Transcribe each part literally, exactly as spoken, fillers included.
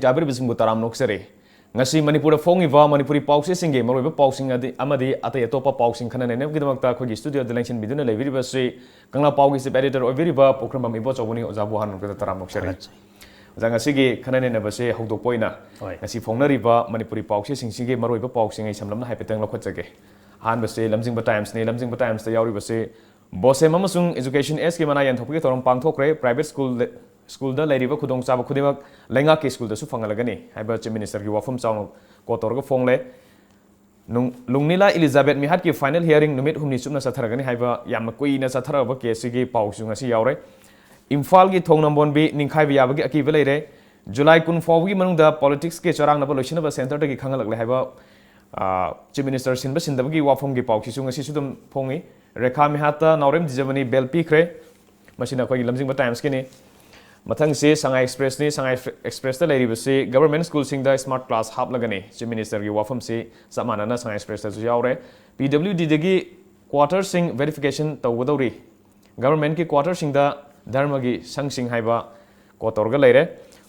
ꯇꯥꯕꯤꯔꯤꯕꯁꯤꯡꯕꯨ ꯇꯔꯥꯝꯅ ꯑꯣꯛꯆꯔꯤ꯫ ꯉꯁꯤ ꯃꯅꯤꯄꯨꯔꯗ ꯐꯣꯡꯉꯤꯕ ꯃꯅꯤꯄꯨꯔꯤ ꯄꯥꯎꯆꯦꯁꯤꯡꯒꯤ ꯃꯔꯨꯑꯣꯏꯕ ꯄꯥꯎꯁꯤꯡ ꯑꯗꯤ-, ꯑꯃꯗꯤ ꯑꯇꯩ ꯑꯇꯣꯞꯄ ꯄꯥꯎꯁꯤꯡ ꯈꯟꯅ ꯅꯩꯅꯕꯒꯤꯗꯃꯛꯇ ꯑꯩꯈꯣꯏꯒꯤ ꯁ꯭ꯇꯨꯗꯤꯑꯣꯗ ꯂꯦꯡꯁꯤꯟꯕꯤꯗꯨꯅ ꯂꯩꯕꯤꯔꯤꯕꯁꯤ ꯀꯪꯂꯥ ꯄꯥꯎꯒꯤ ꯆꯤꯐ ꯑꯦꯗꯤꯇꯔ ꯑꯣꯏꯕꯤꯔꯤꯕ ꯄꯨꯈ꯭ꯔꯝꯕꯝ ꯏꯕꯣꯆꯧꯕꯅꯤ꯫ ꯑꯣꯖꯥꯕꯨ ꯍꯥꯟꯅ ꯎꯅꯕꯗ ꯇꯔꯥꯝꯅ ꯑꯣꯛꯆꯔꯤ꯫ ꯊꯥꯒꯠꯆꯔꯤ꯫ ꯑꯣꯖꯥ, ꯉꯁꯤꯒꯤ ꯈꯟꯅ ꯅꯩꯅꯕꯁꯦ ꯍꯧꯗꯣꯛꯄ ꯑꯣꯏꯅ ꯍꯣꯏ꯫ ꯉꯁꯤ ꯐꯣꯡꯅꯔꯤꯕ ꯃꯅꯤꯄꯨꯔꯤ ꯄꯥꯎꯆꯦꯁꯤꯡꯁꯤꯒꯤ ꯃꯔꯨꯑꯣꯏꯕ ꯄꯥꯎꯁꯤꯡ ꯑꯩ ꯁꯝꯂꯞꯅ ꯍꯥꯏꯐꯦꯠꯇꯪ ꯂꯧꯈꯠꯆꯒꯦ꯫ ꯑꯍꯥꯟꯕꯁꯦ ꯂꯝꯖꯤꯡꯕ ꯇꯥꯏꯝꯁꯅꯤ꯫ ꯂꯝꯖꯤꯡꯕ ꯇꯥꯏꯝꯁꯇ ꯌꯥꯎꯔꯤꯕꯁꯤ ꯕꯣꯁꯦꯝ ꯑꯃꯁꯨꯡ Education Act ꯀꯤ ꯃꯅꯥ ꯌꯥꯟꯊꯣꯛꯄꯒꯤ ꯊꯧꯔꯝ ꯄꯥꯡꯊꯣꯛꯈ꯭ꯔꯦ꯫ Private school, school ꯗ ꯂꯩꯔꯤꯕ ꯈꯨꯗꯣꯡꯆꯥꯕ ꯈꯨꯗꯤꯡꯃꯛ ꯂꯩꯉꯥꯛꯀꯤ school ꯗꯁꯨ ꯐꯪꯍꯜꯂꯒꯅꯤ ꯍꯥꯏꯕ Chief Minister ꯒꯤ ꯋꯥꯐꯝ ꯆꯥꯎꯅ quote ꯇꯧꯔꯒ ꯐꯣꯡꯂꯦ꯫ ꯅꯨꯡ-, ꯂꯨꯡꯅꯤꯂꯥ ꯏꯂꯤꯖꯥꯕꯦꯠ ꯃꯤꯍꯥꯠꯀꯤ final hearing ꯅꯨꯃꯤꯠ ꯍꯨꯝꯅꯤ ꯆꯨꯞꯅ ꯆꯠꯊꯔꯒꯅꯤ ꯍꯥꯏꯕ ꯌꯥꯝꯅ ꯀꯨꯏꯅ ꯆꯠꯊꯔꯛꯂꯕ case ꯁꯤꯒꯤ ꯄꯥꯎꯁꯨ ꯉꯁꯤ ꯌꯥꯎꯔꯦ꯫ ꯏꯝꯐꯥꯜꯒꯤ ꯊꯣꯡ ꯅꯝꯕꯣꯟꯕꯤ ꯅꯤꯡꯈꯥꯏꯕ ꯌꯥꯕꯒꯤ ꯑꯀꯤꯕ ꯂꯩꯔꯦ꯫ July ꯀꯨꯟ ꯐꯥꯎꯕꯒꯤ ꯃꯅꯨꯡꯗ politics ꯀꯤ ꯆꯔꯥꯡꯅꯕ ꯂꯣꯏꯁꯤꯟꯅꯕ centre ꯗꯒꯤ ꯈꯪꯍꯜꯂꯛꯂꯦ ꯍꯥꯏꯕ, ꯑ, Chief Minister ꯁꯤꯟꯕ ꯁꯤꯟꯗꯕꯒꯤ ꯋꯥꯐꯝꯒꯤ ꯄꯥꯎꯁꯤꯁꯨ ꯉꯁꯤꯁꯨ ꯑꯗꯨꯝ ꯐꯣꯡꯉꯤ꯫ ꯔꯦꯈꯥ ꯃꯦꯍꯇꯥ, ꯅꯥꯎꯔꯦꯝ ꯗꯤꯖꯃꯅꯤ bail ꯄꯤꯈ꯭ꯔꯦ꯫ ꯃꯁꯤꯅ ꯑꯩꯈꯣꯏꯒꯤ ꯂꯝꯖꯤꯡꯕ ꯇꯥꯏꯝꯁꯀꯤꯅꯤ꯫ ꯃꯊꯪꯁꯤ ꯁꯉꯥꯏ ꯑꯦꯛꯁꯄ꯭ꯔꯦꯁꯅꯤ꯫ ꯁꯉꯥꯏ ꯑꯦꯛꯁꯄ꯭ꯔꯦꯁꯇ ꯂꯩꯔꯤꯕꯁꯤ government school ꯁꯤꯡꯗ smart class ꯍꯥꯞꯂꯒꯅꯤ꯫ Chief Minister ꯒꯤ ꯋꯥꯐꯝꯁꯤ ꯆꯞ ꯃꯥꯟꯅꯅ ꯁꯉꯥꯏ ꯑꯦꯛꯁꯄ꯭ꯔꯦꯁꯇꯁꯨ ꯌꯥꯎꯔꯦ꯫ P W D ꯗꯒꯤ quarter ꯁꯤꯡ verification ꯇꯧꯒꯗꯧꯔꯤ꯫ Government ꯀꯤ quarter ꯁꯤꯡꯗ ꯙꯔꯃꯒꯤ ꯁꯪꯁꯤꯡ ꯍꯥꯏꯕ quote ꯇꯧꯔꯒ ꯂꯩꯔꯦ꯫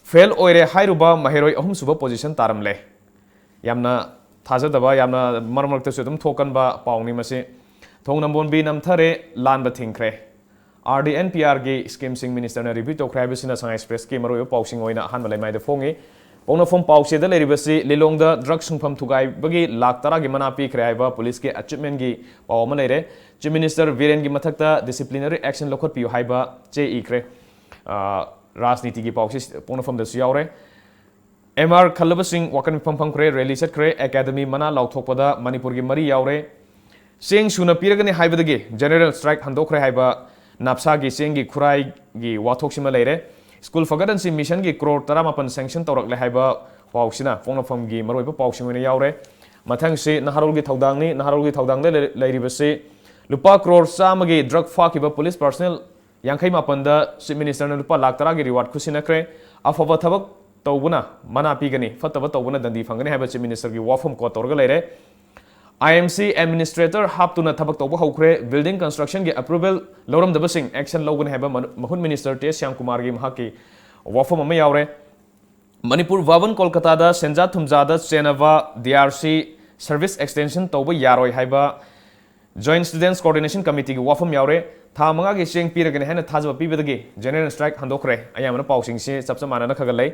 Fail ꯑꯣꯏꯔꯦ ꯍꯥꯏꯔꯨꯕ ꯃꯍꯩꯔꯣꯏ ꯑꯍꯨꯝꯁꯨꯕ position ꯇꯥꯔꯝꯂꯦ꯫ ꯌꯥꯝꯅ ꯊꯥꯖꯗꯕ, ꯌꯥꯝꯅ ꯃꯔꯛ ꯃꯔꯛꯇꯁꯨ ꯑꯗꯨꯝ ꯊꯣꯛꯀꯟꯕ ꯄꯥꯎꯅꯤ ꯃꯁꯤ꯫ ꯊꯣꯡ ꯅꯝꯕꯣꯟꯕꯤ ꯅꯝꯊꯔꯦ, ꯂꯥꯟꯕ ꯊꯤꯡꯈ꯭ꯔꯦ꯫ R D N P R ꯒꯤ scheme ꯁꯤꯡ minister ꯅ review ꯇꯧꯈ꯭ꯔꯦ ꯍꯥꯏꯕꯁꯤꯅ ꯁꯉꯥꯏ ꯑꯦꯛꯁꯄ꯭ꯔꯦꯁꯀꯤ ꯃꯔꯨꯑꯣꯏꯕ ꯄꯥꯎꯁꯤꯡ ꯑꯣꯏꯅ ꯑꯍꯥꯟꯕ ꯂꯩꯃꯥꯏꯗ ꯐꯣꯡꯉꯤ꯫ ꯄꯣꯛꯅꯐꯝ ꯄꯥꯎꯆꯦꯗ ꯂꯩꯔꯤꯕꯁꯤ ꯂꯤꯂꯣꯡꯗ drug ꯁꯨꯡꯐꯝ ꯊꯨꯒꯥꯏꯕꯒꯤ ꯂꯥꯈ ꯇꯔꯥꯒꯤ ꯃꯅꯥ ꯄꯤꯈ꯭ꯔꯦ ꯍꯥꯏꯕ police ꯀꯤ achievement ꯀꯤ ꯄꯥꯎ ꯑꯃ ꯂꯩꯔꯦ꯫ Chief Minister ꯕꯤꯔꯦꯟꯒꯤ ꯃꯊꯛꯇ disciplinary action ꯂꯧꯈꯠꯄꯤꯌꯨ ꯍꯥꯏꯕ ꯆꯦ ꯏꯈ꯭ꯔꯦ꯫ ꯑ, ꯔꯥꯖꯅꯤꯇꯤꯒꯤ ꯄꯥꯎꯁꯤ ꯄꯣꯛꯅꯐꯝꯗꯁꯨ ꯌꯥꯎꯔꯦ꯫ M R ꯈꯜꯂꯕꯁꯤꯡ ꯋꯥꯀꯠ ꯃꯤꯐꯝ ꯐꯝꯈ꯭ꯔꯦ, rally ꯆꯠꯈ꯭ꯔꯦ, academy ꯃꯅꯥ ꯂꯥꯎꯊꯣꯛꯄꯗ ꯃꯅꯤꯄꯨꯔꯒꯤ ꯃꯔꯤ ꯌꯥꯎꯔꯦ꯫ ꯆꯦꯡ ꯁꯨꯅ ꯄꯤꯔꯒꯅꯤ ꯍꯥꯏꯕꯗꯒꯤ general strike ꯍꯟꯗꯣꯛꯈ꯭ꯔꯦ ꯍꯥꯏꯕ ꯅꯥꯞꯁꯥꯒꯤ ꯆꯦꯡꯒꯤ ꯈꯨꯔꯥꯏꯒꯤ ꯋꯥꯊꯣꯛꯁꯤꯃ ꯂꯩꯔꯦ꯫ School Forgotten Mission ꯒꯤ crore ꯇꯔꯥꯃꯥꯄꯟ sanction ꯇꯧꯔꯛꯂꯦ ꯍꯥꯏꯕ ꯄꯥꯎꯁꯤꯅ ꯄꯣꯛꯅꯐꯝꯒꯤ ꯃꯔꯨꯑꯣꯏꯕ ꯄꯥꯎꯁꯤꯡ ꯑꯣꯏꯅ ꯌꯥꯎꯔꯦ꯫ ꯃꯊꯪꯁꯤ ꯅꯍꯥꯔꯣꯜꯒꯤ ꯊꯧꯗꯥꯡꯅꯤ꯫ ꯅꯍꯥꯔꯣꯜꯒꯤ ꯊꯧꯗꯥꯡꯗ ꯂꯩ-, ꯂꯩꯔꯤꯕꯁꯤ ꯂꯨꯄꯥ crore ꯆꯥꯝꯃꯒꯤ drug ꯐꯥꯈꯤꯕ police personnel ꯌꯥꯡꯈꯩ ꯃꯥꯄꯟꯗ Chief Minister ꯅ ꯂꯨꯄꯥ ꯂꯥꯈ ꯇꯔꯥꯒꯤ reward ꯈꯨꯠꯁꯤꯟꯅꯈ꯭ꯔꯦ꯫ ꯑꯐꯕ ꯊꯕꯛ ꯇꯧꯕꯅ ꯃꯅꯥ ꯄꯤꯒꯅꯤ, ꯐꯠꯇꯕ ꯇꯧꯕꯅ ꯗꯟꯗꯤ ꯐꯪꯒꯅꯤ ꯍꯥꯏꯕ Chief Minister ꯒꯤ ꯋꯥꯐꯝ quote ꯇꯧꯔꯒ ꯂꯩꯔꯦ꯫ I M C administrator ꯍꯥꯞꯇꯨꯅ ꯊꯕꯛ ꯇꯧꯕ ꯍꯧꯈ꯭ꯔꯦ꯫ Building construction ꯒꯤ approval ꯂꯧꯔꯝꯗꯕꯁꯤꯡ action ꯂꯧꯒꯅꯤ ꯍꯥꯏꯕ ꯃꯅꯨ-, ꯃꯍꯨꯠ Minister ꯇꯦ ꯁ꯭ꯌꯥꯝꯀꯨꯃꯥꯔꯒꯤ ꯃꯍꯥꯛꯀꯤ ꯋꯥꯐꯝ ꯑꯃ ꯌꯥꯎꯔꯦ꯫ ꯃꯅꯤꯄꯨꯔ ꯚꯕꯟ ꯀꯣꯜꯀꯇꯥꯗ ꯁꯦꯟꯖꯥ ꯊꯨꯝꯖꯥꯗ ꯆꯦꯟꯅꯕ D R C service extension ꯇꯧꯕ ꯌꯥꯔꯣꯏ ꯍꯥꯏꯕ Joint Students Coordination Committeeꯒꯤ ꯋꯥꯐꯝ ꯌꯥꯎꯔꯦ꯫ ꯊꯥ ꯃꯉꯥꯒꯤ ꯆꯦꯡ ꯄꯤꯔꯒꯅꯤ ꯍꯥꯏꯅ ꯊꯥꯖꯕ ꯄꯤꯕꯗꯒꯤ general strike ꯍꯟꯗꯣꯛꯈ꯭ꯔꯦ꯫ ꯑꯌꯥꯝꯕꯅ ꯄꯥꯎꯁꯤꯡꯁꯤ ꯆꯞ ꯆꯞ ꯃꯥꯟꯅꯅ ꯈꯔ ꯈꯔ ꯂꯩ꯫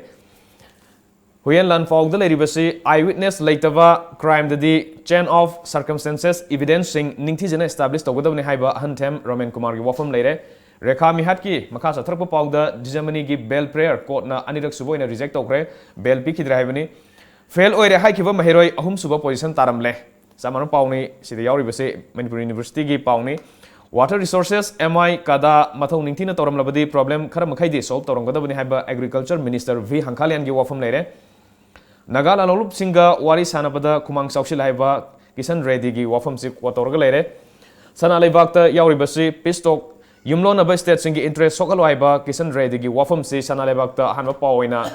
ꯍꯨꯏꯌꯦꯟ ꯂꯥꯟꯐꯥꯎꯗ ꯂꯩꯔꯤꯕꯁꯤ eye witness ꯂꯩꯇꯕ crimeꯗꯗꯤ chain of circumstances evidenceꯁꯤꯡ ꯅꯤꯡꯊꯤꯖꯅ establish ꯇꯧꯒꯗꯕꯅꯤ ꯍꯥꯏꯕ ꯑꯍꯟꯊꯦꯝ ꯔꯣꯃꯦꯟ ꯀꯨꯃꯥꯔꯒꯤ ꯋꯥꯐꯝ ꯂꯩꯔꯦ꯫ ꯔꯦꯈꯥ ꯃꯤꯍꯥꯠꯀꯤ ꯃꯈꯥ ꯆꯠꯊꯔꯛꯄ ꯄꯥꯎꯗ ꯖꯤꯖꯃꯅꯤꯒꯤ bail prayer courtꯅ ꯑꯅꯤꯔꯛ ꯁꯨꯕ ꯑꯣꯏꯅ reject ꯇꯧꯈ꯭ꯔꯦ꯫ Bail ꯄꯤꯈꯤꯗ꯭ꯔꯦ ꯍꯥꯏꯕꯅꯤ꯫ Fail ꯑꯣꯏꯔꯦ ꯍꯥꯏꯈꯤꯕ ꯃꯍꯩꯔꯣꯏ ꯑꯍꯨꯝ ꯁꯨꯕ position ꯇꯥꯔꯝꯂꯦ꯫ ꯆꯞ ꯃꯥꯟꯅꯕ ꯄꯥꯎꯅꯤ ꯁꯤꯗ ꯌꯥꯎꯔꯤꯕꯁꯤ, Manipur Universityꯒꯤ ꯄꯥꯎꯅꯤ꯫ Water resources, M I, ꯀꯗꯥ ꯃꯊꯧ ꯅꯤꯡꯊꯤꯅ ꯇꯧꯔꯝꯂꯕꯗꯤ problem ꯈꯔ ꯃꯈꯩꯗꯤ solve ꯇꯧꯔꯝꯒꯗꯕꯅꯤ ꯍꯥꯏꯕ Agriculture Minister V ꯍꯪꯈꯥꯂꯤꯌꯥꯟꯒꯤ ꯋꯥꯐꯝ ꯂꯩꯔꯦ꯫ ꯅꯥꯒꯥ ꯂꯥꯂꯣꯡꯂꯨꯞꯁꯤꯡꯒ ꯋꯥꯔꯤ ꯁꯥꯟꯅꯕꯗ ꯈꯨꯃꯥꯡ ꯆꯥꯎꯁꯤꯜꯂꯦ ꯍꯥꯏꯕ ꯀꯤꯁꯟ ꯔꯦꯗꯤꯒꯤ ꯋꯥꯐꯝꯁꯤ quote ꯇꯧꯔꯒ ꯂꯩꯔꯦ꯫ ꯁꯅꯥ ꯂꯩꯕꯥꯛꯇ ꯌꯥꯎꯔꯤꯕꯁꯤ peace talk ꯌꯨꯝꯂꯣꯟꯅꯕ stateꯁꯤꯡꯒꯤ interest ꯁꯣꯛꯍꯜꯂꯣ ꯍꯥꯏꯕ ꯀꯤꯁꯟ ꯔꯦꯗꯤꯒꯤ ꯋꯥꯐꯝꯁꯤ ꯁꯅꯥ ꯂꯩꯕꯥꯛꯇ ꯑꯍꯥꯟꯕ ꯄꯥꯎ ꯑꯣꯏꯅ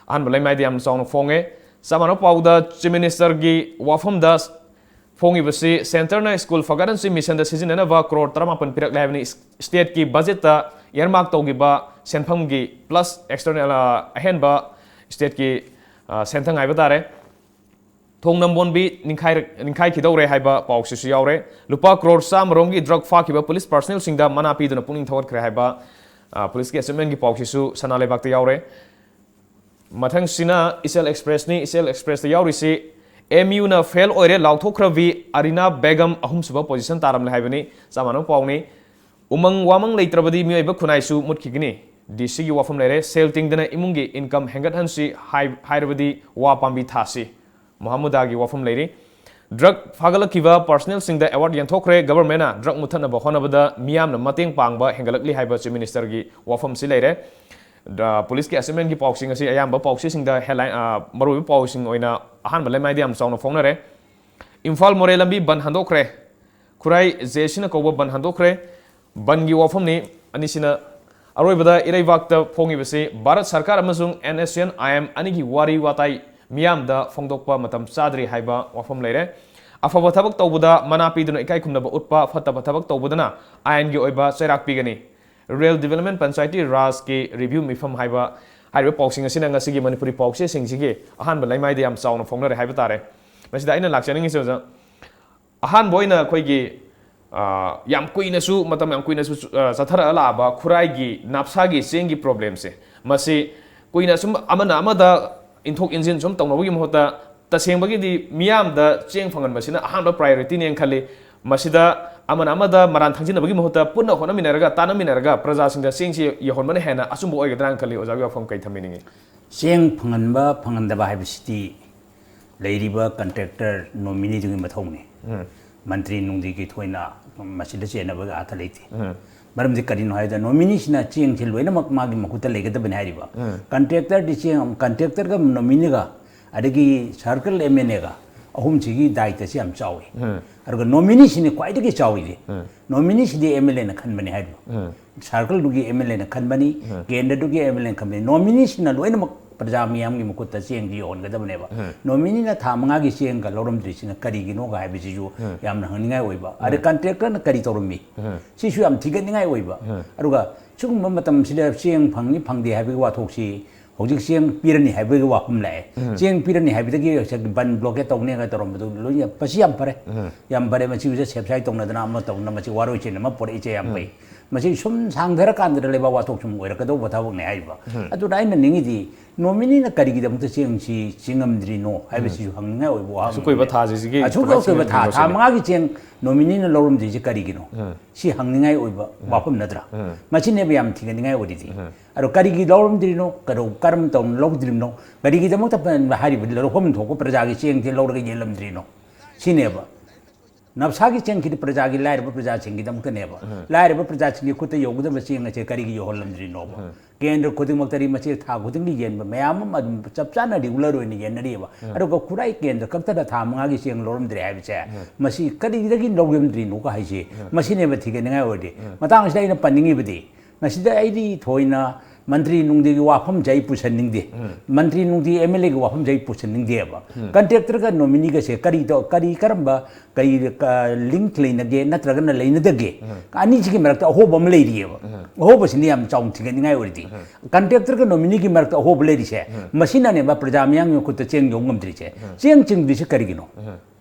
ꯑꯍꯥꯟꯕ ꯂꯩꯃꯥꯏꯗ ꯌꯥꯝꯅ ꯆꯥꯎꯅ ꯐꯣꯡꯉꯦ꯫ ꯆꯞ ꯃꯥꯟꯅꯕ ꯄꯥꯎꯗ Chief Ministerꯒꯤ ꯋꯥꯐꯝꯗ ꯐꯣꯡꯉꯤꯕꯁꯤ centreꯅ school ꯐꯒꯠꯍꯟꯁꯤ missionꯗ ꯁꯤꯖꯤꯟꯅꯅꯕ crore ꯇꯔꯥꯃꯥꯄꯟ ꯄꯤꯔꯛꯂꯦ ꯍꯥꯏꯕꯅꯤ꯫ Stateꯀꯤ budgetꯇ earmark ꯇꯧꯈꯤꯕ ꯁꯦꯟꯐꯝꯒꯤ plus external, ꯑ, ꯑꯍꯦꯟꯕ stateꯀꯤ, ꯑ, ꯁꯦꯟꯊꯪ ꯍꯥꯏꯕ ꯇꯥꯔꯦ꯫ ꯊꯣꯡ ꯅꯝꯕꯣꯟꯕꯤ ꯅꯤꯡꯈꯥꯏꯔꯛ-, ꯅꯤꯡꯈꯥꯏꯈꯤꯗꯧꯔꯦ ꯍꯥꯏꯕ ꯄꯥꯎꯁꯤꯁꯨ ꯌꯥꯎꯔꯦ꯫ ꯂꯨꯄꯥ crore ꯆꯥꯝꯃ ꯔꯣꯝꯒꯤ drug ꯐꯥꯈꯤꯕ police personnelꯁꯤꯡꯗ ꯃꯅꯥ ꯄꯤꯗꯨꯅ ꯄꯨꯛꯅꯤꯡ ꯊꯧꯒꯠꯈ꯭ꯔꯦ ꯍꯥꯏꯕ, ꯑ, policeꯀꯤ achievementꯀꯤ ꯄꯥꯎꯁꯤꯁꯨ ꯁꯅꯥ ꯂꯩꯕꯥꯛꯇ ꯌꯥꯎꯔꯦ꯫ ꯃꯊꯪꯁꯤꯅ ꯏꯆꯦꯜ Expressꯅꯤ꯫ ꯏꯆꯦꯜ Expressꯇ ꯌꯥꯎꯔꯤꯁꯤ MUꯅ fail ꯑꯣꯏꯔꯦ ꯂꯥꯎꯊꯣꯛꯈ꯭ꯔꯕꯤ ꯑꯔꯤꯅꯥ ꯕꯦꯒꯝ ꯑꯍꯨꯝꯁꯨꯕ position ꯇꯥꯔꯝꯂꯦ ꯍꯥꯏꯕꯅꯤ꯫ ꯆꯞ ꯃꯥꯟꯅꯕ ꯄꯥꯎꯅꯤ꯫ ꯎꯃꯪ ꯋꯥꯃꯪ ꯂꯩꯇ꯭ꯔꯕꯗꯤ ꯃꯤꯑꯣꯏꯕ ꯈꯨꯟꯅꯥꯏꯁꯨ ꯃꯨꯠꯈꯤꯒꯅꯤ꯫ DCꯒꯤ ꯋꯥꯐꯝ ꯂꯩꯔꯦ꯫ ꯁꯦꯜ ꯇꯤꯡꯗꯅ ꯏꯃꯨꯡꯒꯤ income ꯍꯦꯟꯒꯠꯍꯟꯁꯤ ꯍꯥꯏ-, ꯍꯥꯏꯔꯕꯗꯤ ꯋꯥ ꯄꯥꯝꯕꯤ ꯊꯥꯁꯤ꯫ ꯃꯣꯍꯝꯃꯗꯥꯒꯤ ꯋꯥꯐꯝ ꯂꯩꯔꯤ꯫ Drug ꯐꯥꯒꯠꯂꯛꯈꯤꯕ personnelꯁꯤꯡꯗ award ꯌꯦꯟꯊꯣꯛꯈ꯭ꯔꯦ꯫ Governmentꯅ drug ꯃꯨꯠꯊꯠꯅꯕ ꯍꯣꯠꯅꯕꯗ ꯃꯤꯌꯥꯝꯅ ꯃꯇꯦꯡ ꯄꯥꯡꯕ ꯍꯦꯟꯒꯠꯂꯛꯂꯤ ꯍꯥꯏꯕ Chief Ministerꯒꯤ ꯋꯥꯐꯝꯁꯤ ꯂꯩꯔꯦ꯫ ꯗ-, policeꯀꯤ achievementꯀꯤ ꯄꯥꯎꯁꯤꯡ ꯑꯁꯤ ꯑꯌꯥꯝꯕ ꯄꯥꯎꯆꯦꯁꯤꯡꯗ headline, ꯑ, ꯃꯔꯨꯑꯣꯏꯕ ꯄꯥꯎꯁꯤꯡ ꯑꯣꯏꯅ ꯑꯍꯥꯟꯕ ꯂꯩꯃꯥꯏꯗ ꯌꯥꯝ ꯆꯥꯎꯅ ꯐꯣꯡꯅꯔꯦ꯫ ꯏꯝꯐꯥꯜ ꯃꯣꯔꯦ ꯂꯝꯕꯤ ꯕꯟ ꯍꯟꯗꯣꯛꯈ꯭ꯔꯦ꯫ ꯈꯨꯔꯥꯏ JACꯅ ꯀꯧꯕ ꯕꯟ ꯍꯟꯗꯣꯛꯈ꯭ꯔꯦ꯫ ꯕꯟꯒꯤ ꯋꯥꯐꯝꯅꯤ ꯑꯅꯤꯁꯤꯅ꯫ ꯑꯔꯣꯏꯕꯗ ꯏꯔꯩꯕꯥꯛꯇ ꯐꯣꯡꯉꯤꯕꯁꯤ ꯚꯥꯔꯠ ꯁꯔꯀꯥꯔ ꯑꯃꯁꯨꯡ NSCN-IM ꯑꯅꯤꯒꯤ ꯋꯥꯔꯤ ꯋꯥꯇꯥꯏ ꯃꯤꯌꯥꯝꯗ ꯐꯣꯡꯗꯣꯛꯄ ꯃꯇꯝ ꯆꯥꯗ꯭ꯔꯤ ꯍꯥꯏꯕ ꯋꯥꯐꯝ ꯂꯩꯔꯦ꯫ ꯑꯐꯕ ꯊꯕꯛ ꯇꯧꯕꯗ ꯃꯅꯥ ꯄꯤꯗꯨꯅ ꯏꯀꯥꯏ ꯈꯨꯝꯅꯕ ꯎꯠꯄ, ꯐꯠꯇꯕ ꯊꯕꯛ ꯇꯧꯕꯗꯅ ꯑꯥꯏꯟꯒꯤ ꯑꯣꯏꯕ ꯆꯩꯔꯥꯛ ꯄꯤꯒꯅꯤ꯫ Rural Development Panchayati Rajꯀꯤ review ꯃꯤꯐꯝ ꯍꯥꯏꯕ, ꯍꯥꯏꯔꯤꯕ ꯄꯥꯎꯁꯤꯡ ꯑꯁꯤꯅ ꯉꯁꯤꯒꯤ ꯃꯅꯤꯄꯨꯔꯤ ꯄꯥꯎꯆꯦꯁꯤꯡꯁꯤꯒꯤ ꯑꯍꯥꯟꯕ ꯂꯩꯃꯥꯏꯗ ꯌꯥꯝ ꯆꯥꯎꯅ ꯐꯣꯡꯅꯔꯦ ꯍꯥꯏꯕ ꯇꯥꯔꯦ꯫ ꯃꯁꯤꯗ ꯑꯩꯅ ꯂꯥꯛꯆꯅꯤꯡꯉꯤꯁꯦ ꯑꯣꯖꯥ, ꯑꯍꯥꯟꯕ ꯑꯣꯏꯅ ꯑꯩꯈꯣꯏꯒꯤ, ꯑ, ꯌꯥꯝ ꯀꯨꯏꯅꯁꯨ, ꯃꯇꯝ ꯌꯥꯝ ꯀꯨꯏꯅꯁꯨ, ꯑ, ꯆꯠꯊꯔꯛꯑ ꯂꯥꯛꯑꯕ ꯈꯨꯔꯥꯏꯒꯤ ꯅꯥꯞꯁꯥꯒꯤ ꯆꯦꯡꯒꯤ problemꯁꯦ, ꯃꯁꯤ ꯀꯨꯏꯅ ꯁꯨꯝ ꯑꯃꯅ ꯑꯃꯗ ꯏꯟꯊꯣꯛ ꯏꯟꯁꯤꯟ ꯁꯨꯝ ꯇꯧꯅꯕꯒꯤ ꯃꯍꯨꯠꯇ, ꯇꯁꯦꯡꯕꯒꯤꯗꯤ ꯃꯤꯌꯥꯝꯗ ꯆꯦꯡ ꯐꯪꯍꯟꯕꯁꯤꯅ ꯑꯍꯥꯟꯕ priorityꯅꯦꯅ ꯈꯜꯂꯤ꯫ ꯃꯁꯤꯗ ꯑꯃꯅ ꯑꯃꯗ ꯃꯔꯥꯟ ꯊꯪꯖꯤꯟꯅꯕꯒꯤ ꯃꯍꯨꯠꯇ ꯄꯨꯟꯅ ꯍꯣꯠꯅꯃꯤꯟꯅꯔꯒ, ꯇꯥꯟꯅꯃꯤꯟꯅꯔꯒ ꯄ꯭ꯔꯖꯥꯁꯤꯡꯗ ꯆꯦꯡꯁꯤ ꯌꯧꯍꯟꯕꯅ ꯍꯦꯟꯅ ꯑꯆꯨꯝꯕ ꯑꯣꯏꯒꯗ꯭ꯔꯥꯅ ꯈꯜꯂꯤ꯫ ꯑꯣꯖꯥꯒꯤ ꯋꯥꯐꯝ ꯀꯩ ꯊꯝꯕꯤꯅꯤꯡꯉꯤ? ꯆꯦꯡ ꯐꯪꯍꯟꯕ ꯐꯪꯍꯟꯗꯕ ꯍꯥꯏꯕꯁꯤꯗꯤ ꯂꯩꯔꯤꯕ contractor nomineeꯗꯨꯒꯤ ꯃꯊꯧꯅꯤ꯫ ꯎꯝ꯫ ꯃꯟꯇ꯭ꯔꯤ ꯅꯨꯡꯗꯤꯒꯤ ꯊꯣꯏꯅ ꯃꯁꯤꯗ ꯆꯦꯟꯅꯕꯒꯤ ꯑꯥꯔꯊ ꯂꯩꯇꯦ꯫ ꯎꯝ꯫ ꯃꯔꯝꯗꯤ ꯀꯔꯤꯅꯣ ꯍꯥꯏꯕꯗ, nomineeꯁꯤꯅ ꯆꯦꯡꯁꯤ ꯂꯣꯏꯅꯃꯛ ꯃꯥꯒꯤ ꯃꯈꯨꯠꯇ ꯂꯩꯒꯗꯕꯅꯤ ꯍꯥꯏꯔꯤꯕ꯫ ꯎꯝ꯫ Contractorꯗꯤ ꯆꯦꯡ, contractorꯒ nomineeꯒ ꯑꯗꯒꯤ circle MLAꯒ ꯑꯍꯨꯝꯁꯤꯒꯤ ꯗꯥꯏꯇꯁꯤ ꯌꯥꯝ ꯆꯥꯎꯏ꯫ ꯎꯝ꯫ ꯑꯗꯨꯒ nomineeꯁꯤꯅꯤ ꯈ꯭ꯋꯥꯏꯗꯒꯤ ꯆꯥꯎꯔꯤꯗꯤ꯫ ꯎꯝ꯫ Nomineeꯁꯤꯗꯤ MLAꯅ ꯈꯟꯕꯅꯤ ꯍꯥꯏꯔꯤꯕ꯫ ꯎꯝ꯫ Circleꯗꯨꯒꯤ MLAꯅ ꯈꯟꯕꯅꯤ, ꯎꯝ꯫ ꯀꯦꯟꯗ꯭ꯔꯗꯨꯒꯤ MLAꯅ ꯈꯟꯕꯅꯤ꯫ Nomineeꯁꯤꯅ ꯂꯣꯏꯅꯃꯛ ꯄ꯭ꯔꯖꯥ ꯃꯤꯌꯥꯝꯒꯤ ꯃꯈꯨꯠꯇ ꯆꯦꯡꯗꯤ ꯌꯧꯍꯟꯒꯗꯕꯅꯦꯕ꯫ ꯎꯝ꯫ Nomineeꯅ ꯊꯥ ꯃꯉꯥꯒꯤ ꯆꯦꯡꯒ ꯂꯧꯔꯝꯗ꯭ꯔꯤꯁꯤꯅ ꯀꯔꯤꯒꯤꯅꯣꯒ ꯍꯥꯏꯕꯁꯤꯁꯨ ꯎꯝ꯫ ꯌꯥꯝꯅ ꯍꯪꯅꯤꯡꯉꯥꯏ ꯑꯣꯏꯕ꯫ ꯑꯗꯩ ꯎꯝ꯫ Contractorꯅ ꯀꯔꯤ ꯇꯧꯔꯝꯃꯤ? ꯎꯝ꯫ ꯁꯤꯁꯨ ꯌꯥꯝ ꯊꯤꯒꯠꯅꯤꯡꯉꯥꯏ ꯑꯣꯏꯕ꯫ ꯎꯝ꯫ ꯑꯗꯨꯒ ꯁꯤꯒꯨꯝꯕ ꯃꯇꯝꯁꯤꯗ ꯆꯦꯡ ꯐꯪꯅꯤ ꯐꯪꯗꯦ ꯍꯥꯏꯕꯒꯤ ꯋꯥꯊꯣꯛꯁꯤ ꯍꯧꯖꯤꯛ ꯆꯦꯡ ꯄꯤꯔꯅꯤ ꯍꯥꯏꯕꯒꯤ ꯋꯥꯐꯝ ꯂꯥꯛꯑꯦ꯫ ꯎꯝ꯫ ꯆꯦꯡ ꯄꯤꯔꯅꯤ ꯍꯥꯏꯕꯗꯒꯤ ꯉꯁꯥꯏꯒꯤ ꯕꯟ blockade ꯇꯧꯅꯤꯒ ꯇꯧꯔꯝꯕꯗꯨ ꯂꯣꯏꯅ ꯃꯁꯤ ꯌꯥꯝ ꯐꯔꯦ꯫ ꯎꯝ꯫ ꯌꯥꯝ ꯐꯔꯦ, ꯃꯁꯤꯒꯤꯁꯦ ꯁꯦꯞꯁꯥꯏ ꯇꯧꯅꯗꯅ ꯑꯃ ꯇꯧꯅ ꯃꯁꯤ ꯋꯥꯔꯣꯏꯁꯤꯟ ꯑꯃ ꯄꯨꯔꯛꯏꯁꯦ ꯌꯥꯝ ꯐꯩ꯫ ꯎꯝ꯫ ꯃꯁꯤ ꯁꯨꯝ ꯁꯥꯡꯊꯔꯀꯥꯟꯗ ꯂꯩꯕꯥꯛ ꯋꯥꯊꯣꯛ ꯁꯨꯝ ꯑꯣꯏꯔꯛꯀꯗꯧꯕ ꯊꯕꯛꯅꯦ ꯍꯥꯏꯔꯤꯕ꯫ ꯎꯝ꯫ ꯑꯗꯨꯅ ꯑꯩꯅ ꯅꯤꯡꯉꯤꯗꯤ nomineeꯅ ꯀꯔꯤꯒꯤꯗꯃꯛꯇ ꯆꯦꯡꯁꯤ ꯆꯤꯡꯉꯝꯗ꯭ꯔꯤꯅꯣ ꯍꯥꯏꯕꯁꯤꯁꯨ ꯎꯝ꯫ ꯍꯪꯅꯤꯡꯉꯥꯏ ꯑꯣꯏꯕ ꯋꯥꯐꯝ ꯑꯁꯨꯛ ꯀꯨꯏꯕ ꯑꯃꯅꯤ꯫ ꯊꯥꯁꯤꯒꯤ ꯑꯁꯨꯛ ꯊꯕꯛꯁꯤꯡ ꯀꯨꯏꯕ ꯊꯥ, ꯊꯥ ꯂꯣꯏꯁꯤꯜꯂꯦ꯫ ꯃꯉꯥꯒꯤ ꯆꯦꯡ nomineeꯅ ꯂꯧꯔꯝꯗ꯭ꯔꯤꯁꯤ ꯀꯔꯤꯒꯤꯅꯣ? ꯎꯝ꯫ ꯁꯤ ꯍꯪꯅꯤꯡꯉꯥꯏ ꯑꯣꯏꯕ ꯎꯝ꯫ ꯋꯥꯐꯝ ꯅꯠꯇ꯭ꯔꯥ? ꯎꯝ꯫ ꯃꯁꯤꯅꯦꯕ ꯌꯥꯝ ꯊꯤꯒꯠꯅꯤꯡꯉꯥꯏ ꯑꯣꯏꯔꯤꯗꯤ꯫ ꯎꯝ꯫ ꯑꯗꯣ ꯀꯔꯤꯒꯤ ꯂꯧꯔꯝꯗ꯭ꯔꯤꯅꯣ? ꯀꯔꯝ-, ꯀꯔꯝ ꯇꯧꯅ ꯂꯧꯗ꯭ꯔꯤꯕꯅꯣ? ꯀꯔꯤꯒꯤꯗꯃꯛꯇ ꯄ-, ꯍꯥꯏꯔꯤꯕ ꯂꯧꯐꯝ ꯊꯣꯛꯄ ꯄ꯭ꯔꯖꯥꯒꯤ ꯆꯦꯡꯁꯦ ꯂꯧꯔꯒ ꯌꯦꯜꯂꯝꯗ꯭ꯔꯤꯅꯣ? ꯁꯤꯅꯦꯕ꯫ ꯅꯞꯁꯥꯒꯤ ꯆꯦꯡꯁꯤꯗꯤ ꯄ꯭ꯔꯖꯥꯒꯤ, ꯂꯥꯏꯔꯕ ꯄ꯭ꯔꯖꯥꯁꯤꯡꯒꯤꯗꯃꯛꯇꯅꯦꯕ꯫ ꯎꯝ꯫ ꯂꯥꯏꯔꯕ ꯄ꯭ꯔꯖꯥꯁꯤꯡꯒꯤ ꯈꯨꯠꯇ ꯌꯧꯒꯗꯕ ꯆꯦꯡ ꯑꯁꯦ ꯀꯔꯤꯒꯤ ꯌꯧꯍꯜꯂꯝꯗ꯭ꯔꯤꯅꯣꯕ? ꯎꯝ꯫ ꯀꯦꯟꯗ꯭ꯔ ꯈꯨꯗꯤꯡꯃꯛꯇꯗꯤ ꯃꯁꯤ ꯊꯥ ꯈꯨꯗꯤꯡꯒꯤ ꯌꯦꯟꯕ ꯃꯌꯥꯝ ꯑꯃ ꯑꯗꯨꯝ ꯆꯞ ꯆꯥꯅ regular ꯑꯣꯏꯅ ꯌꯦꯟꯅꯔꯤꯑꯕ꯫ ꯎꯝ꯫ ꯑꯗꯨꯒ ꯈꯨꯔꯥꯏ ꯀꯦꯟꯗ꯭ꯔ ꯈꯛꯇꯗ ꯊꯥ ꯃꯉꯥꯒꯤ ꯆꯦꯡ ꯂꯧꯔꯝꯗ꯭ꯔꯦ ꯍꯥꯏꯕꯁꯦ, ꯎꯝ꯫ ꯃꯁꯤ ꯀꯔꯤꯗꯒꯤ ꯂꯧꯔꯝꯗ꯭ꯔꯤꯅꯣꯒ ꯍꯥꯏꯁꯦ, ꯎꯝ꯫ ꯃꯁꯤꯅꯦꯕ ꯊꯤꯒꯠꯅꯤꯡꯉꯥꯏ ꯑꯣꯏꯔꯗꯤ꯫ ꯎꯝ꯫ ꯃꯇꯥꯡ ꯑꯁꯤꯗ ꯑꯩꯅ ꯄꯟꯅꯤꯡꯉꯤꯕꯗꯤ, ꯃꯁꯤꯗ ꯑꯩꯗꯤ ꯊꯣꯏꯅ ꯃꯟꯇ꯭ꯔꯤ ꯅꯨꯡꯗꯤꯒꯤ ꯋꯥꯐꯝꯁꯦ ꯑꯩ ꯄꯨꯁꯟꯅꯤꯡꯗꯦ꯫ ꯃꯟꯇ꯭ꯔꯤ ꯅꯨꯡꯗꯤ ꯑꯦꯝ ꯑꯦꯜ ꯑꯦꯒꯤ ꯋꯥꯐꯝꯁꯦ ꯑꯩ ꯄꯨꯁꯟꯅꯤꯡꯗꯦꯕ꯫ ꯀꯟꯇ꯭ꯔꯦꯛꯇꯔꯒ ꯅꯣꯃꯤꯅꯤꯒꯁꯦ ꯀꯔꯤ ꯇꯧ-, ꯀꯔꯤ, ꯀꯔꯝꯕ, ꯀꯔꯤ, ꯀ-, ꯂꯤꯡꯛ ꯂꯩꯅꯒꯦ ꯅꯠꯇ꯭ꯔꯒꯅ ꯂꯩꯅꯗꯒꯦ? ꯑꯅꯤꯁꯤꯒꯤ ꯃꯔꯛꯇ ꯑꯍꯣꯕ ꯑꯃ ꯂꯩꯔꯤꯑꯕ꯫ ꯑꯍꯣꯕꯁꯤꯅ ꯌꯥꯝ ꯆꯥꯎꯅ ꯊꯤꯒꯠꯅꯤꯡꯉꯥꯏ ꯑꯣꯏꯔꯗꯤ, ꯀꯟꯇ꯭ꯔꯦꯛꯇꯔꯒ ꯅꯣꯃꯤꯅꯤꯒꯤ ꯃꯔꯛꯇ ꯑꯍꯣꯕ ꯂꯩꯔꯤꯁꯦ, ꯃꯁꯤꯅꯅꯦꯕ ꯄ꯭ꯔꯖꯥ ꯃꯤꯌꯥꯝꯒꯤ ꯃꯈꯨꯠꯇ ꯆꯦꯡ ꯌꯧ ꯉꯝꯗ꯭ꯔꯤꯁꯦ꯫ ꯆꯦꯡ ꯆꯤꯡꯗ꯭ꯔꯤꯁꯦ ꯀꯔꯤꯒꯤꯅꯣ?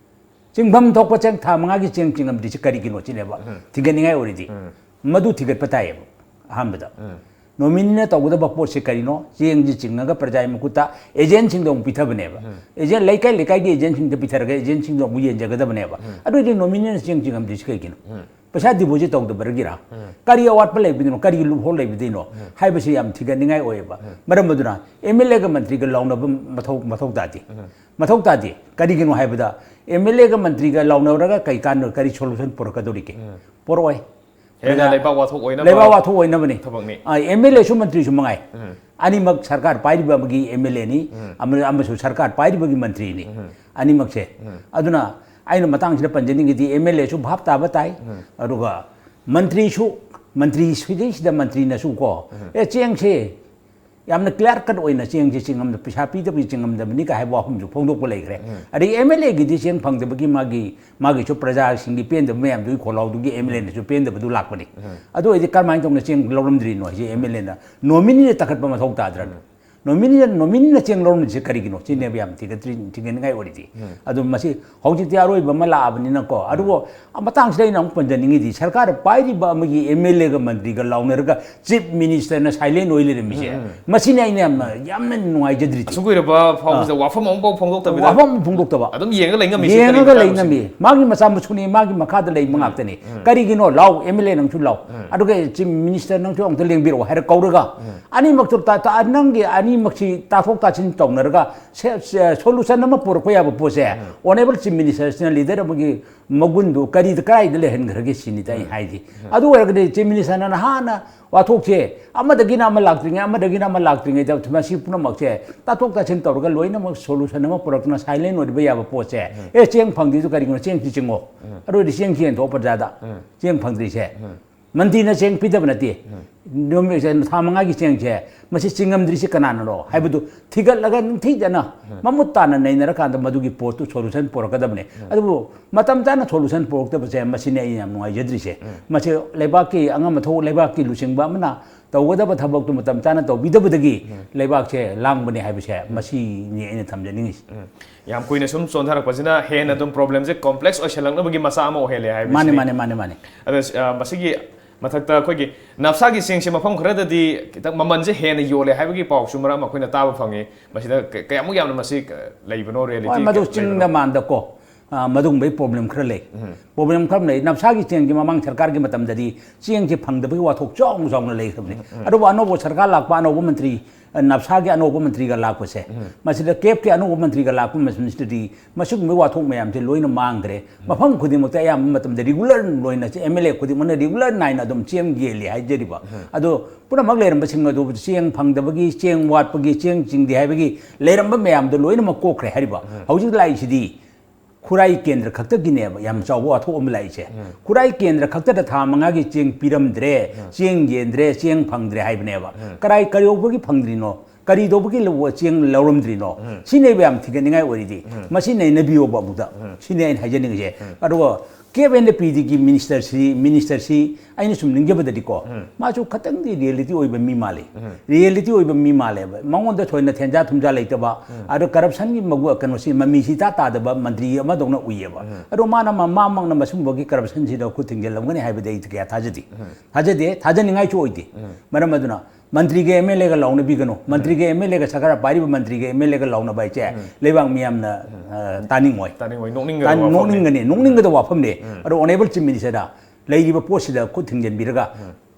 ꯆꯤꯡꯐꯝ ꯊꯣꯛꯄ ꯆꯦꯡ ꯊꯥ ꯃꯉꯥꯒꯤ ꯆꯦꯡ ꯆꯤꯡꯉꯝꯗ꯭ꯔꯤꯁꯦ ꯀꯔꯤꯒꯤꯅꯣ ꯁꯤꯅꯦꯕ ꯊꯤꯒꯠꯅꯤꯡꯉꯥꯏ ꯑꯣꯏꯔꯤꯗꯤ꯫ ꯃꯗꯨ ꯊꯤꯒꯠꯄ ꯇꯥꯏꯌꯦꯕ꯫ ꯑꯍꯥꯟꯕꯗ ꯅꯣꯃꯤꯅꯤꯅ ꯇꯧꯒꯗꯕ ꯄꯣꯠꯁꯦ ꯀꯔꯤꯅꯣ? ꯆꯦꯡꯁꯤ ꯆꯤꯡꯉꯒ ꯄ꯭ꯔꯖꯥꯒꯤ ꯃꯈꯨꯠꯇ ꯑꯦꯖꯦꯟꯁꯤꯡꯗ ꯑꯃꯨꯛ ꯄꯤꯊꯕꯅꯦꯕ꯫ ꯑꯦꯖꯦꯟ, ꯂꯩꯀꯥꯏ ꯂꯩꯀꯥꯏꯒꯤ ꯑꯦꯖꯦꯟꯁꯤꯡꯗ ꯄꯤꯊꯔꯒ ꯑꯦꯖꯦꯟꯁꯤꯡꯗꯣ ꯑꯃꯨꯛ ꯌꯦꯟꯖꯒꯗꯕꯅꯦꯕ꯫ ꯑꯗꯨ ꯑꯣꯏꯔꯗꯤ ꯅꯣꯃꯤꯅꯤꯅ ꯆꯦꯡ ꯆꯤꯡꯉꯝꯗ꯭ꯔꯤꯁꯦ ꯀꯩꯒꯤꯅꯣ? ꯄꯩꯁꯥ ꯗꯤꯄꯣꯖꯤꯠ ꯇꯧꯗꯕꯗꯒꯤꯔꯥ? ꯀꯔꯤ ꯑꯋꯥꯠꯄ ꯂꯩꯕꯗꯩꯅꯣ? ꯀꯔꯤ ꯂꯨꯞꯍꯣꯜ ꯂꯩꯕꯗꯩꯅꯣ? ꯍꯥꯏꯕꯁꯤ ꯌꯥꯝ ꯊꯤꯒꯠꯅꯤꯡꯉꯥꯏ ꯑꯣꯏꯌꯦꯕ꯫ ꯃꯔꯝ ꯑꯗꯨꯅ ꯑꯦꯝ ꯑꯦꯜ ꯑꯦꯒ ꯃꯟꯇ꯭ꯔꯤꯒ ꯂꯥꯎꯅꯕ ꯃꯊꯧ, ꯃꯊꯧ ꯇꯥꯗꯦ꯫ ꯃꯊꯧ ꯇꯥꯗꯦ꯫ ꯀꯔꯤꯒꯤꯅꯣ ꯍꯥꯏꯕꯗ, ꯑꯦꯝ ꯑꯦꯜ ꯑꯦꯒ ꯃꯟꯇ꯭ꯔꯤꯒ ꯂꯥꯎꯅꯔꯒ ꯀꯩ ꯀꯥꯟꯅ-, ꯀꯔꯤ ꯁꯣꯂꯨꯁꯟ ꯄꯨꯔꯛꯀꯗꯧꯔꯤꯒꯦ? ꯄꯨꯔꯛꯑꯣꯏ꯫ ꯍꯦꯟꯅ ꯂꯩꯕꯥꯛ ꯋꯥꯊꯣꯛ ꯑꯣꯏꯅꯕ ꯂꯩꯕꯥꯛ ꯋꯥꯊꯣꯛ ꯑꯣꯏꯅꯕꯅꯤ꯫ ꯊꯕꯛꯅꯤ꯫ ꯑꯦꯝ ꯑꯦꯜ ꯑꯦꯁꯨ ꯃꯟꯇ꯭ꯔꯤꯁꯨ ꯃꯉꯥꯏ꯫ ꯑꯅꯤꯃꯛ ꯁꯔꯀꯥꯔ ꯄꯥꯏꯔꯤꯕ ꯑꯃꯒꯤ ꯑꯦꯝ ꯑꯦꯜ ꯑꯦꯅꯤ, ꯑꯃ-, ꯑꯃꯁꯨ ꯁꯔꯀꯥꯔ ꯄꯥꯏꯔꯤꯕꯒꯤ ꯃꯟꯇ꯭ꯔꯤꯅꯤ꯫ ꯑꯅꯤꯃꯛꯁꯦ꯫ ꯑꯗꯨꯅ ꯑꯩꯅ ꯃꯇꯥꯡꯁꯤꯗ ꯄꯟꯖꯅꯤꯡꯉꯤꯗꯤ ꯑꯦꯝ ꯑꯦꯜ ꯑꯦꯁꯨ ꯚꯥꯞ ꯇꯥꯕ ꯇꯥꯏ, ꯑꯗꯨꯒ ꯃꯟꯇ꯭ꯔꯤꯁꯨ, ꯃꯟꯇ꯭ꯔꯤ ꯁꯤꯗꯩꯁꯤꯗ ꯃꯟꯇ꯭ꯔꯤꯅꯁꯨ ꯀꯣ, "ꯑꯦ, ꯆꯦꯡꯁꯦ ꯌꯥꯝꯅ ꯀ꯭ꯂꯤꯌꯥꯔ ꯀꯠ ꯑꯣꯏꯅ ꯆꯦꯡꯁꯦ ꯆꯤꯡꯉꯝꯗ-, ꯄꯩꯁꯥ ꯄꯤꯗꯕꯒꯤ ꯆꯤꯡꯉꯝꯗꯕꯅꯤ" ꯀꯥꯏ ꯍꯥꯏꯕ ꯋꯥꯐꯝꯁꯨ ꯐꯣꯡꯗꯣꯛꯄ ꯂꯩꯈ꯭ꯔꯦ꯫ ꯑꯗꯒꯤ ꯑꯦꯝ ꯑꯦꯜ ꯑꯦꯒꯤꯗꯤ ꯆꯦꯡ ꯐꯪꯗꯕꯒꯤ ꯃꯥꯒꯤ, ꯃꯥꯒꯤꯁꯨ ꯄ꯭ꯔꯖꯥꯁꯤꯡꯒꯤ ꯄꯦꯟꯗꯕ ꯃꯌꯥꯝꯗꯨꯒꯤ ꯈꯣꯜꯂꯥꯎꯗꯨꯒꯤ ꯑꯦꯝ ꯑꯦꯜ ꯑꯦꯅꯁꯨ ꯄꯦꯟꯗꯕꯗꯨ ꯂꯥꯛꯄꯅꯤ꯫ ꯑꯗꯨ ꯑꯣꯏꯔꯗꯤ ꯀꯔꯝꯍꯥꯏꯅ ꯇꯧꯅ ꯆꯦꯡ ꯂꯧꯔꯝꯗ꯭ꯔꯤꯅꯣ ꯍꯥꯏꯁꯦ ꯑꯦꯝ ꯑꯦꯜ ꯑꯦꯅ? ꯅꯣꯃꯤꯅꯤꯗ ꯇꯛꯈꯠꯄ ꯃꯊꯧ ꯇꯥꯗ꯭ꯔꯅ? ꯅꯣꯃꯤꯅꯤꯗ, ꯅꯣꯃꯤꯅꯤꯅ ꯆꯦꯡ ꯂꯧꯔꯝꯗ꯭ꯔꯤꯁꯦ ꯀꯔꯤꯒꯤꯅꯣ? ꯁꯤꯅꯦꯕ ꯌꯥꯝ ꯊꯤꯒꯠꯇ꯭ꯔꯤ-, ꯊꯤꯒꯠꯅꯤꯡꯉꯥꯏ ꯑꯣꯏꯔꯤꯗꯤ꯫ ꯑꯗꯨ ꯃꯁꯤ ꯍꯧꯖꯤꯛꯇꯤ ꯑꯔꯣꯏꯕ ꯑꯃ ꯂꯥꯛꯑꯕꯅꯤꯅꯀꯣ꯫ ꯑꯗꯨꯕꯨ ꯃꯇꯥꯡꯁꯤꯗ ꯑꯩꯅ ꯑꯃꯨꯛ ꯄꯟꯖꯅꯤꯡꯉꯤꯗꯤ, ꯁꯔꯀꯥꯔ ꯄꯥꯏꯔꯤꯕ ꯑꯃꯒꯤ ꯑꯦꯝ ꯑꯦꯜ ꯑꯦꯒ ꯃꯟꯇ꯭ꯔꯤꯒ ꯂꯥꯎꯅꯔꯒ ꯆꯤꯐ ꯃꯤꯅꯤꯁꯇꯔꯅ ꯁꯥꯏꯂꯦꯟ ꯑꯣꯏ ꯂꯩꯔꯝꯃꯤꯁꯦ, ꯃꯁꯤꯅꯦ ꯑꯩꯅ ꯌꯥꯝꯅ, ꯌꯥꯝꯅ ꯅꯨꯡꯉꯥꯏꯖꯗ꯭ꯔꯤꯁꯦ꯫ ꯑꯁꯨꯛ ꯀꯨꯏꯔꯕ ꯐꯥꯎꯕꯁꯤꯗ ꯋꯥꯐꯝ ꯑꯃꯐꯥꯎ ꯐꯣꯡꯗꯣꯛꯇꯕꯤꯗ ꯋꯥꯐꯝ ꯑꯃ ꯐꯣꯡꯗꯣꯛꯇꯕ꯫ ꯑꯗꯨꯝ ꯌꯦꯡꯉ ꯂꯩ ꯉꯝꯃꯤꯁꯦ ꯌꯦꯡꯉꯒ ꯀꯔꯤꯒꯤꯅꯣ ꯂꯩ ꯍꯥꯏꯕꯁꯤꯅꯤ꯫ ꯉꯝꯃꯤ꯫ ꯃꯥꯒꯤ ꯃꯆꯥ ꯃꯁꯨꯅꯤ, ꯃꯥꯒꯤ ꯃꯈꯥꯗ ꯂꯩꯕ ꯉꯥꯛꯇꯅꯤ꯫ ꯀꯔꯤꯒꯤꯅꯣ? ꯂꯥꯎ, ꯑꯦꯝ ꯑꯦꯜ ꯑꯦ ꯅꯪꯁꯨ ꯂꯥꯎ꯫ ꯑꯗꯨꯒ ꯆꯤꯐ ꯃꯤꯅꯤꯁꯇꯔ ꯅꯪꯁꯨ ꯑꯃꯨꯛꯇ ꯂꯦꯡꯕꯤꯔꯛꯑꯣ ꯍꯥꯏꯔ ꯀꯧꯔꯒ, ꯑꯅꯤꯃꯛꯇꯣ ꯇꯥ-, ꯇꯥ-, ꯅꯪꯒꯤ ꯑꯅꯤꯃꯛꯁꯤ ꯇꯥꯊꯣꯛ ꯇꯥꯁꯤꯟ ꯇꯧꯅꯔꯒ ꯁꯦ-, ꯁꯦ-, ꯁꯣꯂꯨꯁꯟ ꯑꯃ ꯄꯨꯔꯛꯄ ꯌꯥꯕ ꯄꯣꯠꯁꯦ, ꯑꯣꯅꯦꯕꯜ ꯆꯤꯐ ꯃꯤꯅꯤꯁꯇꯔꯁꯤꯅ ꯂꯤꯗꯔ ꯑꯃꯒꯤ ꯃꯒꯨꯟꯗꯨ ꯀꯔꯤꯗ, ꯀꯗꯥꯏꯗ ꯂꯩꯍꯟꯈ꯭ꯔꯒꯦ ꯁꯤꯅꯤꯗ ꯑꯩ ꯍꯥꯏꯗꯤ꯫ ꯑꯗꯨ ꯑꯣꯏꯔꯒꯗꯤ ꯆꯤꯐ ꯃꯤꯅꯤꯁꯇꯔꯅ ꯅꯍꯥꯟꯅ ꯋꯥꯊꯣꯛꯁꯦ ꯑꯃꯗꯒꯤꯅ ꯑꯃ ꯂꯥꯛꯇ꯭ꯔꯤꯉꯩ, ꯑꯃꯗꯒꯤꯅ ꯑꯃ ꯂꯥꯛꯇ꯭ꯔꯤꯉꯩꯗ ꯃꯁꯤ ꯄꯨꯝꯅꯃꯛꯁꯦ ꯇꯥꯊꯣꯛ ꯇꯥꯁꯤꯟ ꯇꯧꯔꯒ ꯂꯣꯏꯅꯃꯛ ꯁꯣꯂꯨꯁꯟ ꯑꯃ ꯄꯨꯔꯛꯇꯨꯅ ꯁꯥꯏꯂꯦꯟ ꯑꯣꯏꯕ ꯌꯥꯕ ꯄꯣꯠꯁꯦ, "ꯑꯦ, ꯆꯦꯡ ꯐꯪꯗ꯭ꯔꯤꯗꯨ ꯀꯔꯤꯒꯤꯅꯣ? ꯆꯦꯡꯁꯤ ꯆꯤꯡꯉꯣ꯫ ꯑꯗꯨ ꯑꯣꯏꯔꯗꯤ ꯆꯦꯡꯁꯤ ꯌꯦꯟꯊꯣꯛꯑꯣ ꯄ꯭ꯔꯖꯥꯗ꯫ ꯆꯦꯡ ꯐꯪꯗ꯭ꯔꯤꯁꯦ"꯫ ꯃꯟꯇ꯭ꯔꯤꯅ ꯆꯦꯡ ꯄꯤꯗꯕ ꯅꯠꯇꯦ꯫ ꯅꯨꯃꯤꯠ ꯊꯥ ꯃꯉꯥꯒꯤ ꯆꯦꯡꯁꯦ ꯃꯁꯤ ꯆꯤꯡꯉꯝꯗ꯭ꯔꯤꯁꯤ ꯀꯅꯥꯅꯅꯣ ꯍꯥꯏꯕꯗꯨ ꯊꯤꯒꯠꯂꯒ ꯅꯤꯡꯊꯤꯖꯅ ꯃꯃꯨꯠ ꯇꯥꯅ ꯅꯩꯅꯔꯀꯥꯟꯗ ꯃꯗꯨꯒꯤ ꯄꯣꯠꯇꯨ ꯁꯣꯂꯨꯁꯟ ꯄꯨꯔꯛꯀꯗꯕꯅꯦ꯫ ꯑꯗꯨꯕꯨ ꯃꯇꯝ ꯆꯥꯅ ꯁꯣꯂꯨꯁꯟ ꯄꯨꯔꯛꯇꯕꯁꯦ ꯃꯁꯤꯅꯦ ꯑꯩꯅ ꯌꯥꯝ ꯅꯨꯡꯉꯥꯏꯖꯗ꯭ꯔꯤꯁꯦ꯫ ꯃꯁꯤ ꯂꯩꯕꯥꯛꯀꯤ ꯑꯉꯝ ꯑꯊꯧ ꯂꯩꯕꯥꯛꯀꯤ ꯂꯨꯆꯤꯡꯕ ꯑꯃꯅ ꯇꯧꯒꯗꯕ ꯊꯕꯛꯇꯨ ꯃꯇꯝ ꯆꯥꯅ ꯇꯧꯕꯤꯗꯕꯗꯒꯤ ꯂꯩꯕꯥꯛꯁꯦ ꯂꯥꯡꯕꯅꯦ ꯍꯥꯏꯕꯁꯦ ꯃꯁꯤꯅꯤ ꯑꯩꯅ ꯊꯝꯖꯅꯤꯡꯉꯤꯁꯦ꯫ ꯌꯥꯝ ꯀꯨꯏꯅ ꯁꯨꯝ ꯆꯣꯟꯊꯔꯛꯄꯁꯤꯅ ꯍꯦꯟꯅ ꯑꯗꯨꯝ ꯄ꯭ꯔꯣꯕ꯭ꯂꯦꯝꯁꯦ ꯀꯣꯝꯄ꯭ꯂꯦꯛꯁ ꯑꯣꯏꯁꯜꯂꯛꯅꯕꯒꯤ ꯃꯆꯥꯛ ꯑꯃ ꯑꯣꯏꯍꯜꯂꯦ ꯍꯥꯏꯕꯁꯤꯅꯤ꯫ ꯃꯥꯅꯦ ꯃꯥꯅꯦ ꯃꯥꯅꯦ ꯃꯥꯅꯦ꯫ ꯑꯗ ꯑ, ꯃꯁꯤꯒꯤ ꯃꯊꯛꯇ ꯑꯩꯈꯣꯏꯒꯤ ꯅꯞꯁꯥꯒꯤ ꯆꯦꯡꯁꯦ ꯃꯐꯝ ꯈꯔꯗꯗꯤ ꯈꯤꯇꯪ ꯃꯃꯜꯁꯦ ꯍꯦꯟꯅ ꯌꯣꯜꯂꯦ ꯍꯥꯏꯕꯒꯤ ꯄꯥꯎꯁꯨ ꯃꯔꯛ ꯑꯃ ꯑꯩꯈꯣꯏꯅ ꯇꯥꯕ ꯐꯪꯉꯤ꯫ ꯃꯁꯤꯗ ꯀ- ꯀꯌꯥꯃꯨꯛ ꯌꯥꯝꯅ ꯃꯁꯤ ꯀ- ꯂꯩꯕꯅꯣ, ꯔꯤꯌꯦꯂꯤꯇꯤ ꯍꯣꯏ, ꯃꯗꯨ ꯀꯌꯥꯃꯨꯛ ꯆꯤꯡꯗ ꯂꯩꯕꯅꯣ? ꯃꯥꯟꯗꯀꯣ꯫ ꯑ, ꯃꯗꯨꯒꯨꯝꯕꯒꯤ ꯄ꯭ꯔꯣꯕ꯭ꯂꯦꯝ ꯈꯔ ꯂꯩ꯫ ꯄ꯭ꯔꯣꯕ꯭ꯂꯦꯝ ꯈꯔ ꯂꯩ꯫ ꯅꯞꯁꯥꯒꯤ ꯆꯦꯡꯁꯤ ꯃꯃꯥꯡ ꯁꯔꯀꯥꯔꯒꯤ ꯃꯇꯝꯗꯗꯤ ꯆꯦꯡꯁꯤ ꯐꯪꯗꯕꯒꯤ ꯋꯥꯊꯣꯛ ꯆꯥꯎꯅ ꯆꯥꯎꯅ ꯂꯩꯈ꯭ꯔꯕꯅꯤ꯫ ꯑꯗꯨꯕꯨ ꯑꯅꯧꯕ ꯁꯔꯀꯥꯔ ꯂꯥꯛꯄ, ꯑꯅꯧꯕ ꯃꯟꯇ꯭ꯔꯤ, ꯑ, ꯅꯞꯁꯥꯒꯤ ꯑꯅꯧꯕ ꯃꯟꯇ꯭ꯔꯤꯒ ꯂꯥꯛꯄꯁꯦ, ꯃꯁꯤꯗ ꯀꯦꯞꯀꯤ ꯑꯅꯧꯕ ꯃꯟꯇ꯭ꯔꯤꯒ ꯂꯥꯛꯄ ꯃꯇꯝꯁꯤꯗꯗꯤ ꯃꯁꯤꯒꯨꯝꯕ ꯋꯥꯊꯣꯛ ꯃꯌꯥꯝꯁꯦ ꯂꯣꯏꯅ ꯃꯥꯡꯈ꯭ꯔꯦ꯫ ꯃꯐꯝ ꯈꯨꯗꯤꯡꯃꯛꯇ ꯑꯌꯥꯝꯕ ꯃꯇꯝꯗ ꯔꯤꯒꯨꯂꯔ ꯂꯣꯏꯅ ꯑꯦꯝ ꯑꯦꯜ ꯑꯦ ꯈꯨꯗꯤꯡꯃꯛꯅ ꯔꯤꯒꯨꯂꯔ ꯅꯥꯏꯅ ꯑꯗꯨꯝ ꯆꯦꯡ ꯌꯦꯜꯂꯤ ꯍꯥꯏꯖꯔꯤꯕ꯫ ꯑꯗꯣ ꯄꯨꯝꯅꯃꯛ ꯂꯩꯔꯝꯕꯁꯤꯡ ꯑꯗꯨ ꯆꯦꯡ ꯐꯪꯗꯕꯒꯤ, ꯆꯦꯡ ꯋꯥꯠꯄꯒꯤ, ꯆꯦꯡ ꯆꯤꯡꯗꯦ ꯍꯥꯏꯕꯒꯤ ꯂꯩꯔꯝꯕ ꯃꯌꯥꯝꯗꯣ ꯂꯣꯏꯅꯃꯛ ꯀꯣꯛꯈ꯭ꯔꯦ ꯍꯥꯏꯔꯤꯕ꯫ ꯍꯧꯖꯤꯛ ꯂꯥꯛꯏꯁꯤꯗꯤ ꯈꯨꯔꯥꯏ ꯀꯦꯟꯗ꯭ꯔ ꯈꯛꯇꯒꯤꯅꯦꯕ ꯌꯥꯝ ꯆꯥꯎꯕ ꯋꯥꯊꯣꯛ ꯑꯃ ꯂꯥꯛꯏꯁꯦ꯫ ꯈꯨꯔꯥꯏ ꯀꯦꯟꯗ꯭ꯔ ꯈꯛꯇꯗ ꯊꯥ ꯃꯉꯥꯒꯤ ꯆꯦꯡ ꯄꯤꯔꯝꯗ꯭ꯔꯦ, ꯆꯦꯡ ꯌꯦꯟꯗ꯭ꯔꯦ, ꯆꯦꯡ ꯐꯪꯗ꯭ꯔꯦ ꯍꯥꯏꯕꯅꯦꯕ꯫ ꯀꯔꯥꯏ, ꯀꯔꯤꯗꯧꯕꯒꯤ ꯐꯪꯗ꯭ꯔꯤꯅꯣ? ꯀꯔꯤꯗꯧꯕꯒꯤ ꯂꯧ-, ꯆꯦꯡ ꯂꯧꯔꯝꯗ꯭ꯔꯤꯅꯣ? ꯁꯤꯅꯦꯕ ꯌꯥꯝ ꯊꯤꯒꯠꯅꯤꯡꯉꯥꯏ ꯑꯣꯏꯔꯤꯗꯤ꯫ ꯃꯁꯤ ꯅꯩꯅꯕꯤꯌꯣꯕ ꯑꯃꯨꯛꯇ꯫ ꯁꯤꯅꯦ ꯑꯩꯅ ꯍꯥꯏꯖꯅꯤꯡꯉꯤꯁꯦ꯫ ꯑꯗꯨꯒ ꯀꯦꯞ ꯑꯦꯟ ꯄꯤ ꯗꯤꯒꯤ ꯃꯤꯅꯤꯁꯇꯔꯁꯤ, ꯃꯤꯅꯤꯁꯇꯔꯁꯤ ꯑꯩꯅ ꯁꯨꯝ ꯅꯤꯡꯖꯕꯗꯗꯤꯀꯣ, ꯃꯥꯁꯨ ꯈꯇꯪꯗꯤ ꯔꯤꯌꯦꯂꯤꯇꯤ ꯑꯣꯏꯕ ꯃꯤ ꯃꯥꯜꯂꯤ꯫ ꯔꯤꯌꯦꯂꯤꯇꯤ ꯑꯣꯏꯕ ꯃꯤ ꯃꯥꯜꯂꯦꯕ꯫ ꯃꯉꯣꯟꯗ ꯊꯣꯏꯅ ꯊꯦꯟꯖꯥ ꯊꯨꯝꯖꯥ ꯂꯩꯇꯕ, ꯑꯗꯣ ꯀꯔꯞꯁꯟꯒꯤ ꯃꯒꯨ-, ꯀꯩꯅꯣꯁꯤ ꯃꯃꯤꯁꯤ ꯏꯇꯥ ꯇꯥꯗꯕ ꯃꯟꯇ꯭ꯔꯤ ꯑꯃꯗꯧꯅ ꯎꯏꯌꯦꯕ꯫ ꯑꯗꯣ ꯃꯥꯅ ꯃ-, ꯃꯥꯃꯛꯅ ꯃꯁꯤꯒꯨꯝꯕꯒꯤ ꯀꯔꯞꯁꯟꯁꯤꯗ ꯈꯨꯠ ꯊꯤꯡꯖꯤꯜꯂꯝꯒꯅꯤ ꯍꯥꯏꯕꯗꯤ ꯑꯩ ꯀꯌꯥ ꯊꯥꯖꯗꯦ꯫ ꯊꯥꯖꯗꯦ, ꯊꯥꯖꯅꯤꯡꯉꯥꯏꯁꯨ ꯑꯣꯏꯗꯦ꯫ ꯃꯔꯝ ꯑꯗꯨꯅ ꯃꯟꯇ꯭ꯔꯤꯒ ꯑꯦꯝ ꯑꯦꯜ ꯑꯦꯒ ꯂꯥꯎꯅꯕꯤꯒꯅꯨ꯫ ꯃꯟꯇ꯭ꯔꯤꯒ ꯑꯦꯝ ꯑꯦꯜ ꯑꯦꯒ, ꯁꯔꯀꯥꯔ ꯄꯥꯏꯔꯤꯕ ꯃꯟꯇ꯭ꯔꯤꯒ ꯑꯦꯝ ꯑꯦꯜ ꯑꯦꯒ ꯂꯥꯎꯅꯕ ꯍꯥꯏꯁꯦ ꯂꯩꯕꯥꯛ ꯃꯤꯌꯥꯝꯅ, ꯑ, ꯇꯥꯅꯤꯡꯉꯣꯏ꯫ ꯇꯥꯅꯤꯡꯉꯣꯏ, ꯅꯣꯛꯅꯤꯡꯒꯗꯕ ꯇꯥ-, ꯋꯥꯐꯝꯅꯤ꯫ ꯅꯣꯛꯅꯤꯡꯒꯅꯤ, ꯅꯣꯛꯅꯤꯡꯒꯗꯕ ꯋꯥꯐꯝꯅꯤ꯫ ꯑꯗꯣ ꯑꯣꯅꯦꯕꯜ ꯆꯤꯐ ꯃꯤꯅꯤꯁꯇꯔꯗ ꯂꯩꯔꯤꯕ ꯄꯣꯠꯁꯤꯗ ꯈꯨꯠ ꯊꯤꯡꯖꯤꯟꯕꯤꯔꯒ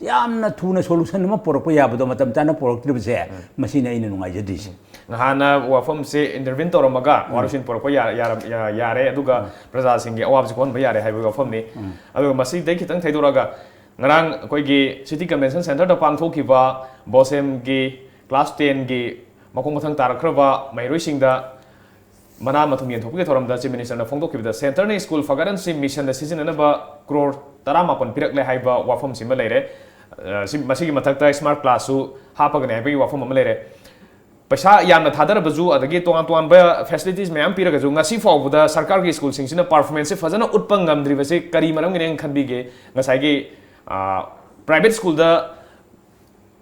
ꯌꯥꯝꯅ ꯊꯨꯅ ꯁꯣꯂꯨꯁꯟ ꯑꯃ ꯄꯨꯔꯛꯄ ꯌꯥꯕꯗꯣ ꯃꯇꯝ ꯆꯥꯅ ꯄꯨꯔꯛꯇ꯭ꯔꯤꯕꯁꯦ ꯃꯁꯤꯅ ꯑꯩꯅ ꯅꯨꯡꯉꯥꯏꯖꯗ꯭ꯔꯤꯁꯦ꯫ ꯅꯍꯥꯟꯅ ꯋꯥꯐꯝꯁꯦ ꯏꯟꯇꯔꯚꯤꯟ ꯇꯧꯔꯝꯃꯒ ꯋꯥꯔꯣꯏꯁꯤꯟ ꯄꯨꯔꯛꯄ ꯌꯥ-, ꯌꯥꯔꯝ-, ꯌꯥ-, ꯌꯥꯔꯦ, ꯑꯗꯨꯒ ꯄ꯭ꯔꯖꯥꯁꯤꯡꯒꯤ ꯑꯋꯥꯕꯁꯤ ꯀꯣꯛꯍꯟꯕ ꯌꯥꯔꯦ ꯍꯥꯏꯕꯒꯤ ꯋꯥꯐꯝꯅꯤ꯫ ꯑꯗꯨꯒ ꯃꯁꯤꯗꯩ ꯈꯤꯇꯪ ꯊꯩꯗꯣꯔꯛꯑꯒ ꯉꯔꯥꯡ ꯑꯩꯈꯣꯏꯒꯤ ꯁꯤꯇꯤ ꯀꯟꯚꯦꯟꯁꯟ ꯁꯦꯟꯇꯔꯗ ꯄꯥꯡꯊꯣꯛꯈꯤꯕ ꯕꯣꯁꯦꯝꯒꯤ ꯀ꯭ꯂꯥꯁ ꯇꯦꯟꯒꯤ ꯃꯈꯣꯡ ꯃꯊꯪ ꯇꯥꯔꯛꯈ꯭ꯔꯕ ꯃꯍꯩꯔꯣꯏꯁꯤꯡꯗ ꯃꯅꯥ ꯃꯊꯨꯝ ꯌꯦꯟꯊꯣꯛꯄꯒꯤ ꯊꯧꯔꯝꯗ Chief Ministerꯅ ꯐꯣꯡꯗꯣꯛꯈꯤꯕꯗ centreꯅ school ꯐꯒꯠꯍꯟꯁꯤ missionꯗ ꯁꯤꯖꯤꯟꯅꯅꯕ crore ꯇꯔꯥ ꯃꯥꯄꯟ ꯄꯤꯔꯛꯂꯦ ꯍꯥꯏꯕ ꯋꯥꯐꯝꯁꯤꯃ ꯂꯩꯔꯦ꯫ ꯑ, ꯁꯤ, ꯃꯁꯤꯒꯤ ꯃꯊꯛꯇ smart classꯁꯨ ꯍꯥꯞꯄꯒꯅꯤ ꯍꯥꯏꯕꯒꯤ ꯋꯥꯐꯝ ꯑꯃ ꯂꯩꯔꯦ꯫ ꯄꯩꯁꯥ ꯌꯥꯝꯅ ꯊꯥꯗꯔꯕꯁꯨ, ꯑꯗꯒꯤ ꯇꯣꯉꯥꯟ ꯇꯣꯉꯥꯟꯕ facilities ꯃꯌꯥꯝ ꯄꯤꯔꯒꯁꯨ, ꯉꯁꯤ ꯐꯥꯎꯕꯗ ꯁꯔꯀꯥꯔꯒꯤ schoolꯁꯤꯡꯁꯤꯅ performanceꯁꯦ ꯐꯖꯅ ꯎꯠꯄ ꯉꯝꯗ꯭ꯔꯤꯕꯁꯤ ꯀꯔꯤ ꯃꯔꯝꯒꯤꯅꯦꯅ ꯈꯟꯕꯤꯒꯦ? ꯉꯁꯥꯏꯒꯤ, ꯑ, private schoolꯗ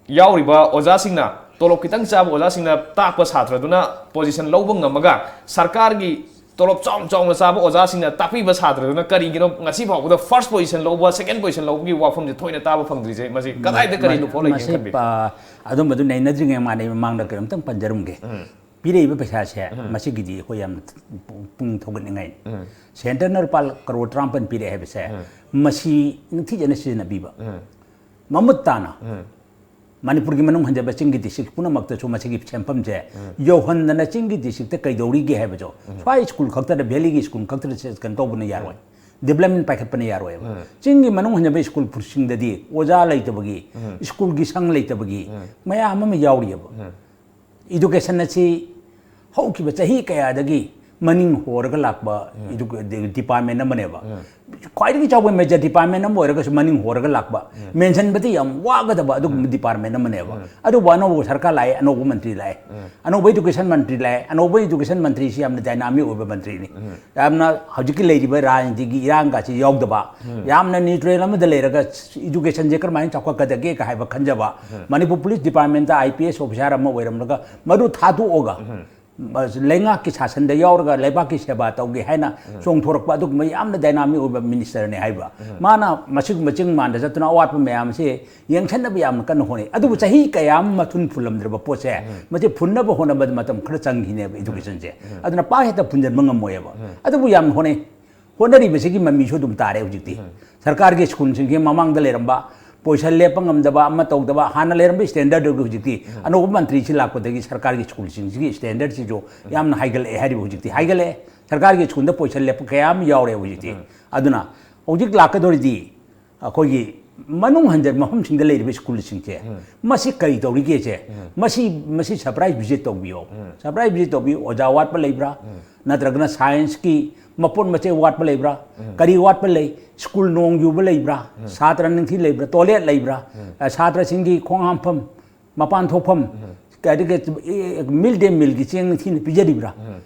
ꯌꯥꯎꯔꯤꯕ ꯑꯣꯖꯥꯁꯤꯡꯅ, ꯇꯣꯂꯣꯞ ꯈꯤꯇꯪ ꯆꯥꯕ ꯑꯣꯖꯥꯁꯤꯡꯅ ꯇꯥꯛꯄ ꯁꯥꯇ꯭ꯔꯗꯨꯅ position ꯂꯧꯕ ꯉꯝꯃꯒ, ꯁꯔꯀꯥꯔꯒꯤ ꯇꯣꯂꯣꯞ ꯆꯥꯎꯅ ꯆꯥꯎꯅ ꯆꯥꯕ ꯑꯣꯖꯥꯁꯤꯡꯅ ꯇꯥꯛꯄꯤꯕ ꯁꯥꯇ꯭ꯔꯗꯨꯅ ꯀꯔꯤꯒꯤꯅꯣ ꯉꯁꯤ ꯐꯥꯎꯕꯗ first position ꯂꯧꯕ, second position ꯂꯧꯕꯒꯤ ꯋꯥꯐꯝꯁꯦ ꯊꯣꯏꯅ ꯇꯥꯕ ꯐꯪꯗ꯭ꯔꯤꯁꯦ? ꯃꯁꯤ ꯀꯗꯥꯏꯗ ꯀꯔꯤ ꯃ-, loophole ꯂꯩꯒꯦꯅ ꯃꯁꯤ ꯈꯟꯕꯤ? ꯄ-, ꯑꯗꯨꯝꯕꯗꯨ ꯅꯩꯅꯗ꯭ꯔꯤꯉꯩ ꯃꯥꯅ ꯑꯩ ꯃꯃꯥꯡꯗ ꯀꯩꯅꯣꯝꯇꯪ ꯄꯟꯖꯔꯝꯒꯦ꯫ ꯎꯝ꯫ ꯄꯤꯔꯛꯏꯕ ꯄꯩꯁꯥꯁꯦ, ꯎꯝ꯫ ꯃꯁꯤꯒꯤꯗꯤ ꯑꯩꯈꯣꯏ ꯌꯥꯝꯅ ꯄꯨꯛꯅꯤꯡ ꯊꯧꯒꯠꯅꯤꯡꯉꯥꯏꯅꯤ꯫ ꯎꯝ꯫ Centreꯅ ꯂꯨꯄꯥ crore ꯇꯔꯥꯃꯥꯄꯟ ꯄꯤꯔꯛꯑꯦ ꯍꯥꯏꯕꯁꯦ, ꯎꯝ꯫ ꯃꯁꯤ ꯅꯤꯡꯊꯤꯖꯅ ꯁꯤꯖꯤꯟꯅꯕꯤꯕ꯫ ꯎꯝ꯫ ꯃꯃꯨꯠ ꯇꯥꯅ ꯎꯝ꯫ ꯃꯅꯤꯄꯨꯔꯒꯤ ꯃꯅꯨꯡ ꯍꯟꯖꯕ ꯆꯤꯡꯒꯤ district ꯄꯨꯝꯅꯃꯛꯇꯁꯨ ꯃꯁꯤꯒꯤ ꯁꯦꯟꯐꯝꯁꯦ ꯎꯝ꯫ ꯌꯧꯍꯟꯗꯅ ꯆꯤꯡꯒꯤ districtꯇ ꯀꯩꯗꯧꯔꯤꯒꯦ ꯍꯥꯏꯕꯗꯣ, ꯎꯝ꯫ ꯁ꯭ꯋꯥꯏ school ꯈꯛꯇꯗ, valleyꯒꯤ school ꯈꯛꯇꯗ ꯁꯦ-, ꯀꯩꯅꯣ ꯇꯧꯕꯅ ꯌꯥꯔꯣꯏ꯫ ꯎꯝ꯫ Development ꯄꯥꯏꯈꯠꯄꯅ ꯌꯥꯔꯣꯏꯕ꯫ ꯎꯝ꯫ ꯆꯤꯡꯒꯤ ꯃꯅꯨꯡ ꯍꯟꯖꯕ schoolꯁꯤꯡꯗꯗꯤ ꯑꯣꯖꯥ ꯂꯩꯇꯕꯒꯤ, ꯎꯝ꯫ Schoolꯒꯤ ꯁꯪ ꯂꯩꯇꯕꯒꯤ, ꯎꯝ꯫ ꯃꯌꯥꯝ ꯑꯃ ꯌꯥꯎꯔꯤꯑꯕ꯫ ꯎꯝ꯫ Education ꯑꯁꯤ ꯍꯧꯈꯤꯕ ꯆꯍꯤ ꯀꯌꯥꯗꯒꯤ ꯃꯅꯤꯡ ꯍꯣꯔꯒ ꯂꯥꯛꯄ ꯎꯝ꯫ Edu-, department ꯑꯃꯅꯦꯕ꯫ ꯎꯝ꯫ ꯈ꯭ꯋꯥꯏꯗꯒꯤ ꯆꯥꯎꯕ major department ꯑꯃ ꯑꯣꯏꯔꯒꯁꯨ ꯃꯅꯤꯡ ꯍꯣꯔꯒ ꯂꯥꯛꯄ, ꯎꯝ꯫ Mentionꯕꯗꯤ ꯌꯥꯝ ꯋꯥꯒꯗꯕ ꯑꯗꯨꯒꯨꯝꯕ ꯎꯝ꯫ Department ꯑꯃꯅꯦꯕ꯫ ꯎꯝ꯫ ꯑꯗꯨꯕꯨ ꯑꯅꯧꯕ ꯁꯔꯀꯥꯔ ꯂꯥꯛꯑꯦ, ꯑꯅꯧꯕ ꯃꯟꯇ꯭ꯔꯤ ꯂꯥꯛꯑꯦ꯫ ꯎꯝ꯫ ꯑꯅꯧꯕ education ꯃꯟꯇ꯭ꯔꯤ ꯂꯥꯛꯑꯦ, ꯑꯅꯧꯕ education ꯃꯟꯇ꯭ꯔꯤꯁꯤ ꯌꯥꯝꯅ dynamic ꯑꯣꯏꯕ ꯃꯟꯇ꯭ꯔꯤꯅꯤ꯫ ꯎꯝ꯫ ꯌꯥꯝꯅ ꯍꯧꯖꯤꯛꯀꯤ ꯂꯩꯔꯤꯕ ꯔꯥꯖꯅꯤꯇꯤꯒꯤ ꯏꯔꯥꯡꯒꯁꯤ ꯌꯥꯎꯗꯕ, ꯎꯝ꯫ ꯌꯥꯝꯅ neutral ꯑꯃꯗ ꯂꯩꯔꯒ educationꯁꯦ ꯀꯔꯝꯍꯥꯏꯅ ꯆꯥꯎꯈꯠꯀꯗꯒꯦ ꯍꯥꯏꯕ ꯈꯟꯖꯕ, ꯎꯝ꯫ ꯃꯅꯤꯄꯨꯔ police departmentꯇ IPS officer ꯑꯃ ꯑꯣꯏꯔꯝꯂꯒ ꯃꯗꯨ ꯊꯥꯗꯣꯛꯑꯒ, ꯎꯝ꯫ ꯂꯩꯉꯥꯛꯀꯤ ꯁꯥꯁꯟꯗ ꯌꯥꯎꯔꯒ ꯂꯩꯕꯥꯛꯀꯤ ꯁꯦꯕꯥ ꯇꯧꯒꯦ ꯍꯥꯏꯅ ꯎꯝ꯫ ꯆꯣꯡꯊꯣꯔꯛꯄ ꯑꯗꯨꯒꯨꯝꯕ ꯌꯥꯝꯅ dynamic ꯑꯣꯏꯕ ministerꯅꯦ ꯍꯥꯏꯕ꯫ ꯎꯝ꯫ ꯃꯥꯅ ꯃꯁꯤꯒꯨꯝꯕ ꯆꯤꯡ ꯃꯥꯟꯗ ꯆꯠꯇꯨꯅ ꯑꯋꯥꯠꯄ ꯃꯌꯥꯝ ꯑꯁꯤ ꯌꯦꯡꯁꯤꯟꯅꯕ ꯌꯥꯝꯅ ꯀꯟꯅ ꯍꯣꯠꯅꯩ꯫ ꯑꯗꯨꯕꯨ ꯆꯍꯤ ꯀꯌꯥ ꯑꯃ ꯃꯊꯨꯟ ꯐꯨꯜꯂꯝꯗ꯭ꯔꯕ ꯄꯣꯠꯁꯦ, ꯎꯝ꯫ ꯃꯁꯤ ꯐꯨꯟꯅꯕ ꯍꯣꯠꯅꯕꯗ ꯃꯇꯝ ꯈꯔ ꯆꯪꯈꯤꯅꯦꯕ educationꯁꯦ꯫ ꯎꯝ꯫ ꯑꯗꯨꯅ ꯄꯥꯛ ꯍꯦꯛꯇ ꯐꯨꯟꯖꯟꯕ ꯉꯝꯃꯣꯏꯕ꯫ ꯎꯝ꯫ ꯑꯗꯨꯕꯨ ꯌꯥꯝ ꯍꯣꯠꯅꯩ꯫ ꯍꯣꯠꯅꯔꯤꯕꯁꯤꯒꯤ ꯃꯃꯤꯁꯨ ꯑꯗꯨꯝ ꯇꯥꯔꯦ ꯍꯧꯖꯤꯛꯇꯤ꯫ ꯎꯝ꯫ ꯁꯔꯀꯥꯔꯒꯤ schoolꯁꯤꯡꯒꯤ ꯃꯃꯥꯡꯗ ꯂꯩꯔꯝꯕ, position ꯂꯦꯞꯄ ꯉꯝꯗꯕ, ꯑꯃ ꯇꯧꯗꯕ, ꯍꯥꯟꯅ ꯂꯩꯔꯝꯕ standardꯗꯨꯒꯤ ꯍꯧꯖꯤꯛꯇꯤ ꯎꯝ꯫ ꯑꯅꯧꯕ ꯃꯟꯇ꯭ꯔꯤꯁꯤ ꯂꯥꯛꯄꯗꯒꯤ ꯁꯔꯀꯥꯔꯒꯤ schoolꯁꯤꯡꯁꯤꯒꯤ standardꯁꯤꯁꯨ ꯎꯝ꯫ ꯌꯥꯝꯅ ꯍꯥꯏꯒꯠꯂꯛꯑꯦ ꯍꯥꯏꯔꯤꯕ ꯍꯧꯖꯤꯛꯇꯤ꯫ ꯍꯥꯏꯒꯠꯂꯛꯑꯦ꯫ ꯁꯔꯀꯥꯔꯒꯤ schoolꯗ position ꯂꯦꯞꯄ ꯀꯌꯥ ꯑꯃ ꯌꯥꯎꯔꯦ ꯍꯧꯖꯤꯛꯇꯤ꯫ ꯎꯝ꯫ ꯑꯗꯨꯅ ꯍꯧꯖꯤꯛ ꯂꯥꯛꯀꯗꯧꯔꯤꯗꯤ ꯑꯩꯈꯣꯏꯒꯤ ꯃꯅꯨꯡ ꯍꯟꯖꯟ ꯃꯐꯝꯁꯤꯡꯗ ꯂꯩꯔꯤꯕ ꯁ꯭ꯀꯨꯜꯁꯤꯡꯁꯦ, ꯃꯁꯤ ꯀꯔꯤ ꯇꯧꯔꯤꯒꯦꯁꯦ, ꯃꯁꯤ ꯃꯁꯤ ꯁꯔꯄ꯭ꯔꯥꯏꯁ ꯚꯤꯖꯤꯠ ꯇꯧꯕꯤꯌꯣ꯫ ꯁꯔꯄ꯭ꯔꯥꯏꯁ ꯚꯤꯖꯤꯠ ꯇꯧꯕꯤꯌꯨ꯫ ꯑꯣꯖꯥ ꯋꯥꯠꯄ ꯂꯩꯕ꯭ꯔꯥ? ꯅꯠꯇ꯭ꯔꯒꯅ ꯁꯥꯏꯟꯁꯀꯤ ꯃꯄꯣꯠ ꯃꯆꯩ ꯋꯥꯠꯄ ꯂꯩꯕ꯭ꯔꯥ? ꯀꯔꯤ ꯋꯥꯠꯄ ꯂꯩ? ꯁ꯭ꯀꯨꯜ ꯅꯣꯡ ꯌꯨꯕ ꯂꯩꯕ꯭ꯔꯥ? ꯁꯥꯇ꯭ꯔ ꯅꯤꯡꯊꯤ ꯂꯩꯕ꯭ꯔꯥ? ꯇꯣꯏꯂꯦꯠ ꯂꯩꯕ꯭ꯔꯥ? ꯑ, ꯁꯥꯇ꯭ꯔꯁꯤꯡꯒꯤ ꯈꯣꯡ ꯍꯥꯝꯐꯝ, ꯃꯄꯥꯟ ꯊꯣꯛꯐꯝ, ꯑꯗꯒꯤ ꯃꯤꯗ ꯗꯦ ꯃꯤꯜꯒꯤ ꯆꯦꯡ ꯅꯤꯡꯊꯤꯅ ꯄꯤꯖꯔꯤꯕ꯭ꯔꯥ?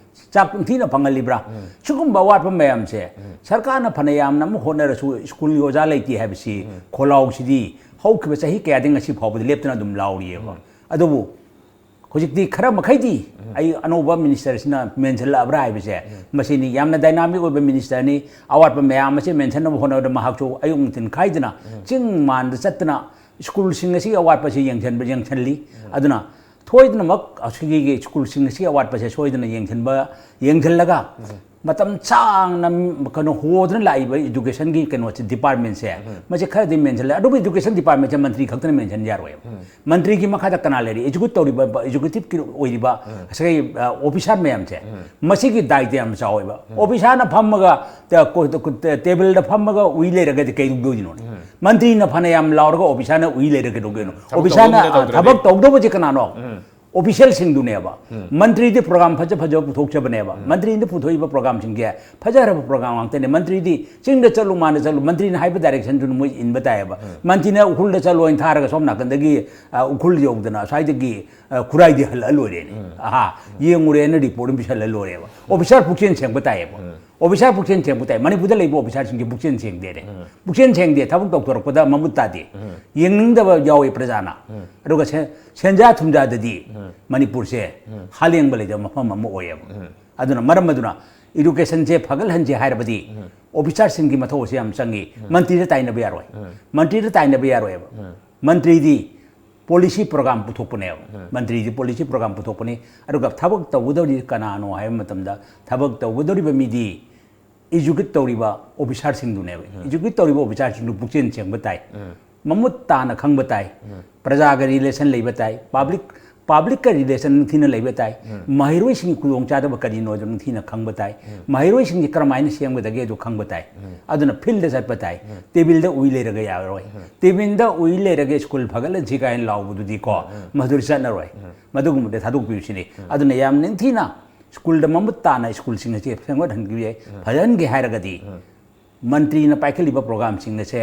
ꯆꯥꯛ ꯅꯤꯡꯊꯤꯅ ꯐꯪꯍꯜꯂꯤꯕ꯭ꯔꯥ? ꯁꯤꯒꯨꯝꯕ ꯑꯋꯥꯠꯄ ꯃꯌꯥꯝꯁꯦ ꯁꯔꯀꯥꯔꯅ ꯐꯅ ꯌꯥꯝꯅ ꯑꯃ ꯍꯣꯠꯅꯔꯁꯨ ꯁ꯭ꯀꯨꯜꯒꯤ ꯑꯣꯖꯥ ꯂꯩꯇꯦ ꯍꯥꯏꯕꯁꯤ ꯈꯣꯜꯂꯥꯎꯁꯤꯗꯤ ꯍꯧꯈꯤꯕ ꯆꯍꯤ ꯀꯌꯥꯗꯒꯤ ꯉꯁꯤ ꯐꯥꯎꯕꯗ ꯂꯦꯞꯇꯅ ꯑꯗꯨꯝ ꯂꯥꯎꯔꯤꯑꯕ꯫ ꯑꯗꯨꯕꯨ ꯍꯧꯖꯤꯛꯇꯤ ꯈꯔ ꯃꯈꯩꯗꯤ ꯑꯩ ꯑꯅꯧꯕ ꯃꯤꯅꯤꯁꯇꯔꯁꯤꯅ ꯃꯦꯟꯁꯤꯜꯂꯛꯑꯕ꯭ꯔꯥ ꯍꯥꯏꯕꯁꯦ ꯃꯁꯤꯅꯤ꯫ ꯌꯥꯝꯅ ꯗꯥꯏꯅꯥꯃꯤꯛ ꯑꯣꯏꯕ ꯃꯤꯅꯤꯁꯇꯔꯅꯤ꯫ ꯑꯋꯥꯠꯄ ꯃꯌꯥꯝ ꯑꯁꯦ ꯃꯦꯟꯁꯤꯟꯅꯕ ꯍꯣꯠꯅꯕꯗ ꯃꯍꯥꯛꯁꯨ ꯑꯌꯨꯛ ꯅꯨꯡꯊꯤꯟ ꯈꯥꯏꯗꯅ ꯆꯤꯡ ꯃꯥꯟꯗ ꯆꯠꯇꯅ ꯁ꯭ꯀꯨꯜꯁꯤꯡ ꯑꯁꯤꯒꯤ ꯑꯋꯥꯠꯄꯁꯤ ꯌꯦꯡꯁꯤꯟꯕ, ꯌꯦꯡꯁꯤꯜꯂꯤ꯫ ꯑꯗꯨꯅ ꯊꯣꯏꯗꯅꯃꯛ ꯑꯁꯤꯒꯤ ꯁ꯭ꯀꯨꯜꯁꯤꯡ ꯑꯁꯤꯒꯤ ꯑꯋꯥꯠꯄꯁꯦ ꯁꯣꯏꯗꯅ ꯌꯦꯡꯁꯤꯟꯕ, ꯌꯦꯡꯁꯤꯜꯂꯒ ꯃꯇꯝ ꯁꯥꯡꯅ ꯀꯩꯅꯣ ꯍꯣꯗꯅ ꯂꯥꯛꯏꯕ ꯏꯗꯨꯀꯦꯁꯟꯒꯤ ꯀꯩꯅꯣꯁꯦ, ꯗꯤꯄꯥꯔꯠꯃꯦꯟꯁꯦ ꯃꯁꯤ ꯈꯔꯗꯤ ꯃꯦꯟꯁꯤꯜꯂꯦ꯫ ꯑꯗꯨꯕꯨ ꯏꯗꯨꯀꯦꯁꯟ ꯗꯤꯄꯥꯔꯠꯃꯦꯟꯁꯦ ꯃꯟꯇ꯭ꯔꯤ ꯈꯛꯇꯅ ꯃꯦꯟꯁꯤꯟ ꯌꯥꯔꯣꯏꯕ꯫ ꯃꯟꯇ꯭ꯔꯤꯒꯤ ꯃꯈꯥꯗ ꯀꯅꯥ ꯂꯩꯔꯤ? ꯑꯦꯛꯖꯤꯀ꯭ꯌꯨꯠ ꯇꯧꯔꯤꯕ, ꯑꯦꯛꯖꯤꯀ꯭ꯌꯨꯇꯤꯞꯀꯤ ꯑꯣꯏꯔꯤꯕ ꯉꯁꯥꯏꯒꯤ, ꯑ, ꯑꯣꯐꯤꯁꯥꯔ ꯃꯌꯥꯝꯁꯦ, ꯃꯁꯤꯒꯤ ꯗꯥꯏꯇ ꯌꯥꯝ ꯆꯥꯎꯋꯦꯕ꯫ ꯑꯣꯐꯤꯁꯥꯔꯅ ꯐꯝꯃꯒ ꯇ-, ꯀꯣ-, ꯇ-, ꯀꯣ-, ꯇ-, ꯇꯦꯕꯜꯗ ꯐꯝꯃꯒ ꯎꯏ ꯂꯩꯔꯒꯗꯤ ꯀꯩꯗꯧꯗꯣꯏꯅꯣ? ꯃꯟꯇ꯭ꯔꯤꯅ ꯐꯅ ꯌꯥꯝ ꯂꯥꯎꯔꯒ ꯑꯣꯐꯤꯁꯥꯔꯅ ꯎꯏ ꯂꯩꯔꯒ ꯀꯩꯗꯧꯗꯣꯏꯅꯣ? ꯊꯕꯛ ꯑꯣꯐꯤꯁꯥꯔꯅ, ꯇꯧꯗꯧꯕꯅ ꯑ, ꯇꯧꯗ꯭ꯔꯗꯤ꯫ ꯊꯕꯛ ꯇꯧꯗꯧꯕꯁꯦ ꯀꯅꯥꯅꯣ? ꯑꯣꯐꯤꯁꯤꯌꯦꯜꯁꯤꯡꯗꯨꯅꯦꯕ꯫ ꯃꯟꯇ꯭ꯔꯤꯗꯤ ꯄ꯭ꯔꯣꯒ꯭ꯔꯥꯝ ꯐꯖ ꯐꯖꯕ ꯄꯨꯊꯣꯛꯆꯕꯅꯦꯕ꯫ ꯃꯟꯇ꯭ꯔꯤꯅ ꯄꯨꯊꯣꯛꯏꯕ ꯄ꯭ꯔꯣꯒ꯭ꯔꯥꯝꯁꯤꯡꯁꯦ ꯐꯖꯔꯕ ꯄ꯭ꯔꯣꯒ꯭ꯔꯥꯝ ꯉꯥꯛꯇꯅꯦ꯫ ꯃꯟꯇ꯭ꯔꯤꯗꯤ ꯆꯤꯡꯗ ꯆꯠꯂꯨ, ꯃꯥꯅ ꯆꯠꯂꯨ, ꯃꯟꯇ꯭ꯔꯤꯅ ꯍꯥꯏꯕ ꯗꯥꯏꯔꯦꯛꯁꯟꯗꯨꯅ ꯃꯣꯏ ꯏꯟꯕ ꯇꯥꯏꯌꯦꯕ꯫ ꯃꯟꯇ꯭ꯔꯤꯅ ꯎꯈ꯭ꯔꯨꯜꯗ ꯆꯠꯂꯣ ꯍꯥꯏꯅ ꯊꯥꯔꯒ ꯁꯣꯝ ꯅꯥꯀꯟꯗꯒꯤ, ꯑ, ꯎꯈ꯭ꯔꯨꯜ ꯌꯧꯗꯅ ꯁ꯭ꯋꯥꯏꯗꯒꯤ, ꯑ, ꯈꯨꯔꯥꯏꯗꯤ ꯍꯜꯂꯛꯑ ꯂꯣꯏꯔꯦꯅꯦ꯫ ꯑꯍꯥ, ꯌꯦꯡꯉꯨꯔꯦꯅ ꯔꯤꯄꯣꯔꯠ ꯑꯃ ꯄꯤꯁꯜꯂ ꯂꯣꯏꯔꯦꯕ꯫ ꯑꯣꯐꯤꯁꯥꯔ ꯄꯨꯛꯆꯦꯜ ꯁꯦꯡꯕ ꯇꯥꯏꯌꯦꯕ꯫ ꯑꯣꯐꯤꯁꯥꯔ ꯄꯨꯛꯆꯦꯜ ꯁꯦꯡꯕ ꯇꯥꯏ꯫ ꯃꯅꯤꯄꯨꯔꯗ ꯂꯩꯕ ꯑꯣꯐꯤꯁꯥꯔꯁꯤꯡꯁꯦ ꯄꯨꯛꯆꯦꯜ ꯁꯦꯡꯗꯦꯅꯦ꯫ ꯄꯨꯛꯆꯦꯜ ꯁꯦꯡꯗꯦ, ꯊꯕꯛ ꯇꯧꯊꯣꯔꯛꯄꯗ ꯃꯃꯨꯠ ꯇꯥꯗꯦ꯫ ꯌꯦꯡꯅꯤꯡꯗꯕ ꯌꯥꯎꯏ ꯄ꯭ꯔꯖꯥꯅ꯫ ꯑꯗꯨꯒ ꯁꯦ-, ꯁꯦꯟꯖꯥ ꯊꯨꯝꯖꯥꯗꯗꯤ ꯃꯅꯤꯄꯨꯔꯁꯦ ꯍꯥꯂꯦꯡꯕ ꯂꯩꯇꯕ ꯃꯐꯝ ꯑꯃ ꯑꯣꯏꯌꯦꯕ꯫ ꯑꯗꯨꯅ ꯃꯔꯝ ꯑꯗꯨꯅ ꯏꯗꯨꯀꯦꯁꯟꯁꯦ ꯐꯒꯠꯍꯟꯁꯦ ꯍꯥꯏꯔꯕꯗꯤ ꯑꯣꯐꯤꯁꯥꯔꯁꯤꯡꯒꯤ ꯃꯊꯧ ꯑꯁꯤ ꯌꯥꯝ ꯆꯪꯉꯤ꯫ ꯃꯟꯇ꯭ꯔꯤꯗ ꯇꯥꯏꯅꯕ ꯌꯥꯔꯣꯏ꯫ ꯃꯟꯇ꯭ꯔꯤꯗ ꯇꯥꯏꯅꯕ ꯌꯥꯔꯣꯏꯕ꯫ ꯃꯟꯇ꯭ꯔꯤꯗꯤ ꯄꯣꯂꯤꯁꯤ ꯄ꯭ꯔꯣꯒ꯭ꯔꯥꯝ ꯄꯨꯊꯣꯛꯄꯅꯦꯕ꯫ ꯃꯟꯇ꯭ꯔꯤꯗꯤ ꯄꯣꯂꯤꯁꯤ ꯄ꯭ꯔꯣꯒ꯭ꯔꯥꯝ ꯄꯨꯊꯣꯛꯄꯅꯤ꯫ ꯑꯗꯨꯒ ꯊꯕꯛ ꯇꯧꯒꯗꯧꯔꯤ ꯀꯅꯥꯅꯣ ꯍꯥꯏꯕ ꯃꯇꯝꯗ ꯊꯕꯛ ꯇꯧꯒꯗꯧꯔꯤꯕ ꯃꯤꯗꯤ ꯑꯦꯖꯨꯀꯦꯠ ꯇꯧꯔꯤꯕ ꯑꯣꯐꯤꯁꯥꯔꯁꯤꯡꯗꯨꯅꯦꯕ꯫ ꯑꯦꯖꯨꯀꯦꯠ ꯇꯧꯔꯤꯕ ꯑꯣꯐꯤꯁꯥꯔꯁꯤꯡꯗꯨ ꯄꯨꯛꯆꯦꯜ ꯁꯦꯡꯕ ꯇꯥꯏ, ꯃꯃꯨꯠ ꯇꯥꯅ ꯈꯪꯕ ꯇꯥꯏ, ꯄ꯭ꯔꯖꯥꯒ ꯔꯤꯂꯦꯁꯟ ꯂꯩꯕ ꯇꯥꯏ, ꯄꯕ꯭ꯂꯤꯛ, ꯄꯕ꯭ꯂꯤꯛꯀ ꯔꯤꯂꯦꯁꯟ ꯅꯤꯡꯊꯤꯅ ꯂꯩꯕ ꯇꯥꯏ꯫ ꯃꯍꯩꯔꯣꯏꯁꯤꯡꯒꯤ ꯈꯨꯗꯣꯡꯆꯥꯗꯕ ꯀꯔꯤꯅꯣ ꯑꯗꯨ ꯅꯤꯡꯊꯤꯅ ꯈꯪꯕ ꯇꯥꯏ꯫ ꯃꯍꯩꯔꯣꯏꯁꯤꯡꯁꯤ ꯀꯔꯝꯍꯥꯏꯅ ꯁꯦꯝꯒꯗꯒꯦ ꯑꯗꯨ ꯈꯪꯕ ꯇꯥꯏ꯫ ꯑꯗꯨꯅ ꯐꯤꯜꯗ ꯆꯠꯄ ꯇꯥꯏ꯫ ꯇꯦꯕꯤꯜꯗ ꯎꯏ ꯂꯩꯔꯒ ꯌꯥꯔꯣꯏ꯫ ꯇꯦꯕꯤꯜꯗ ꯎꯏ ꯂꯩꯔꯒ ꯁ꯭ꯀꯨꯜ ꯐꯒꯠꯍꯟꯁꯤ ꯀꯥꯏꯅ ꯂꯥꯎꯕꯗꯨꯗꯤꯀꯣ, ꯃꯗꯨꯗꯤ ꯆꯠꯅꯔꯣꯏ꯫ ꯃꯗꯨꯒꯨꯝꯕꯗ ꯊꯥꯗꯣꯛꯄꯤꯌꯨ ꯁꯤꯅꯤ꯫ ꯑꯗꯨꯅ ꯌꯥꯝ ꯅꯤꯡꯊꯤꯅ ꯁ꯭ꯀꯨꯜꯗ ꯃꯃꯨꯠ ꯇꯥꯅ ꯁ꯭ꯀꯨꯜꯁꯤꯡ ꯑꯁꯤ ꯁꯦꯝꯒꯠꯍꯟꯕ ꯌꯥꯏ꯫ ꯐꯖꯍꯟꯒꯦ ꯍꯥꯏꯔꯒꯗꯤ ꯃꯟꯇ꯭ꯔꯤꯅ ꯄꯥꯏꯈꯠꯂꯤꯕ ꯄ꯭ꯔꯣꯒ꯭ꯔꯥꯝꯁꯤꯡ ꯑꯁꯦ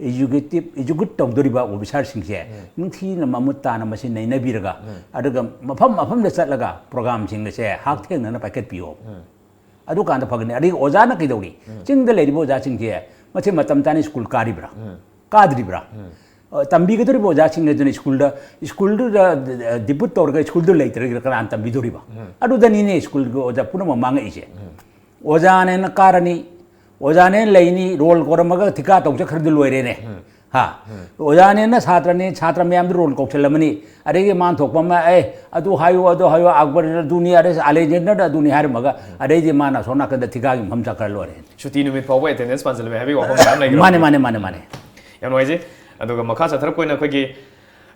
ꯑꯦꯖꯨꯀꯦꯇꯤꯞ, ꯑꯦꯖꯨꯀꯦꯠ ꯇꯧꯗꯣꯔꯤꯕ ꯑꯣꯐꯤꯁꯥꯔꯁꯤꯡꯁꯦ ꯅꯤꯡꯊꯤꯅ ꯃꯃꯨꯠ ꯇꯥꯅ ꯃꯁꯤ ꯅꯩꯅꯕꯤꯔꯒ, ꯑꯗꯨꯒ ꯃꯐꯝ ꯃꯐꯝꯗ ꯆꯠꯂꯒ ꯄ꯭ꯔꯣꯒ꯭ꯔꯥꯝꯁꯤꯡ ꯑꯁꯦ ꯍꯛꯊꯦꯡꯅꯅ ꯄꯥꯏꯈꯠꯄꯤꯌꯣ꯫ ꯑꯗꯨꯀꯥꯟꯗ ꯐꯒꯅꯤ꯫ ꯑꯗꯒꯤ ꯑꯣꯖꯥꯅ ꯀꯩꯗꯧꯔꯤ? ꯆꯤꯡꯗ ꯂꯩꯔꯤꯕ ꯑꯣꯖꯥꯁꯤꯡꯁꯦ ꯃꯁꯤ ꯃꯇꯝ ꯆꯥꯅ ꯁ꯭ꯀꯨꯜ ꯀꯥꯔꯤꯕ꯭ꯔꯥ? ꯀꯥꯗ꯭ꯔꯤꯕ꯭ꯔꯥ? ꯑ, ꯇꯝꯕꯤꯒꯗꯧꯔꯤꯕ ꯑꯣꯖꯥꯁꯤꯡ ꯑꯗꯨꯅ ꯁ꯭ꯀꯨꯜꯗ, ꯁ꯭ꯀꯨꯜꯗꯨꯗ, ꯑ, ꯗꯤꯄꯨꯠ ꯇꯧꯔꯒ ꯁ꯭ꯀꯨꯜꯗꯨ ꯂꯩꯇ꯭ꯔꯒꯗꯤ ꯀꯅꯥꯅ ꯇꯝꯕꯤꯗꯧꯔꯤꯕ? ꯑꯗꯨꯗꯅꯤꯅꯦ ꯁ꯭ꯀꯨꯜꯒꯤ ꯑꯣꯖꯥ ꯄꯨꯝꯅꯃꯛ ꯃꯥꯡꯉꯛꯏꯁꯦ꯫ ꯑꯣꯖꯥꯅꯦꯅ ꯀꯥꯔꯅꯤ, ꯑꯣꯖꯥꯅꯦꯅ ꯂꯩꯅꯤ, ꯔꯣꯜ ꯀꯧꯔꯝꯃꯒ ꯊꯤꯀꯥ ꯇꯧ ꯆꯠꯈ꯭ꯔꯗꯤ ꯂꯣꯏꯔꯦꯅꯦ꯫ ꯍꯥ? ꯑꯣꯖꯥꯅꯦꯅ ꯁꯥꯇ꯭ꯔꯅꯦ, ꯁꯥꯇ꯭ꯔ ꯃꯌꯥꯝꯗꯨ ꯔꯣꯜ ꯀꯧꯁꯜꯂꯝꯃꯅꯤ꯫ ꯑꯗꯒꯤ ꯃꯥꯟ ꯊꯣꯛꯄ ꯑꯃ, "ꯑꯦ, ꯑꯗꯨ ꯍꯥꯏꯌꯨ, ꯑꯗꯨ ꯍꯥꯏꯌꯨ, ꯑꯛꯕꯔꯅ ꯑꯗꯨꯅꯤ, ꯑꯗꯩ ꯑꯂꯦꯛꯖꯦꯟꯗꯔꯅ ꯑꯗꯨꯅꯤ" ꯍꯥꯏꯔꯝꯃꯒ, ꯑꯗꯩꯗꯤ ꯃꯥꯅ ꯑꯁꯣꯝ ꯅꯥꯀꯟꯗ ꯊꯤꯀꯥꯒꯤ ꯃꯐꯝ ꯆꯠꯈ꯭ꯔ ꯂꯣꯏꯔꯦ꯫ ꯁꯨꯇꯤ ꯅꯨꯃꯤꯠ ꯐꯥꯎꯕ ꯑꯦꯇꯦꯟꯗꯦꯟꯁ ꯄꯥꯟꯁꯤꯜꯂꯝꯃꯦ ꯍꯥꯏꯕꯒꯤ ꯋꯥꯐꯝ ꯃꯌꯥꯝ ꯂꯩꯈ꯭ꯔꯦ꯫ ꯃꯥꯅꯦ, ꯃꯥꯅꯦ, ꯃꯥꯅꯦ, ꯃꯥꯅꯦ꯫ ꯌꯥꯝ ꯅꯨꯡꯉꯥꯏꯖꯩ꯫ ꯑꯗꯨꯒ ꯃꯈꯥ ꯆꯠꯊꯔꯛꯄ ꯑꯣꯏꯅ ꯑꯩꯈꯣꯏꯒꯤ,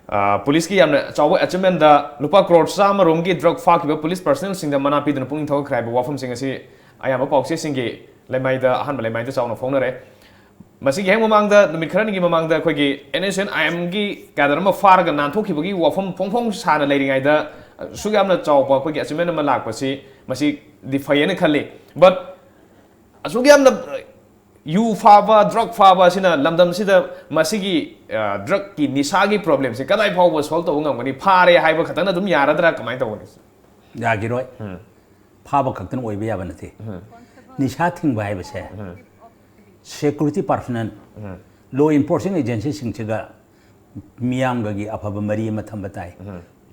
ꯑ, ꯄꯨꯂꯤꯁꯀꯤ ꯌꯥꯝꯅ ꯆꯥꯎꯕ ꯑꯦꯆꯤꯞꯃꯦꯟꯗ ꯂꯨꯄꯥ ꯀ꯭ꯔꯣꯔ ꯆꯥꯝꯃ ꯔꯣꯝꯒꯤ ꯗ꯭ꯔꯒ ꯐꯥꯈꯤꯕ ꯄꯨꯂꯤꯁ ꯄꯔꯁꯅꯦꯜꯁꯤꯡꯗ ꯃꯅꯥ ꯄꯤꯗꯨꯅ ꯄꯨꯛꯅꯤꯡ ꯊꯧꯒꯠꯈ꯭ꯔꯦ ꯍꯥꯏꯕ ꯋꯥꯐꯝꯁꯤꯡ ꯑꯁꯤ ꯑꯌꯥꯝꯕ ꯄꯥꯎꯆꯦꯁꯤꯡꯒꯤ ꯂꯩꯃꯥꯏꯗ, ꯑꯍꯥꯟꯕ ꯂꯩꯃꯥꯏꯗ ꯆꯥꯎꯅ ꯐꯣꯡꯅꯔꯦ꯫ ꯃꯁꯤꯒꯤ ꯍꯦꯛ ꯃꯃꯥꯡꯗ, ꯅꯨꯃꯤꯠ ꯈꯔꯅꯤꯒꯤ ꯃꯃꯥꯡꯗ ꯑꯩꯈꯣꯏꯒꯤ ꯑꯦꯟ ꯑꯦꯁ ꯑꯦꯟ ꯑꯥꯏ ꯑꯦꯝꯒꯤ ꯀꯦꯗꯔ ꯑꯃ ꯐꯥꯔꯒ ꯅꯥꯟꯊꯣꯛꯈꯤꯕꯒꯤ ꯋꯥꯐꯝ ꯐꯣꯡ ꯐꯣꯡ ꯁꯥꯅ ꯂꯩꯔꯤꯉꯩꯗ, ꯑꯁꯨꯛ ꯌꯥꯝꯅ ꯆꯥꯎꯕ ꯑꯩꯈꯣꯏꯒꯤ ꯑꯦꯆꯤꯞꯃꯦꯟ ꯑꯃ ꯂꯥꯛꯄꯁꯤ, ꯃꯁꯤꯗꯤ ꯐꯩꯌꯦꯅ ꯈꯜꯂꯤ꯫ But ꯑꯁꯨꯛ ꯌꯥꯝꯅ ꯌꯨ ꯐꯥꯕ, ꯗ꯭ꯔꯒ ꯐꯥꯕ ꯑꯁꯤꯅ ꯂꯝꯗꯝꯁꯤꯗ ꯃꯁꯤꯒꯤ, ꯑ, ꯗ꯭ꯔꯒꯀꯤ ꯅꯤꯁꯥꯒꯤ ꯄ꯭ꯔꯣꯕ꯭ꯂꯦꯝꯁꯦ ꯀꯗꯥꯏ ꯐꯥꯎꯕ ꯁꯣꯜꯕ ꯇꯧꯕ ꯉꯝꯒꯅꯤ? ꯐꯥꯔꯦ ꯍꯥꯏꯕ ꯈꯛꯇꯅ ꯑꯗꯨꯝ ꯌꯥꯔꯗ꯭ꯔꯥ? ꯀꯃꯥꯏꯅ ꯇꯧꯒꯅꯤ? ꯌꯥꯈꯤꯔꯣꯏ꯫ ꯐꯥꯕ ꯈꯛꯇꯅ ꯑꯣꯏꯕ ꯌꯥꯕ ꯅꯠꯇꯦ꯫ ꯅꯤꯁꯥ ꯊꯤꯡꯕ ꯍꯥꯏꯕꯁꯦ ꯁꯦꯀ꯭ꯌꯨꯔꯤꯇꯤ ꯄꯥꯔꯁꯣꯅꯦꯜ, ꯂꯣ ꯏꯟꯐꯣꯔꯁꯤꯡ ꯑꯦꯖꯦꯟꯁꯤꯁꯤꯡꯁꯤꯒ ꯃꯤꯌꯥꯝꯒꯒꯤ ꯑꯐꯕ ꯃꯔꯤ ꯑꯃ ꯊꯝꯕ ꯇꯥꯏ꯫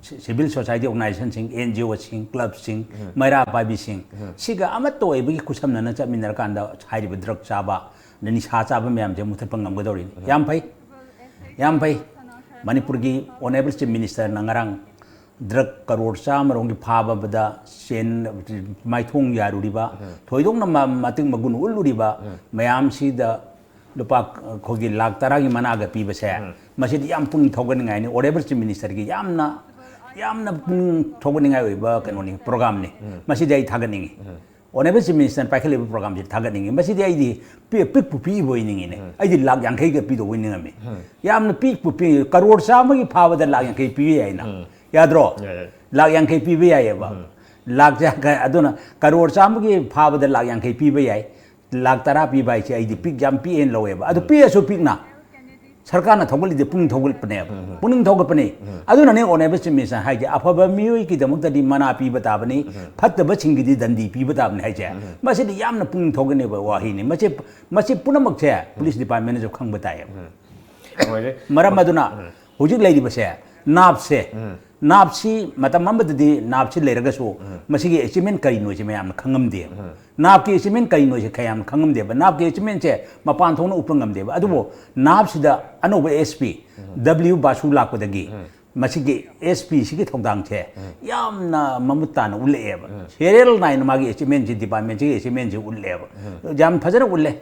ꯁꯤ-, ꯁꯤꯚꯤꯜ ꯁꯣꯁꯥꯏꯇꯤ ꯑꯣꯔꯒꯅꯥꯏꯖꯦꯁꯟꯁꯤꯡ, ꯑꯦꯟ ꯖꯤ ꯑꯣꯁꯤꯡ, ꯀ꯭ꯂꯕꯁꯤꯡ, ꯃꯩꯔꯥ ꯄꯥꯏꯕꯤꯁꯤꯡ, ꯁꯤꯒ ꯑꯃꯠꯇ ꯑꯣꯏꯕꯒꯤ ꯈꯨꯠꯁꯝꯅꯅ ꯆꯠꯃꯤꯟꯅꯔꯀꯥꯟꯗ ꯍꯥꯏꯔꯤꯕ ꯗ꯭ꯔꯒ ꯆꯥꯕ, ꯑꯗ ꯅꯤꯁꯥ ꯆꯥꯕ ꯃꯌꯥꯝꯁꯦ ꯃꯨꯊꯠꯄ ꯉꯝꯒꯗꯧꯔꯤꯅꯤ꯫ ꯌꯥꯝ ꯐꯩ, ꯌꯥꯝ ꯐꯩ꯫ ꯃꯅꯤꯄꯨꯔꯒꯤ ꯑꯣꯅꯔꯦꯕꯜ ꯆꯤꯐ ꯃꯤꯅꯤꯁꯇꯔꯅ ꯉꯔꯥꯡ ꯗ꯭ꯔꯒ ꯀꯔꯣꯔ ꯆꯥꯝꯃ ꯔꯣꯝꯒꯤ ꯐꯥꯕꯗ ꯁꯦꯟ ꯃꯥꯏꯊꯣꯡ ꯌꯥꯔꯨꯔꯤꯕ, ꯊꯣꯏꯗꯣꯛꯅ ꯃ-, ꯃꯇꯤꯛ ꯃꯒꯨꯟ ꯎꯠꯂꯨꯔꯤꯕ ꯃꯌꯥꯝꯁꯤꯗ ꯂꯨꯄꯥ ꯑꯩꯈꯣꯏꯒꯤ ꯂꯥꯈ ꯇꯔꯥꯒꯤ ꯃꯅꯥꯒ ꯄꯤꯕꯁꯦ, ꯃꯁꯤꯗꯤ ꯌꯥꯝ ꯄꯨꯛꯅꯤꯡ ꯊꯧꯒꯠꯅꯤꯡꯉꯥꯏꯅꯤ꯫ ꯑꯣꯅꯔꯦꯕꯜ ꯆꯤꯐ ꯃꯤꯅꯤꯁꯇꯔꯒꯤ ꯌꯥꯝꯅ ꯌꯥꯝꯅ ꯄꯨꯛꯅꯤꯡ ꯊꯧꯒꯠꯅꯤꯡꯉꯥꯏ ꯑꯣꯏꯕ ꯀꯩꯅꯣꯅꯤ, ꯄ꯭ꯔꯣꯒ꯭ꯔꯥꯝꯅꯤ꯫ ꯃꯁꯤꯗꯤ ꯑꯩ ꯊꯥꯒꯠꯅꯤꯡꯉꯤ꯫ Honourable chief ꯃꯤꯅꯤꯁꯇꯔꯅ ꯄꯥꯏꯈꯠꯂꯤꯕ ꯄ꯭ꯔꯣꯒ꯭ꯔꯥꯝꯁꯤ ꯊꯥꯒꯠꯅꯤꯡꯉꯤ꯫ ꯃꯁꯤꯗꯤ ꯑꯩꯗꯤ ꯄꯤ- ꯄꯤꯛꯄꯨ ꯄꯤꯛꯏꯕꯣꯏ ꯅꯤꯡꯉꯤꯅꯦ꯫ ꯑꯩꯗꯤ ꯂꯥꯛ ꯌꯥꯡꯈꯩꯒ ꯄꯤꯗꯧꯕꯣꯏ ꯅꯤꯡꯉꯝꯃꯤ꯫ ꯌꯥꯝꯅ ꯄꯤꯛꯄꯨ ꯄꯤ, ꯀꯔꯣꯔ ꯆꯥꯝꯃꯒꯤ ꯐꯥꯕꯗ ꯂꯥꯛ ꯌꯥꯡꯈꯩ ꯄꯤꯕ ꯌꯥꯏꯅ꯫ ꯌꯥꯗ꯭ꯔꯣ? ꯌꯥꯏ, ꯌꯥꯏ꯫ ꯂꯥꯛ ꯌꯥꯡꯈꯩ ꯄꯤꯕ ꯌꯥꯏꯌꯦꯕ꯫ ꯂꯥꯛ ꯌꯥꯡꯈꯩ, ꯑꯗꯨꯅ ꯀꯔꯣꯔ ꯆꯥꯝꯃꯒꯤ ꯐꯥꯕꯗ ꯂꯥꯛ ꯌꯥꯡꯈꯩ ꯄꯤꯕ ꯌꯥꯏ꯫ ꯂꯥꯛ ꯇꯔꯥ ꯄꯤꯕ ꯍꯥꯏꯁꯦ ꯑꯩꯗꯤ ꯄꯤꯛ, ꯌꯥꯝ ꯄꯤꯛꯑꯦꯅ ꯂꯧꯋꯦꯕ꯫ ꯑꯗꯨ ꯄꯤꯛꯑꯁꯨ ꯄꯤꯛꯅ ꯁꯔꯀꯥꯔꯅ ꯊꯧꯒꯠꯂꯤꯗꯤ ꯄꯨꯛꯅꯤꯡ ꯊꯧꯒꯠꯄꯅꯦꯕ꯫ ꯄꯨꯛꯅꯤꯡ ꯊꯧꯒꯠꯄꯅꯤ꯫ ꯑꯗꯨꯅꯅꯦ ꯑꯣꯅꯦꯕꯜ ꯆꯤꯐ ꯃꯤꯅꯤꯁꯇꯔ ꯍꯥꯏꯁꯦ, ꯑꯐꯕ ꯃꯤꯑꯣꯏꯒꯤꯗꯃꯛꯇꯗꯤ ꯃꯅꯥ ꯄꯤꯕ ꯇꯥꯕꯅꯤ, ꯐꯠꯇꯕꯁꯤꯡꯒꯤꯗꯤ ꯗꯟꯗꯤ ꯄꯤꯕ ꯇꯥꯕꯅꯤ ꯍꯥꯏꯁꯦ꯫ ꯃꯁꯤꯗꯤ ꯌꯥꯝꯅ ꯄꯨꯛꯅꯤꯡ ꯊꯧꯒꯠꯅꯕ ꯋꯥꯍꯩꯅꯤ꯫ ꯃꯁꯤ, ꯃꯁꯤ ꯄꯨꯝꯅꯃꯛꯁꯦ ꯄꯨꯂꯤꯁ ꯗꯤꯄꯥꯔꯠꯃꯦꯟꯅꯁꯨ ꯈꯪꯕ ꯇꯥꯏꯌꯦꯕ꯫ ꯃꯔꯝ ꯑꯗꯨꯅ ꯍꯧꯖꯤꯛ ꯂꯩꯔꯤꯕꯁꯦ, ꯅꯥꯞꯁꯦ, ꯅꯥꯞꯁꯤ ꯃꯇꯝ ꯑꯃꯗꯗꯤ ꯅꯥꯞꯁꯤ ꯂꯩꯔꯒꯁꯨ ꯃꯁꯤꯒꯤ ꯑꯦꯆꯤꯞꯃꯦꯟ ꯀꯔꯤꯅꯣꯁꯦ ꯃꯌꯥꯝꯅ ꯈꯪꯉꯝꯗꯦꯕ꯫ ꯅꯥꯞꯀꯤ ꯑꯦꯆꯤꯞꯃꯦꯟ ꯀꯔꯤꯅꯣꯁꯦ ꯀꯌꯥꯝ ꯈꯪꯉꯝꯗꯦꯕ꯫ ꯅꯥꯞꯀꯤ ꯑꯦꯆꯤꯞꯃꯦꯟꯁꯦ ꯃꯄꯥꯟ ꯊꯣꯛꯅ ꯎꯠꯄ ꯉꯝꯗꯦꯕ꯫ ꯑꯗꯨꯕꯨ ꯅꯥꯞꯁꯤꯗ ꯑꯅꯧꯕ ꯑꯦꯁ ꯄꯤ ꯗꯕ꯭ꯂꯤꯎ ꯕꯥꯁꯨ ꯂꯥꯛꯄꯗꯒꯤ ꯃꯁꯤꯒꯤ ꯑꯦꯁ ꯄꯤ ꯁꯤꯒꯤ ꯊꯧꯗꯥꯡꯁꯦ ꯌꯥꯝꯅ ꯃꯃꯨꯠ ꯇꯥꯅ ꯎꯠꯂꯛꯑꯦꯕ꯫ ꯁꯦꯔꯤꯌꯦꯜ ꯅꯥꯏꯅ ꯃꯥꯒꯤ ꯑꯦꯆꯤꯞꯃꯦꯟꯁꯤ, ꯗꯤꯄꯥꯔꯠꯃꯦꯟꯁꯤꯒꯤ ꯑꯦꯆꯤꯞꯃꯦꯟꯁꯤ ꯎꯠꯂꯦꯕ꯫ ꯌꯥꯝ ꯐꯖꯅ ꯎꯠꯂꯦ꯫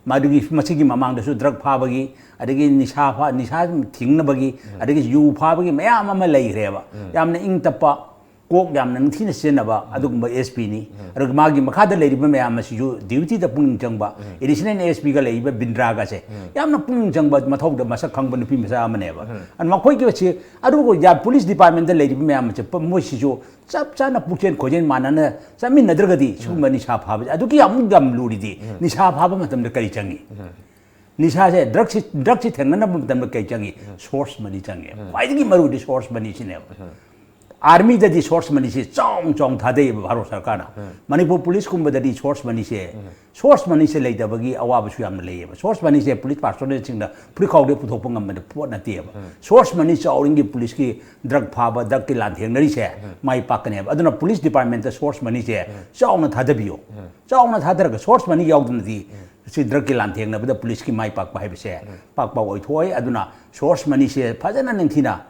ꯃꯗꯨꯒꯤ, ꯃꯁꯤꯒꯤ ꯃꯃꯥꯡꯗꯁꯨ ꯗ꯭ꯔꯒ ꯐꯥꯕꯒꯤ, ꯑꯗꯒꯤ ꯅꯤꯁꯥ ꯐꯥ-, ꯅꯤꯁꯥ ꯊꯤꯡꯅꯕꯒꯤ, ꯑꯗꯒꯤ ꯌꯨ ꯐꯥꯕꯒꯤ ꯃꯌꯥꯝ ꯑꯃ ꯂꯩꯈ꯭ꯔꯦꯕ꯫ ꯌꯥꯝꯅ ꯏꯪ ꯇꯞꯄ, ꯀꯣꯛ ꯌꯥꯝꯅ ꯅꯤꯡꯊꯤꯅ ꯁꯤꯖꯤꯟꯅꯕ ꯑꯗꯨꯒꯨꯝꯕ ꯑꯦꯁ ꯄꯤꯅꯤ꯫ ꯑꯗꯨꯒ ꯃꯥꯒꯤ ꯃꯈꯥꯗ ꯂꯩꯔꯤꯕ ꯃꯌꯥꯝ ꯑꯁꯤꯁꯨ ꯗ꯭ꯌꯨꯇꯤꯗ ꯄꯨꯛꯅꯤꯡ ꯆꯪꯕ, ꯑꯦꯗꯤꯁꯅꯦꯜ ꯑꯦꯁ ꯄꯤꯒ ꯂꯩꯔꯤꯕ ꯕꯤꯟꯗ꯭ꯔꯥꯒꯁꯦ ꯌꯥꯝꯅ ꯄꯨꯛꯅꯤꯡ ꯆꯪꯕ, ꯃꯊꯧꯗ ꯃꯁꯛ ꯈꯪꯕ ꯅꯨꯄꯤ ꯃꯆꯥ ꯑꯃꯅꯦꯕ꯫ ꯑꯗꯨ ꯃꯈꯣꯏꯒꯤ ꯑꯁꯤ, ꯑꯗꯨꯕꯨ ꯌꯥ-, ꯄꯨꯂꯤꯁ ꯗꯤꯄꯥꯔꯠꯃꯦꯟꯇ ꯂꯩꯔꯤꯕ ꯃꯌꯥꯝ ꯑꯁꯦ ꯄ-, ꯃꯣꯏꯁꯤꯁꯨ ꯆꯞ ꯆꯥꯅ ꯄꯨꯛꯆꯦꯟ ꯈꯣꯏꯖꯦꯟ ꯃꯥꯟꯅꯅ ꯆꯠꯃꯤꯟꯅꯗ꯭ꯔꯒꯗꯤ ꯁꯤꯒꯨꯝꯕ ꯅꯤꯁꯥ ꯐꯥꯕꯁꯦ ꯑꯗꯨꯛꯀꯤ ꯌꯥꯝ ꯂꯨꯔꯤꯗꯤ꯫ ꯅꯤꯁꯥ ꯐꯥꯕ ꯃꯇꯝꯗ ꯀꯔꯤ ꯆꯪꯉꯤ? ꯅꯤꯁꯥꯁꯦ, ꯗ꯭ꯔꯒꯁꯤ, ꯗ꯭ꯔꯒꯁꯤ ꯊꯦꯡꯅꯅꯕ ꯃꯇꯝꯗ ꯀꯔꯤ ꯆꯪꯉꯤ? ꯁꯣꯔꯁ ꯃꯅꯤ ꯆꯪꯉꯦ꯫ ꯈ꯭ꯋꯥꯏꯗꯒꯤ ꯃꯔꯨꯗꯤ ꯁꯣꯔꯁ ꯃꯅꯤꯁꯤꯅꯦꯕ꯫ ꯑꯥꯔꯃꯤꯗꯗꯤ ꯁꯣꯔꯁ ꯃꯅꯤꯁꯤ ꯆꯥꯎꯅ ꯆꯥꯎꯅ ꯊꯥꯗꯩꯌꯦꯕ ꯚꯥꯔꯠ ꯁꯔꯀꯥꯔꯅ꯫ ꯃꯅꯤꯄꯨꯔ ꯄꯨꯂꯤꯁꯀꯨꯝꯕꯗꯗꯤ ꯁꯣꯔꯁ ꯃꯅꯤꯁꯦ, ꯁꯣꯔꯁ ꯃꯅꯤꯁꯦ ꯂꯩꯇꯕꯒꯤ ꯑꯋꯥꯕꯁꯨ ꯌꯥꯝꯅ ꯂꯩꯌꯦꯕ꯫ ꯁꯣꯔꯁ ꯃꯅꯤꯁꯦ ꯄꯨꯂꯤꯁ ꯄꯥꯔꯁꯣꯅꯦꯜꯁꯤꯡꯅ ꯐꯨꯔꯤꯠꯈꯥꯎꯗꯒꯤ ꯄꯨꯊꯣꯛꯄ ꯉꯝꯕ ꯄꯣꯠ ꯅꯠꯇꯦꯕ꯫ ꯁꯣꯔꯁ ꯃꯅꯤ ꯆꯥꯎꯔꯤꯉꯩ ꯄꯨꯂꯤꯁꯀꯤ ꯗ꯭ꯔꯒ ꯐꯥꯕ, ꯗ꯭ꯔꯒꯀꯤ ꯂꯥꯟꯊꯦꯡꯅꯔꯤꯁꯦ ꯃꯥꯏ ꯄꯥꯛꯀꯅꯦꯕ꯫ ꯑꯗꯨꯅ ꯄꯨꯂꯤꯁ ꯗꯤꯄꯥꯔꯠꯃꯦꯟꯇ ꯁꯣꯔꯁ ꯃꯅꯤꯁꯦ ꯆꯥꯎꯅ ꯊꯥꯗꯕꯤꯌꯣ꯫ ꯆꯥꯎꯅ ꯊꯥꯗꯔꯒ ꯁꯣꯔꯁ ꯃꯅꯤ ꯌꯥꯎꯗꯅꯗꯤ ꯁꯤ ꯗ꯭ꯔꯒꯀꯤ ꯂꯥꯟꯊꯦꯡꯅꯕꯗ ꯄꯨꯂꯤꯁꯀꯤ ꯃꯥꯏ ꯄꯥꯛꯄ ꯍꯥꯏꯕꯁꯦ ꯄꯥꯛ ꯄꯥꯛ ꯑꯣꯏꯊꯣꯛꯑꯣꯏ꯫ ꯑꯗꯨꯅ ꯁꯣꯔꯁ ꯃꯅꯤꯁꯦ ꯐꯖꯅ ꯅꯤꯡꯊꯤꯅ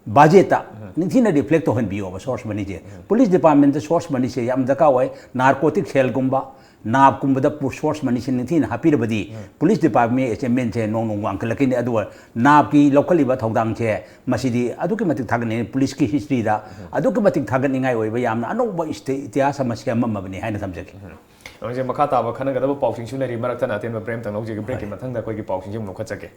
ꯕꯖꯦꯠꯇ ꯅꯤꯡꯊꯤꯅ ꯔꯤꯐ꯭ꯂꯦꯛ ꯇꯧꯍꯟꯕꯤꯌꯣꯕ ꯁꯣꯔꯁ ꯃꯅꯤꯁꯦ꯫ ꯄꯨꯂꯤꯁ ꯗꯤꯄꯥꯔꯠꯃꯦꯟꯇ ꯁꯣꯔꯁ ꯃꯅꯤꯁꯦ ꯌꯥꯝ ꯗꯔꯀꯥꯔ ꯑꯣꯏ꯫ ꯅꯥꯔꯀꯣꯇꯤꯛ ꯁꯦꯜꯒꯨꯝꯕ, ꯅꯥꯞꯀꯨꯝꯕꯗ ꯄꯨ-, ꯁꯣꯔꯁ ꯃꯅꯤꯁꯦ ꯅꯤꯡꯊꯤꯅ ꯍꯥꯞꯄꯤꯔꯕꯗꯤ ꯄꯨꯂꯤꯁ ꯗꯤꯄꯥꯔꯠꯃꯦꯟ ꯑꯦꯆꯤꯞꯃꯦꯟꯁꯦ ꯅꯣꯡ ꯅꯣꯡ ꯋꯥꯡꯈꯠꯂꯛꯀꯅꯤ꯫ ꯑꯗꯨꯒ ꯅꯥꯞꯀꯤ ꯂꯧꯈꯠꯂꯤꯕ ꯊꯧꯗꯥꯡꯁꯦ ꯃꯁꯤꯗꯤ ꯑꯗꯨꯛꯀꯤ ꯃꯇꯤꯛ ꯊꯥꯒꯠꯅꯤꯡꯉꯤ꯫ ꯄꯨꯂꯤꯁꯀꯤ ꯍꯤꯁꯇ꯭ꯔꯤꯗ ꯑꯗꯨꯛꯀꯤ ꯃꯇꯤꯛ ꯊꯥꯒꯠꯅꯤꯡꯉꯥꯏ ꯑꯣꯏꯕ ꯌꯥꯝꯅ ꯑꯅꯧꯕ ꯏꯁꯇꯦ-, ꯏꯇꯤꯍꯥꯁ ꯑꯃ ꯁꯦꯝꯃꯝꯃꯕꯅꯤ ꯍꯥꯏꯅ ꯊꯝꯖꯒꯦ꯫ ꯍꯧꯖꯤꯛ ꯃꯈꯥ ꯇꯥꯕ ꯈꯟꯅꯒꯗꯕ ꯄꯥꯎꯁꯤꯡꯁꯨ ꯂꯩꯔꯤ꯫ ꯃꯔꯛꯇꯅ ꯑꯇꯦꯟꯕ ꯕ꯭ꯔꯦꯛ ꯑꯃꯇꯪ ꯂꯧꯖꯒꯦ꯫ ꯕ꯭ꯔꯦꯛꯀꯤ ꯃꯊꯪꯗ ꯑꯩꯈꯣꯏꯒꯤ ꯄꯥꯎꯁꯤꯡꯁꯤ ꯑꯃꯨꯛ ꯂꯧꯈꯠꯆꯒꯦ꯫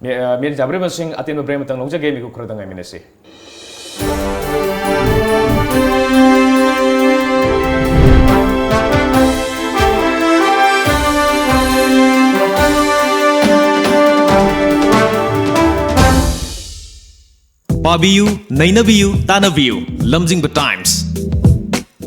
ꯃꯤ-, ꯑ, ꯃꯤꯔ ꯖꯥꯕꯤꯔ ꯃꯁꯤꯡ, ꯑꯇꯦꯟꯕ ꯕ꯭ꯔꯦꯛ ꯑꯃꯇꯪ ꯂꯧꯖꯒꯦ꯫ ꯃꯤꯀꯨꯞ ꯈꯔꯗ ꯉꯥꯏꯃꯤꯟꯅꯁꯤ꯫ ꯄꯥꯕꯤꯌꯨ, ꯅꯩꯅꯕꯤꯌꯨ, ꯇꯥꯟꯅꯕꯤꯌꯨ꯫ ꯂꯝꯖꯤꯡꯕ ꯇꯥꯏꯝꯁ꯫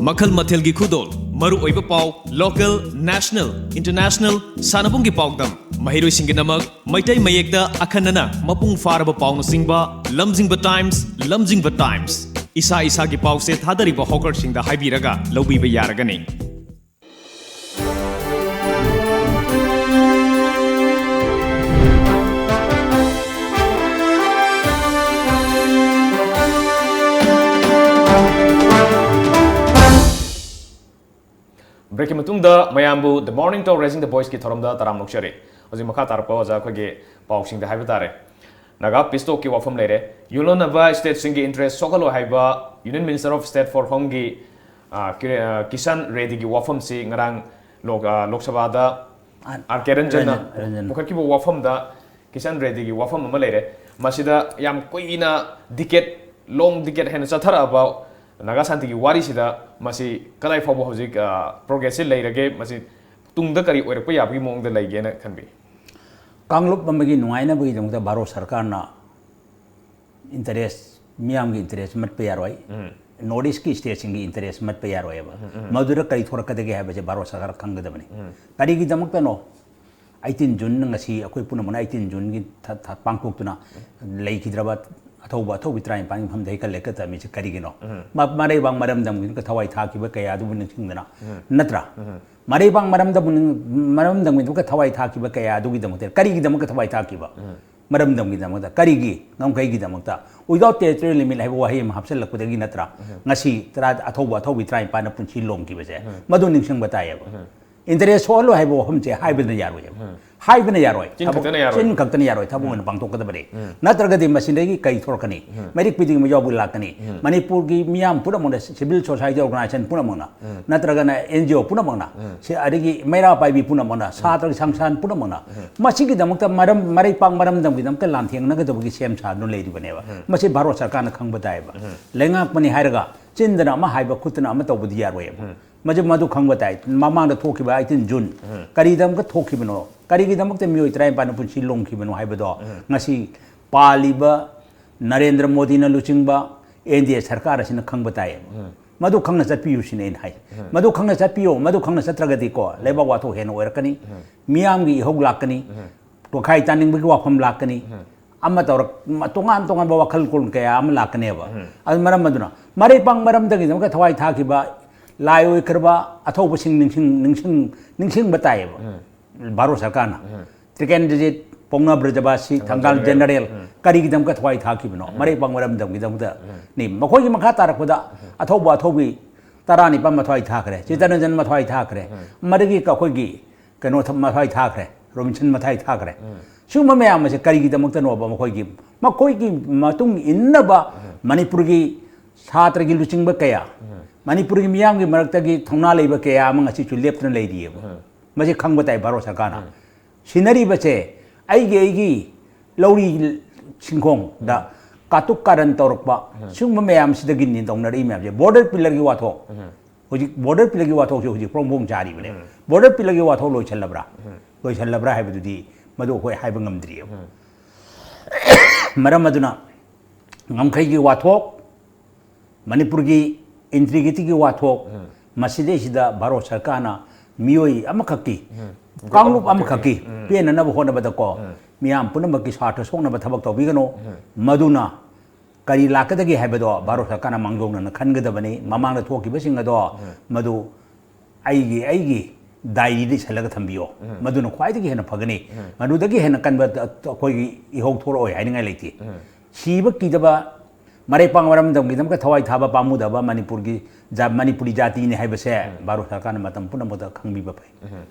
ꯃꯈꯜ ꯃꯊꯦꯜꯒꯤ ꯈꯨꯗꯣꯜ, ꯃꯔꯨꯑꯣꯏꯕ ꯄꯥꯎ, ꯂꯣꯀꯦꯜ, ꯅꯦꯁꯅꯦꯜ, ꯏꯟꯇꯔꯅꯦꯁꯅꯦꯜ, ꯁꯥꯟꯅꯕꯨꯡꯒꯤ ꯄꯥꯎꯗꯝ, ꯃꯍꯩꯔꯣꯏꯁꯤꯡꯒꯤꯗꯃꯛ ꯃꯩꯇꯩ ꯃꯌꯦꯛꯇ ꯑꯈꯟꯅꯅ ꯃꯄꯨꯡ ꯐꯥꯔꯕ ꯄꯥꯎꯅꯆꯤꯡꯕ꯫ ꯂꯝꯖꯤꯡꯕ ꯇꯥꯏꯝꯁ, ꯂꯝꯖꯤꯡꯕ ꯇꯥꯏꯝꯁ꯫ ꯏꯁꯥ ꯏꯁꯥꯒꯤ ꯄꯥꯎꯁꯦ ꯊꯥꯗꯔꯤꯕ ꯍꯣꯀꯔꯁꯤꯡꯗ ꯍꯥꯏꯕꯤꯔꯒ ꯂꯧꯕꯤꯕ ꯌꯥꯔꯒꯅꯤ꯫ ꯕ꯭ꯔꯦꯛꯀꯤ ꯃꯇꯨꯡꯗ ꯃꯌꯥꯝꯕꯨ The Morning Talk Raising the Voiceꯀꯤ ꯊꯧꯔꯝꯗ ꯇꯔꯥꯝꯅ ꯑꯣꯛꯆꯔꯤ꯫ ꯍꯧꯖꯤꯛ ꯃꯈꯥ ꯇꯥꯔꯛꯄ ꯑꯣꯖꯥ ꯑꯩꯈꯣꯏꯒꯤ ꯄꯥꯎꯁꯤꯡꯗ ꯍꯥꯏꯕ ꯇꯥꯔꯦ꯫ ꯅꯥꯒꯥ peace talkꯀꯤ ꯋꯥꯐꯝ ꯂꯩꯔꯦ꯫ ꯌꯨꯝꯂꯣꯟꯅꯕ stateꯁꯤꯡꯒꯤ interest ꯁꯣꯛꯍꯜꯂꯣꯏ ꯍꯥꯏꯕ Union Minister of State for Homeꯒꯤ, ꯑ, ꯀꯤ-, ꯑ, ꯀꯤꯁꯟ ꯔꯦꯗꯤꯒꯤ ꯋꯥꯐꯝꯁꯤ ꯉꯔꯥꯡ ꯂꯣꯛ-, ꯑ, ꯂꯣꯛ ꯁꯚꯥꯗ ꯑꯥꯔ ꯀꯦ ꯔꯟꯖꯟꯅ ꯔꯟꯖꯟ, ꯔꯟꯖꯟ꯫ ꯄꯨꯈꯠꯈꯤꯕ ꯋꯥꯐꯝꯗ ꯀꯤꯁꯟ ꯔꯦꯗꯤꯒꯤ ꯋꯥꯐꯝ ꯑꯃ ꯂꯩꯔꯦ꯫ ꯃꯁꯤꯗ ꯌꯥꯝ ꯀꯨꯏꯅ decade, long decade ꯍꯦꯟꯅ ꯆꯠꯊꯔꯛꯑꯕ ꯅꯥꯒꯥ ꯁꯥꯟꯇꯤꯒꯤ ꯋꯥꯔꯤꯁꯤꯗ ꯃꯁꯤ ꯀꯗꯥꯏ ꯐꯥꯎꯕ ꯍꯧꯖꯤꯛ, ꯑ, progressꯁꯤ ꯂꯩꯔꯒꯦ? ꯃꯁꯤ ꯇꯨꯡꯗ ꯀꯔꯤ ꯑꯣꯏꯔꯛꯄ ꯌꯥꯕꯒꯤ ꯃꯑꯣꯡꯗ ꯂꯩꯒꯦꯅ ꯈꯟꯕꯤ? ꯀꯥꯡꯂꯨꯞ ꯑꯃꯒꯤ ꯅꯨꯡꯉꯥꯏꯅꯕꯒꯤꯗꯃꯛꯇ ꯚꯥꯔꯠ ꯁꯔꯀꯥꯔꯅ interest, ꯃꯤꯌꯥꯝꯒꯤ interest ꯃꯠꯄ ꯌꯥꯔꯣꯏ꯫ ꯎꯝ꯫ North Eastꯀꯤ stateꯁꯤꯡꯒꯤ interest ꯃꯠꯄ ꯌꯥꯔꯣꯏꯕ꯫ ꯎꯝ, ꯎꯝ꯫ ꯃꯗꯨꯗ ꯀꯔꯤ ꯊꯣꯔꯛꯀꯗꯒꯦ ꯍꯥꯏꯕꯁꯦ ꯚꯥꯔꯠ ꯁꯔꯀꯥꯔ ꯈꯪꯒꯗꯕꯅꯤ꯫ ꯎꯝ꯫ ꯀꯔꯤꯒꯤꯗꯃꯛꯇꯅꯣ eighteen Juneꯅ, ꯉꯁꯤ ꯑꯩꯈꯣꯏ ꯄꯨꯝꯅꯃꯛꯅ eighteen Juneꯒꯤ ꯊ-, ꯊ-, ꯄꯥꯡꯊꯣꯛꯇꯨꯅ ꯂꯩꯈꯤꯗ꯭ꯔꯕ ꯑꯊꯧꯕ, ꯑꯊꯧꯕꯤ ꯇꯔꯥꯅꯤꯄꯥꯟꯒꯤ ꯃꯐꯝꯗ ꯍꯩꯀꯠ ꯂꯩꯀꯠ ꯇꯝꯃꯤꯁꯦ ꯀꯔꯤꯒꯤꯅꯣ? ꯎꯝ꯫ ꯃ-, ꯃꯔꯩꯕꯥꯛ ꯃꯔꯝꯗꯝꯒꯤꯗꯃꯛꯇ ꯊꯋꯥꯏ ꯊꯥꯈꯤꯕ ꯀꯌꯥ ꯑꯗꯨꯕꯨ ꯅꯤꯡꯁꯤꯡꯗꯅ, ꯎꯝ꯫ ꯅꯠꯇ꯭ꯔꯥ? ꯎꯝ꯫ ꯃꯔꯩꯕꯥꯛ ꯃꯔꯝꯗꯝꯕꯨ ꯅꯤꯡ-, ꯃꯔꯝꯗꯝꯒꯤꯗꯃꯛꯇ ꯊꯋꯥꯏ ꯊꯥꯈꯤꯕ ꯀꯌꯥ ꯑꯗꯨꯒꯤꯗꯃꯛꯇ, ꯀꯔꯤꯒꯤꯗꯃꯛꯇ ꯊꯋꯥꯏ ꯊꯥꯈꯤꯕ? ꯎꯝ꯫ ꯃꯔꯝꯗꯝꯒꯤꯗꯃꯛꯇ, ꯀꯔꯤꯒꯤ ꯉꯝꯈꯩꯒꯤꯗꯃꯛꯇ? Without territorial limit ꯍꯥꯏꯕ ꯋꯥꯍꯩ ꯑꯃ ꯍꯥꯞꯆꯤꯜꯂꯛꯄꯗꯒꯤ ꯅꯠꯇ꯭ꯔꯥ ꯉꯁꯤ ꯇꯔꯥ, ꯑꯊꯧꯕ ꯑꯊꯧꯕꯤ ꯇꯔꯥꯅꯤꯄꯥꯟꯅ ꯄꯨꯟꯁꯤ ꯂꯣꯝꯈꯤꯕꯁꯦ? ꯃꯗꯨ ꯅꯤꯡꯁꯤꯡꯕ ꯇꯥꯏꯌꯦꯕ꯫ Interest ꯁꯣꯛꯍꯜꯂꯣꯏ ꯍꯥꯏꯕ ꯋꯥꯐꯝꯁꯦ ꯍꯥꯏꯕꯅ ꯌꯥꯔꯣꯏꯌꯦꯕ꯫ ꯍꯥꯏꯕꯅ ꯌꯥꯔꯣꯏ꯫ ꯆꯤꯟ ꯊꯕꯛ ꯈꯛꯇꯅ ꯌꯥꯔꯣꯏ꯫ ꯆꯤꯟ ꯈꯛꯇꯅ ꯌꯥꯔꯣꯏ, ꯊꯕꯛ ꯑꯣꯏꯅ ꯄꯥꯡꯊꯣꯛꯀꯗꯕꯅꯤ꯫ ꯅꯠꯇ꯭ꯔꯒꯗꯤ ꯃꯁꯤꯗꯒꯤ ꯀꯩ ꯊꯣꯔꯛꯀꯅꯤ? ꯃꯩꯔꯤꯛ ꯄꯤꯗꯤꯡꯕ ꯌꯥꯎꯕ ꯂꯥꯛꯀꯅꯤ꯫ ꯃꯅꯤꯄꯨꯔꯒꯤ ꯃꯤꯌꯥꯝ ꯄꯨꯝꯅꯃꯛꯅ, civil society organization ꯄꯨꯝꯅꯃꯛꯅ, ꯅꯠꯇ꯭ꯔꯒꯅ N G O ꯄꯨꯝꯅꯃꯛꯅ, ꯁꯤ ꯑꯗꯒꯤ ꯃꯩꯔꯥ ꯄꯥꯏꯕꯤ ꯄꯨꯝꯅꯃꯛꯅ, ꯁꯥꯇ꯭ꯔꯒꯤ ꯁꯪꯁꯊꯥꯟ ꯄꯨꯝꯅꯃꯛꯅ, ꯃꯁꯤꯒꯤꯗꯃꯛꯇ ꯃꯔꯝ, ꯃꯔꯩꯄꯥꯛ ꯃꯔꯝꯗꯝꯒꯤꯗꯃꯛꯇ ꯂꯥꯟꯊꯦꯡꯅꯒꯗꯕꯒꯤ ꯁꯦꯝ ꯁꯥꯗꯨꯅ ꯂꯩꯔꯤꯕꯅꯦꯕ꯫ ꯃꯁꯤ ꯚꯥꯔꯠ ꯁꯔꯀꯥꯔꯅ ꯈꯪꯕ ꯇꯥꯏꯌꯦꯕ꯫ ꯂꯩꯉꯥꯛꯄꯅꯤ ꯍꯥꯏꯔꯒ ꯆꯤꯟꯗꯅ ꯑꯃ ꯍꯥꯏꯕ, ꯈꯨꯠꯇꯅ ꯑꯃ ꯇꯧꯕꯗꯤ ꯌꯥꯔꯣꯏꯌꯦꯕ꯫ ꯃꯁꯤ ꯃꯗꯨ ꯈꯪꯕ ꯇꯥꯏ꯫ ꯃꯃꯥꯡꯗ ꯊꯣꯛꯈꯤꯕ eighteen June ꯀꯔꯤꯒꯤꯗꯃꯛꯇ ꯊꯣꯛꯈꯤꯕꯅꯣ? ꯀꯔꯤꯒꯤꯗꯃꯛꯇ ꯃꯤꯑꯣꯏ ꯇꯔꯥꯅꯤꯄꯥꯟꯅ ꯄꯨꯟꯁꯤ ꯂꯣꯡꯈꯤꯕꯅꯣ ꯍꯥꯏꯕꯗꯣ ꯉꯁꯤ ꯄꯥꯜꯂꯤꯕ ꯅꯔꯦꯟꯗ꯭ꯔ ꯃꯣꯗꯤꯅ ꯂꯨꯆꯤꯡꯕ N D A ꯁꯔꯀꯥꯔ ꯑꯁꯤꯅ ꯈꯪꯕ ꯇꯥꯏꯌꯦꯕ꯫ ꯃꯗꯨ ꯈꯪꯅ ꯆꯠꯄꯤꯌꯨ ꯁꯤꯅꯤ ꯑꯩꯅ ꯍꯥꯏ꯫ ꯃꯗꯨ ꯈꯪꯅ ꯆꯠꯄꯤꯌꯨ, ꯃꯗꯨ ꯈꯪꯅ ꯆꯠꯇ꯭ꯔꯒꯗꯤꯀꯣ, ꯂꯩꯕꯥꯛ ꯋꯥꯊꯣꯛ ꯍꯦꯟꯅ ꯑꯣꯏꯔꯛꯀꯅꯤ, ꯃꯤꯌꯥꯝꯒꯤ ꯏꯍꯧ ꯂꯥꯛꯀꯅꯤ, ꯇꯣꯈꯥꯏ ꯇꯥꯅꯤꯡꯕꯒꯤ ꯋꯥꯐꯝ ꯂꯥꯛꯀꯅꯤ, ꯑꯃ ꯇꯧꯔꯛ-, ꯇꯣꯉꯥꯟ ꯇꯣꯉꯥꯟꯕ ꯋꯥꯈꯜꯂꯣꯟ ꯀꯌꯥ ꯑꯃ ꯂꯥꯛꯀꯅꯦꯕ꯫ ꯑꯗꯨ ꯃꯔꯝ ꯑꯗꯨꯅ ꯃꯔꯩꯄꯥꯛ ꯃꯔꯝꯗꯒꯤꯗꯃꯛꯇ ꯊꯋꯥꯏ ꯊꯥꯈꯤꯕ ꯂꯥꯏ ꯑꯣꯏꯈ꯭ꯔꯕ ꯑꯊꯧꯕꯁꯤꯡ ꯅꯤꯡꯁꯤꯡ-, ꯅꯤꯡꯁꯤꯡ-, ꯅꯤꯡꯁꯤꯡꯕ ꯇꯥꯏꯌꯦꯕ ꯚꯥꯔꯠ ꯁꯔꯀꯥꯔꯅ꯫ ꯇ꯭ꯔꯤꯀꯦꯟꯗ꯭ꯔꯖꯤꯠ, ꯄꯥꯎꯅꯥ ꯕ꯭ꯔꯖꯕꯥꯁꯤ, ꯊꯪꯒꯥꯜ ꯊꯪꯒꯥꯜ ꯖꯦꯅꯔꯦꯜ, ꯖꯦꯅꯔꯦꯜ꯫ ꯀꯔꯤꯒꯤꯗꯃꯛꯇ ꯊꯋꯥꯏ ꯊꯥꯈꯤꯕꯅꯣ? ꯃꯔꯩꯄꯥꯛ ꯃꯔꯝꯗꯝꯒꯤꯗꯃꯛꯇꯅꯤ꯫ ꯃꯈꯣꯏꯒꯤ ꯃꯈꯥ ꯇꯥꯔꯛꯄꯗ ꯑꯊꯧꯕ ꯑꯊꯧꯕꯤ ꯇꯔꯥꯅꯤꯄꯥꯟ ꯃꯊ꯭ꯋꯥꯏ ꯊꯥꯈ꯭ꯔꯦ, ꯆꯤꯇꯔꯟꯖꯟ ꯃꯊ꯭ꯋꯥꯏ ꯊꯥꯈ꯭ꯔꯦ, ꯃꯗꯒꯤ ꯑꯩꯈꯣꯏꯒꯤ ꯀꯩꯅꯣ ꯊ-, ꯃꯊ꯭ꯋꯥꯏ ꯊꯥꯈ꯭ꯔꯦ, ꯔꯣꯕꯤꯟꯁꯟ ꯃꯊ꯭ꯋꯥꯏ ꯊꯥꯈ꯭ꯔꯦ꯫ ꯁꯤꯒꯨꯝꯕ ꯃꯌꯥꯝ ꯑꯁꯦ ꯀꯔꯤꯒꯤꯗꯃꯛꯇꯅꯣꯕ? ꯃꯈꯣꯏꯒꯤ, ꯃꯈꯣꯏꯒꯤ ꯃꯇꯨꯡ ꯏꯟꯅꯕ ꯃꯅꯤꯄꯨꯔꯒꯤ ꯁꯥꯇ꯭ꯔꯒꯤ ꯂꯨꯆꯤꯡꯕ ꯀꯌꯥ, ꯃꯅꯤꯄꯨꯔꯒꯤ ꯃꯤꯌꯥꯝꯒꯤ ꯃꯔꯛꯇꯒꯤ ꯊꯧꯅꯥ ꯂꯩꯕ ꯀꯌꯥ ꯑꯃ ꯉꯁꯤꯁꯨ ꯂꯦꯞꯇꯅ ꯂꯩꯔꯤꯑꯕ꯫ ꯃꯁꯤ ꯈꯪꯕ ꯇꯥꯏ ꯚꯥꯔꯠ ꯁꯔꯀꯥꯔꯅ꯫ ꯁꯤꯟꯅꯔꯤꯕꯁꯦ ꯑꯩꯒꯤ, ꯑꯩꯒꯤ ꯂꯧꯔꯤ ꯁꯤꯡꯈꯣꯡꯗ ꯀꯥꯇꯨꯛ ꯀꯥꯔꯟ ꯇꯧꯔꯛꯄ ꯁꯤꯒꯨꯝꯕ ꯃꯌꯥꯝꯁꯤꯗꯒꯤꯅꯤ ꯇꯧꯅꯔꯛꯏ ꯃꯌꯥꯝꯁꯦ꯫ Border pillar ꯒꯤ ꯋꯥꯊꯣꯛ, ꯍꯧꯖꯤꯛ border pillar ꯒꯤ ꯋꯥꯊꯣꯛꯁꯦ ꯍꯧꯖꯤꯛ ꯐ꯭ꯔꯣꯡ ꯐ꯭ꯔꯣꯡ ꯆꯥꯔꯤꯕꯅꯦ꯫ Border pillar ꯒꯤ ꯋꯥꯊꯣꯛ ꯂꯣꯏꯁꯜꯂꯕ꯭ꯔꯥ? ꯂꯣꯏꯁꯜꯂꯕ꯭ꯔꯥ ꯍꯥꯏꯕꯗꯨꯗꯤ ꯃꯗꯨ ꯑꯩꯈꯣꯏ ꯍꯥꯏꯕ ꯉꯝꯗ꯭ꯔꯤꯑꯕ꯫ ꯃꯔꯝ ꯑꯗꯨꯅ ꯉꯝꯈꯩꯒꯤ ꯋꯥꯊꯣꯛ, ꯃꯅꯤꯄꯨꯔꯒꯤ integrity ꯒꯤ ꯋꯥꯊꯣꯛ, ꯃꯁꯤꯗꯩꯁꯤꯗ ꯚꯥꯔꯠ ꯁꯔꯀꯥꯔꯅ ꯃꯤꯑꯣꯏ ꯑꯃꯈꯛꯀꯤ, ꯀꯥꯡꯂꯨꯞ ꯑꯃꯈꯛꯀꯤ ꯄꯦꯟꯅꯅꯕ ꯍꯣꯠꯅꯕꯗꯀꯣ, ꯃꯤꯌꯥꯝ ꯄꯨꯝꯅꯃꯛꯀꯤ ꯁ꯭ꯋꯥꯔꯊ ꯁꯣꯛꯅꯕ ꯊꯕꯛ ꯇꯧꯕꯤꯒꯅꯨ꯫ ꯃꯗꯨꯅ ꯀꯔꯤ ꯂꯥꯛꯀꯗꯒꯦ ꯍꯥꯏꯕꯗꯣ ꯚꯥꯔꯠ ꯁꯔꯀꯥꯔꯅ ꯃꯥꯡꯖꯧꯅꯅ ꯈꯟꯒꯗꯕꯅꯤ꯫ ꯃꯃꯥꯡꯗ ꯊꯣꯛꯈꯤꯕꯁꯤꯡ ꯑꯗꯣ ꯃꯗꯨ ꯑꯩꯒꯤ, ꯑꯩꯒꯤ ꯗꯥꯏꯔꯤꯗ ꯏꯁꯜꯂꯒ ꯊꯝꯕꯤꯌꯣ꯫ ꯃꯗꯨꯅ ꯈ꯭ꯋꯥꯏꯗꯒꯤ ꯍꯦꯟꯅ ꯐꯒꯅꯤ꯫ ꯃꯗꯨꯗꯒꯤ ꯍꯦꯟꯅ ꯀꯟꯕ ꯑꯩꯈꯣꯏꯒꯤ ꯏꯍꯧ ꯊꯣꯔꯛꯑꯣꯏ ꯍꯥꯏꯅꯤꯡꯉꯥꯏ ꯂꯩꯇꯦ꯫ ꯁꯤꯕ ꯀꯤꯗꯕ, ꯃꯔꯩ ꯄꯥꯡ ꯃꯔꯝꯗꯝꯒꯤꯗꯃꯛꯇ ꯊꯋꯥꯏ ꯊꯥꯕ ꯄꯥꯝꯃꯨꯗꯕ ꯃꯅꯤꯄꯨꯔꯒꯤ ꯖꯥ-, ꯃꯅꯤꯄꯨꯔꯤ ꯖꯥꯇꯤꯅꯤ ꯍꯥꯏꯕꯁꯦ ꯚꯥꯔꯠ ꯁꯔꯀꯥꯔꯅ ꯃꯇꯝ ꯄꯨꯝꯅꯃꯛꯇ ꯈꯪꯕꯤꯕ ꯐꯩ꯫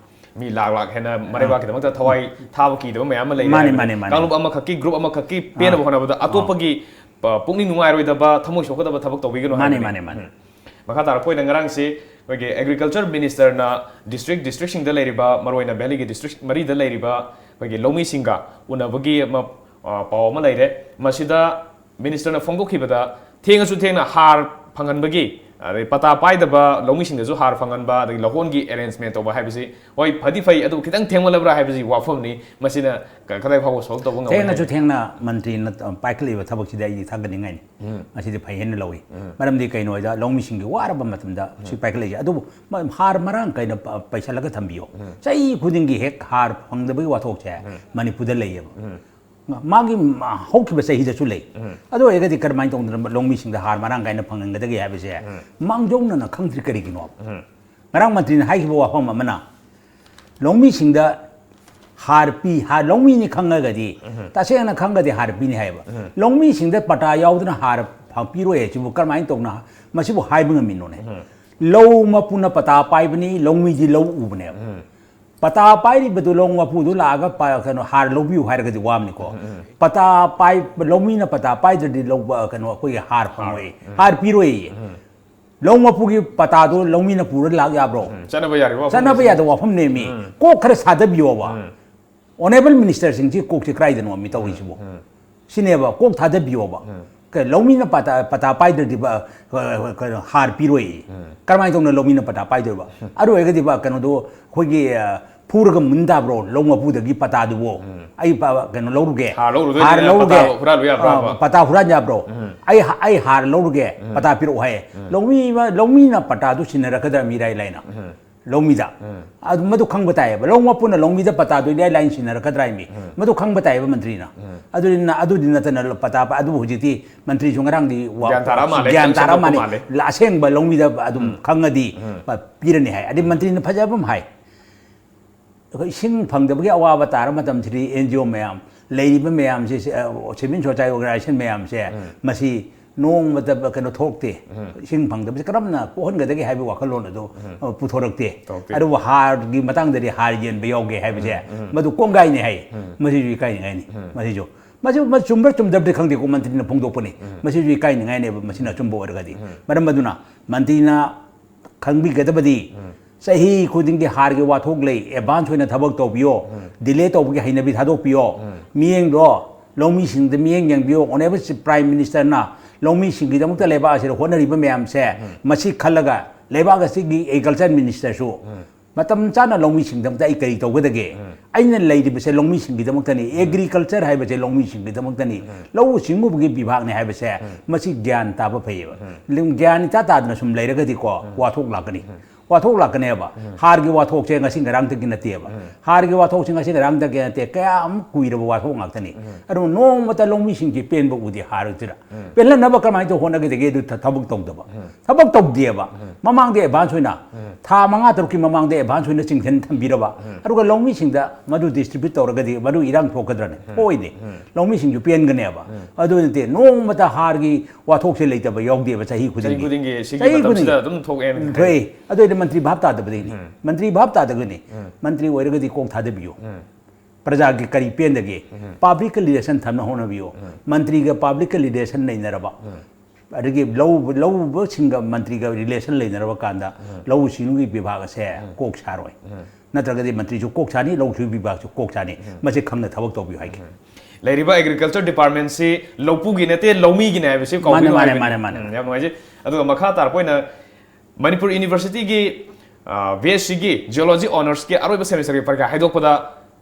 ꯃꯤ ꯂꯥꯛ ꯂꯥꯛ ꯍꯦꯟꯅ ꯃꯔꯩꯕꯥꯛꯀꯤꯗꯃꯛꯇ ꯊꯋꯥꯏ ꯊꯥꯕ ꯀꯤꯗꯕ ꯃꯌꯥꯝ ꯑꯃ ꯂꯩꯔꯦ ꯃꯥꯅꯦ, ꯍꯥꯏꯕꯅꯤ꯫ ꯃꯥꯅꯦ, ꯃꯥꯅꯦ꯫ ꯀꯥꯡꯂꯨꯞ ꯑꯃꯈꯛꯀꯤ, ꯒ꯭ꯔꯨꯞ ꯑꯃꯈꯛꯀꯤ ꯄꯦꯟꯅꯕ ꯍꯣꯠꯅꯕꯗ ꯑꯇꯣꯞꯄꯒꯤ ꯄ-, ꯄꯨꯛꯅꯤꯡ ꯅꯨꯡꯉꯥꯏꯔꯣꯏꯗꯕ, ꯊꯃꯣꯏ ꯁꯣꯛꯀꯗꯕ ꯊꯕꯛ ꯇꯧꯕꯤꯒꯅꯨ ꯃꯥꯅꯦ, ꯍꯥꯏꯕꯅꯤ꯫ ꯃꯥꯅꯦ, ꯃꯥꯅꯦ꯫ ꯎꯝ꯫ ꯃꯈꯥ ꯇꯥꯔꯛꯄ ꯑꯣꯏꯅ ꯉꯔꯥꯡꯁꯤ ꯑꯩꯈꯣꯏꯒꯤ ꯑꯦꯒ꯭ꯔꯤꯀꯜꯆꯔ ꯃꯤꯅꯤꯁꯇꯔꯅ ꯗꯤꯁꯇ꯭ꯔꯤꯛ, ꯗꯤꯁꯇ꯭ꯔꯤꯛꯁꯤꯡꯗ ꯂꯩꯔꯤꯕ, ꯃꯔꯨꯑꯣꯏꯅ ꯚꯦꯂꯤꯒꯤ ꯗꯤꯁꯇ꯭ꯔꯤꯛ ꯃꯔꯤꯗ ꯂꯩꯔꯤꯕ ꯑꯩꯈꯣꯏꯒꯤ ꯂꯧꯃꯤꯁꯤꯡꯒ ꯎꯅꯕꯒꯤ ꯑꯃ, ꯑ, ꯄꯥꯎ ꯑꯃ ꯂꯩꯔꯦ꯫ ꯃꯁꯤꯗ ꯃꯤꯅꯤꯁꯇꯔꯅ ꯐꯣꯡꯗꯣꯛꯈꯤꯕꯗ, ꯊꯦꯡꯉꯁꯨ ꯊꯦꯡꯅ ꯍꯥꯔ ꯐꯪꯍꯟꯕꯒꯤ, ꯑꯗꯩ ꯄꯇꯥ ꯄꯥꯏꯗꯕ ꯂꯧꯃꯤꯁꯤꯡꯗꯁꯨ ꯍꯥꯔ ꯐꯪꯍꯟꯕ, ꯑꯗꯒꯤ ꯂꯧꯍꯣꯟꯒꯤ ꯑꯦꯔꯦꯟꯖꯃꯦꯟ ꯇꯧꯕ ꯍꯥꯏꯕꯁꯤ, ꯍꯣꯏ, ꯐꯗꯤ ꯐꯩ, ꯑꯗꯨꯕꯨ ꯈꯤꯇꯪ ꯊꯦꯡꯃꯜꯂꯕ꯭ꯔꯥ ꯍꯥꯏꯕꯁꯤ ꯋꯥꯐꯝꯅꯤ꯫ ꯃꯁꯤꯅ ꯀ-, ꯀꯗꯥꯏ ꯐꯥꯎꯕ ꯁꯣꯜꯕ ꯇꯧꯕ ꯉꯝꯒꯅꯤ ꯊꯦꯡꯅꯁꯨ ꯍꯥꯏꯕ? ꯊꯦꯡꯅ ꯃꯟꯇ꯭ꯔꯤꯅ ꯄꯥꯏꯈꯠꯂꯤꯕ ꯊꯕꯛꯁꯤꯗ ꯑꯩꯗꯤ ꯊꯥꯒꯠꯅꯤꯡꯉꯥꯏꯅꯤ꯫ ꯃꯁꯤꯗꯤ ꯐꯩ ꯍꯥꯏꯅ ꯂꯧꯏ꯫ ꯃꯔꯝꯗꯤ ꯀꯩꯅꯣ ꯍꯥꯏꯗ ꯂꯧꯃꯤꯁꯤꯡꯒꯤ ꯋꯥꯔꯕ ꯃꯇꯝꯗ ꯁꯤ ꯄꯥꯏꯈꯠꯂꯛꯏꯁꯦ꯫ ꯑꯗꯨꯕꯨ ꯃ-, ꯍꯥꯔ ꯃꯔꯥꯡ ꯀꯥꯏꯅ ꯄ-, ꯄꯩꯁꯜꯂꯒ ꯊꯝꯕꯤꯌꯣ꯫ ꯆꯍꯤ ꯈꯨꯗꯤꯡꯒꯤ ꯍꯦꯛ ꯍꯥꯔ ꯐꯪꯗꯕꯒꯤ ꯋꯥꯊꯣꯛꯁꯦ ꯃꯅꯤꯄꯨꯔꯗ ꯂꯩꯌꯦꯕ꯫ ꯃꯥꯒꯤ ꯍꯧꯈꯤꯕ ꯆꯍꯤꯗꯁꯨ ꯂꯩ꯫ ꯑꯗꯨ ꯑꯣꯏꯔꯒꯗꯤ ꯀꯔꯝꯍꯥꯏꯅ ꯇꯧꯗꯅ ꯂꯧꯃꯤꯁꯤꯡꯗ ꯍꯥꯔ ꯃꯔꯥꯡ ꯀꯥꯏꯅ ꯐꯪꯍꯟꯒꯗꯒꯦ ꯍꯥꯏꯕꯁꯦ ꯃꯥꯡꯖꯧꯅꯅ ꯈꯪꯗ꯭ꯔꯤ ꯀꯔꯤꯒꯤꯅꯣ? ꯉꯔꯥꯡ ꯃꯟꯇ꯭ꯔꯤꯅ ꯍꯥꯏꯈꯤꯕ ꯋꯥꯐꯝ ꯑꯃꯅ, ꯂꯧꯃꯤꯁꯤꯡꯗ ꯍꯥꯔ ꯄꯤ, ꯍꯥꯔ ꯂꯧꯃꯤꯅꯤ ꯈꯪꯉꯒꯗꯤ, ꯇꯁꯦꯡꯅ ꯈꯪꯉꯒꯗꯤ ꯍꯥꯔ ꯄꯤꯅꯤ ꯍꯥꯏꯌꯦꯕ꯫ ꯂꯧꯃꯤꯁꯤꯡꯗ ꯄꯇꯥ ꯌꯥꯎꯗꯅ ꯍꯥꯔ ꯐ-, ꯄꯤꯔꯣꯏ ꯍꯥꯏꯁꯤꯕꯨ ꯀꯔꯝꯍꯥꯏꯅ ꯇꯧꯅ ꯃꯁꯤꯕꯨ ꯍꯥꯏꯕ ꯉꯝꯃꯤꯅꯣꯅꯦ? ꯂꯧ ꯃꯄꯨꯅ ꯄꯇꯥ ꯄꯥꯏꯕꯅꯤ, ꯂꯧꯃꯤꯗꯤ ꯂꯧ ꯎꯕꯅꯦꯕ꯫ ꯄꯇꯥ ꯄꯥꯏꯔꯤꯕꯗꯨ ꯂꯧ ꯃꯄꯨꯗꯨ ꯂꯥꯛꯑꯒ ꯄ-, ꯀꯩꯅꯣ, ꯍꯥꯔ ꯂꯧꯕꯤꯌꯨ ꯍꯥꯏꯔꯒꯗꯤ ꯋꯥꯕꯅꯤꯀꯣ꯫ ꯄꯇꯥ ꯄꯥꯏ-, ꯂꯧꯃꯤꯅ ꯄꯇꯥ ꯄꯥꯏꯗ꯭ꯔꯗꯤ ꯂꯧꯕ, ꯀꯩꯅꯣ, ꯑꯩꯈꯣꯏꯒꯤ ꯍꯥꯔ ꯐꯪꯉꯣꯏ, ꯍꯥꯔ ꯄꯤꯔꯣꯏꯌꯦ꯫ ꯂꯧ ꯃꯄꯨꯒꯤ ꯄꯇꯥꯗꯣ ꯂꯧꯃꯤꯅ ꯄꯨꯔ ꯂꯥꯛ ꯌꯥꯕ꯭ꯔꯣ? ꯎꯝ, ꯆꯠꯅꯕ ꯌꯥꯔꯤꯕ ꯋꯥꯐꯝꯅꯤ ꯆꯠꯅꯕ ꯁꯤꯗꯤ꯫ ꯌꯥꯗꯕ ꯋꯥꯐꯝꯅꯦꯃꯤ꯫ ꯀꯣꯛ ꯈꯔ ꯁꯥꯗꯕꯤꯌꯣꯕ꯫ ꯑꯣꯅꯦꯕꯜ ꯃꯤꯅꯤꯁꯇꯔꯁꯤꯡꯁꯤ ꯀꯣꯛꯁꯤ ꯀꯗꯥꯏꯗꯅꯣꯃꯤ ꯇꯧꯔꯤꯁꯤꯕꯣ? ꯁꯤꯅꯦꯕ, ꯀꯣꯛ ꯊꯥꯗꯕꯤꯌꯣꯕ꯫ ꯀ-, ꯂꯧꯃꯤꯅ ꯄꯇꯥ, ꯄꯇꯥ ꯄꯥꯏꯗ꯭ꯔꯗꯤ ꯕ-, ꯀ-, ꯀꯩꯅꯣ, ꯍꯥꯔ ꯄꯤꯔꯣꯏ꯫ ꯀꯔꯝꯍꯥꯏꯅ ꯇꯧꯅ ꯂꯧꯃꯤꯅ ꯄꯇꯥ ꯄꯥꯏꯗꯣꯏꯕ? ꯑꯗꯨ ꯑꯣꯏꯔꯒꯗꯤ ꯕ-, ꯀꯩꯅꯣꯗꯣ ꯑꯩꯈꯣꯏꯒꯤ, ꯑ, ꯐꯨꯔꯒ ꯃꯨꯟ ꯇꯥꯕ꯭ꯔꯣ ꯂꯧ ꯃꯄꯨꯗꯒꯤ ꯄꯇꯥꯗꯨꯕꯣ? ꯑꯩ ꯄ-, ꯀꯩꯅꯣ ꯂꯧꯔꯨꯒꯦ꯫ ꯍꯥꯔ ꯂꯧꯔꯨꯗꯣꯏꯅꯤꯅ ꯍꯥꯔ ꯂꯧꯔꯨꯒꯦ꯫ ꯄꯇꯥ ꯍꯨꯔꯥꯜꯂꯨ ꯌꯥꯕ꯭ꯔꯥ ꯑ, ꯍꯥꯏꯕ? ꯄꯇꯥ ꯍꯨꯔꯥꯟ ꯌꯥꯕ꯭ꯔꯣ? ꯑꯩ ꯍ-, ꯑꯩ ꯍꯥꯔ ꯂꯧꯔꯨꯒꯦ, ꯄꯇꯥ ꯄꯤꯔꯛꯑꯣ ꯍꯥꯏꯌꯦ꯫ ꯂꯧꯃꯤ ꯑꯃ, ꯂꯧꯃꯤꯅ ꯄꯇꯥꯗꯨ ꯁꯤꯟꯅꯔꯛꯀꯗ꯭ꯔꯥ ꯃꯤꯔꯥꯏ ꯂꯥꯏꯅ? ꯂꯧꯃꯤꯗ꯫ ꯑꯗꯨ ꯃꯗꯨ ꯈꯪꯕ ꯇꯥꯏꯌꯦꯕ꯫ ꯂꯧ ꯃꯄꯨꯅ ꯂꯧꯃꯤꯗ ꯄꯇꯥꯗꯨ ꯏꯂꯥꯏ ꯂꯥꯏꯅ ꯁꯤꯟꯅꯔꯛꯀꯗ꯭ꯔꯥ ꯍꯥꯏꯃꯤ꯫ ꯃꯗꯨ ꯈꯪꯕ ꯇꯥꯏꯌꯦꯕ ꯃꯟꯇ꯭ꯔꯤꯅ꯫ ꯑꯗꯨꯗꯤ ꯅ-, ꯑꯗꯨꯗꯤ ꯅꯠꯇꯅ ꯄꯇꯥ ꯄ-, ꯑꯗꯨꯕꯨ ꯍꯧꯖꯤꯛꯇꯤ ꯃꯟꯇ꯭ꯔꯤꯁꯨ ꯉꯔꯥꯡꯗꯤ ꯋꯥ-, ꯒ꯭ꯌꯥꯟ ꯇꯥꯔꯛꯑ ꯃꯥꯜꯂꯦ, ꯒ꯭ꯌꯥꯟ ꯈꯤꯇꯪ ꯇꯥꯔꯛꯑ ꯁꯦꯝꯗꯣꯛꯄ ꯃꯥꯜꯂꯦ꯫ ꯃꯥꯜꯂꯦ꯫ ꯂ-, ꯑꯁꯦꯡꯕ ꯂꯧꯃꯤꯗ ꯑꯗꯨꯝ ꯈꯪꯉꯗꯤ ꯄ-, ꯄꯤꯔꯅꯤ ꯍꯥꯏ꯫ ꯑꯗꯩ ꯃꯟꯇ꯭ꯔꯤꯅ ꯐꯖꯕ ꯑꯃ ꯍꯥꯏ꯫ ꯑꯩꯈꯣꯏ ꯏꯁꯤꯡ ꯐꯪꯗꯕꯒꯤ ꯑꯋꯥꯕ ꯇꯥꯔ ꯃꯇꯝꯁꯤꯗꯤ ꯑꯦꯟ ꯖꯤ ꯑꯣ ꯃꯌꯥꯝ, ꯂꯩꯔꯤꯕ ꯃꯌꯥꯝꯁꯦ, ꯁꯤ, ꯑ, civil society organization ꯃꯌꯥꯝꯁꯦ, ꯃꯁꯤ ꯅꯣꯡꯃꯇ ꯀꯩꯅꯣ ꯊꯣꯛꯇꯦ꯫ ꯏꯁꯤꯡ ꯐꯪꯗꯕꯁꯤ ꯀꯔꯝꯅ ꯀꯣꯛꯍꯟꯒꯗꯒꯦ ꯍꯥꯏꯕꯒꯤ ꯋꯥꯈꯜꯂꯣꯟ ꯑꯗꯨ, ꯑ, ꯄꯨꯊꯣꯔꯛꯇꯦ꯫ ꯊꯣꯛꯇꯦ꯫ ꯑꯗꯨꯕꯨ ꯍꯥꯔꯒꯤ ꯃꯇꯥꯡꯗꯗꯤ ꯍꯥꯔ ꯌꯦꯟꯕ ꯌꯥꯎꯒꯦ ꯍꯥꯏꯕꯁꯦ, ꯃꯗꯨ ꯀꯣꯡꯒꯥꯏꯅꯤ ꯍꯥꯏ꯫ ꯃꯁꯤꯁꯨ ꯏꯀꯥꯏꯅꯤꯡꯉꯥꯏꯅꯤ꯫ ꯃꯁꯤꯁꯨ, ꯃꯁꯤ, ꯃꯁꯤ ꯆꯨꯝꯕ꯭ꯔꯥ ꯆꯨꯝꯗꯕ꯭ꯔꯗꯤ ꯈꯪꯗꯦꯀꯣ, ꯃꯟꯇ꯭ꯔꯤꯅ ꯐꯣꯡꯗꯣꯛꯄꯅꯤ꯫ ꯃꯁꯤꯁꯨ ꯏꯀꯥꯏꯅꯤꯡꯉꯥꯏꯅꯦꯕ, ꯃꯁꯤꯅ ꯑꯆꯨꯝꯕ ꯑꯣꯏꯔꯒꯗꯤ꯫ ꯃꯔꯝ ꯑꯗꯨꯅ ꯃꯟꯇ꯭ꯔꯤꯅ ꯈꯪꯕꯤꯒꯗꯕꯗꯤ, ꯆꯍꯤ ꯈꯨꯗꯤꯡꯒꯤ ꯍꯥꯔꯒꯤ ꯋꯥꯊꯣꯛ ꯂꯩ, advance ꯑꯣꯏꯅ ꯊꯕꯛ ꯇꯧꯕꯤꯌꯣ, delay ꯇꯧꯕꯒꯤ ꯍꯩꯅꯕꯤ ꯊꯥꯗꯣꯛꯄꯤꯌꯣ, ꯃꯤꯠꯌꯦꯡꯗꯣ ꯂꯧꯃꯤꯁꯤꯡꯗ ꯃꯤꯠꯌꯦꯡ ꯌꯦꯡꯕꯤꯌꯣ꯫ Honourable Prime Minister ꯅ ꯂꯧꯃꯤꯁꯤꯡꯒꯤꯗꯃꯛꯇ ꯂꯩꯕꯥꯛ ꯑꯁꯤꯗ ꯍꯣꯠꯅꯔꯤꯕ ꯃꯌꯥꯝꯁꯦ ꯃꯁꯤ ꯈꯜꯂꯒ ꯂꯩꯕꯥꯛ ꯑꯁꯤꯒꯤ Agriculture Minister ꯁꯨ ꯃꯇꯝ ꯆꯥꯅ ꯂꯧꯃꯤꯁꯤꯡꯒꯤꯗꯃꯛꯇ ꯑꯩ ꯀꯔꯤ ꯇꯧꯒꯗꯒꯦ? ꯑꯩꯅ ꯂꯩꯔꯤꯕꯁꯦ ꯂꯧꯃꯤꯁꯤꯡꯒꯤꯗꯃꯛꯇꯅꯤ, agriculture ꯍꯥꯏꯕꯁꯦ ꯂꯧꯃꯤꯁꯤꯡꯒꯤꯗꯃꯛꯇꯅꯤ, ꯂꯧꯎ ꯁꯤꯡꯎꯕꯒꯤ ꯕꯤꯚꯥꯒꯅꯤ ꯍꯥꯏꯕꯁꯦ ꯃꯁꯤ ꯒ꯭ꯌꯥꯟ ꯇꯥꯕ ꯐꯩꯌꯦꯕ꯫ ꯒ꯭ꯌꯥꯟ ꯏꯇꯥ ꯇꯥꯗꯅ ꯁꯨꯝ ꯂꯩꯔꯒꯗꯤꯀꯣ ꯋꯥꯊꯣꯛ ꯂꯥꯛꯀꯅꯤ꯫ ꯋꯥꯊꯣꯛ ꯂꯥꯛꯀꯅꯦꯕ꯫ ꯍꯥꯔꯒꯤ ꯋꯥꯊꯣꯛꯁꯦ ꯉꯁꯤ ꯉꯔꯥꯡꯗꯒꯤ ꯅꯠꯇꯦꯕ꯫ ꯍꯥꯔꯒꯤ ꯋꯥꯊꯣꯛꯁꯦ ꯉꯁꯤ ꯉꯔꯥꯡꯗꯒꯤ ꯅꯠꯇꯦ, ꯀꯌꯥ ꯑꯃ ꯀꯨꯏꯔꯕ ꯋꯥꯊꯣꯛ ꯉꯥꯛꯇꯅꯤ꯫ ꯑꯗꯨ ꯅꯣꯡꯃꯇ ꯂꯧꯃꯤꯁꯤꯡꯁꯤ ꯄꯦꯟꯕ ꯎꯗꯦ ꯍꯥꯔꯁꯤꯗ꯫ ꯄꯦꯜꯍꯟꯅꯕ ꯀꯃꯥꯏꯅ ꯇꯧ ꯍꯣꯠꯅꯒꯗꯒꯦ? ꯑꯗꯨ ꯊ-, ꯊꯕꯛ ꯇꯧꯗꯕ꯫ ꯊꯕꯛ ꯇꯧꯗꯦꯕ꯫ ꯃꯃꯥꯡꯗ advance ꯑꯣꯏꯅ, ꯊꯥ ꯃꯉꯥ ꯇꯔꯨꯛꯀꯤ ꯃꯃꯥꯡꯗ advance ꯑꯣꯏꯅ ꯆꯤꯡꯊꯟ ꯊꯝꯕꯤꯔꯕ, ꯑꯗꯨꯒ ꯂꯧꯃꯤꯁꯤꯡꯗ ꯃꯗꯨ distribute ꯇꯧꯔꯒꯗꯤ ꯃꯗꯨ ꯏꯔꯥꯡ ꯊꯣꯛꯀꯗ꯭ꯔꯅꯦ? ꯊꯣꯛꯑꯣꯏꯅꯦ꯫ ꯂꯧꯃꯤꯁꯤꯡꯁꯨ ꯄꯦꯟꯒꯅꯦꯕ꯫ ꯑꯗꯨ ꯅꯠꯇꯦ, ꯅꯣꯡꯃꯇ ꯍꯥꯔꯒꯤ ꯋꯥꯊꯣꯛꯁꯦ ꯂꯩꯇꯕ ꯌꯥꯎꯗꯦꯕ ꯆꯍꯤ ꯆꯍꯤ ꯈꯨꯗꯤꯡꯒꯤ꯫ ꯈꯨꯗꯤꯡꯒꯤ ꯁꯤꯒꯤ ꯆꯍꯤ ꯃꯇꯝꯁꯤꯗ ꯈꯨꯗꯤꯡꯒꯤ꯫ ꯑꯗꯨꯝ ꯊꯣꯛꯑꯦꯅ ꯎꯝ, ꯍꯥꯏ꯫ ꯊꯣꯛꯑꯦ꯫ ꯑꯗꯨ ꯑꯣꯏꯔꯗꯤ ꯃꯟꯇ꯭ꯔꯤ ꯚꯥꯞ ꯇꯥꯗꯕꯗꯒꯤꯅꯤ꯫ ꯃꯟꯇ꯭ꯔꯤ ꯚꯥꯞ ꯇꯥꯗꯕꯅꯤ꯫ ꯃꯟꯇ꯭ꯔꯤ ꯑꯣꯏꯔꯒꯗꯤ ꯀꯣꯛ ꯊꯥꯗꯕꯤꯌꯨ꯫ ꯄ꯭ꯔꯖꯥꯒꯤ ꯀꯔꯤ ꯄꯦꯟꯗꯒꯦ? Public ꯀ relation ꯊꯝꯅ ꯍꯣꯠꯅꯕꯤꯌꯨ꯫ ꯃꯟꯇ꯭ꯔꯤꯒ public ꯀ relation ꯂꯩꯅꯔꯕ, ꯑꯗꯒꯤ ꯂꯧ-, ꯂꯧꯎꯕꯁꯤꯡꯒ ꯃꯟꯇ꯭ꯔꯤꯒ relation ꯂꯩꯅꯔꯕ ꯀꯥꯟꯗ ꯂꯧꯎ ꯁꯤꯡꯎꯒꯤ ꯕꯤꯚꯥꯒ ꯑꯁꯦ ꯀꯣꯛ ꯁꯥꯔꯣꯏ꯫ ꯅꯠꯇ꯭ꯔꯒꯗꯤ ꯃꯟꯇ꯭ꯔꯤꯁꯨ ꯀꯣꯛ ꯁꯥꯅꯤ, ꯂꯧꯎ ꯁꯤꯡꯎ ꯕꯤꯚꯥꯒꯁꯨ ꯀꯣꯛ ꯁꯥꯅꯤ꯫ ꯃꯁꯤ ꯈꯪꯅ ꯊꯕꯛ ꯇꯧꯕꯤꯌꯨ ꯍꯥꯏꯒꯦ꯫ ꯂꯩꯔꯤꯕ Agriculture Department ꯁꯤ ꯂꯧꯄꯨꯒꯤ ꯅꯠꯇꯦ, ꯂꯧꯃꯤꯒꯤꯅꯦ ꯍꯥꯏꯕꯁꯤ ꯃꯥꯅꯦ, ꯀꯥꯎꯕꯤꯒꯅꯨ ꯃꯥꯅꯦ, ꯍꯥꯏꯕꯅꯤ꯫ ꯃꯥꯅꯦ, ꯃꯥꯅꯦ꯫ ꯎꯝ, ꯌꯥꯝ ꯅꯨꯡꯉꯥꯏꯖꯩ꯫ ꯑꯗꯨꯒ ꯃꯈꯥ ꯇꯥꯔꯛꯄ ꯑꯣꯏꯅ ꯃꯅꯤꯄꯨꯔ University ꯒꯤ, ꯑ, B S C ꯒꯤ Geology Honours ꯀꯤ ꯑꯔꯣꯏꯕ semester ꯒꯤ ꯄꯔꯤꯈꯥ ꯍꯥꯏꯗꯣꯛꯄꯗ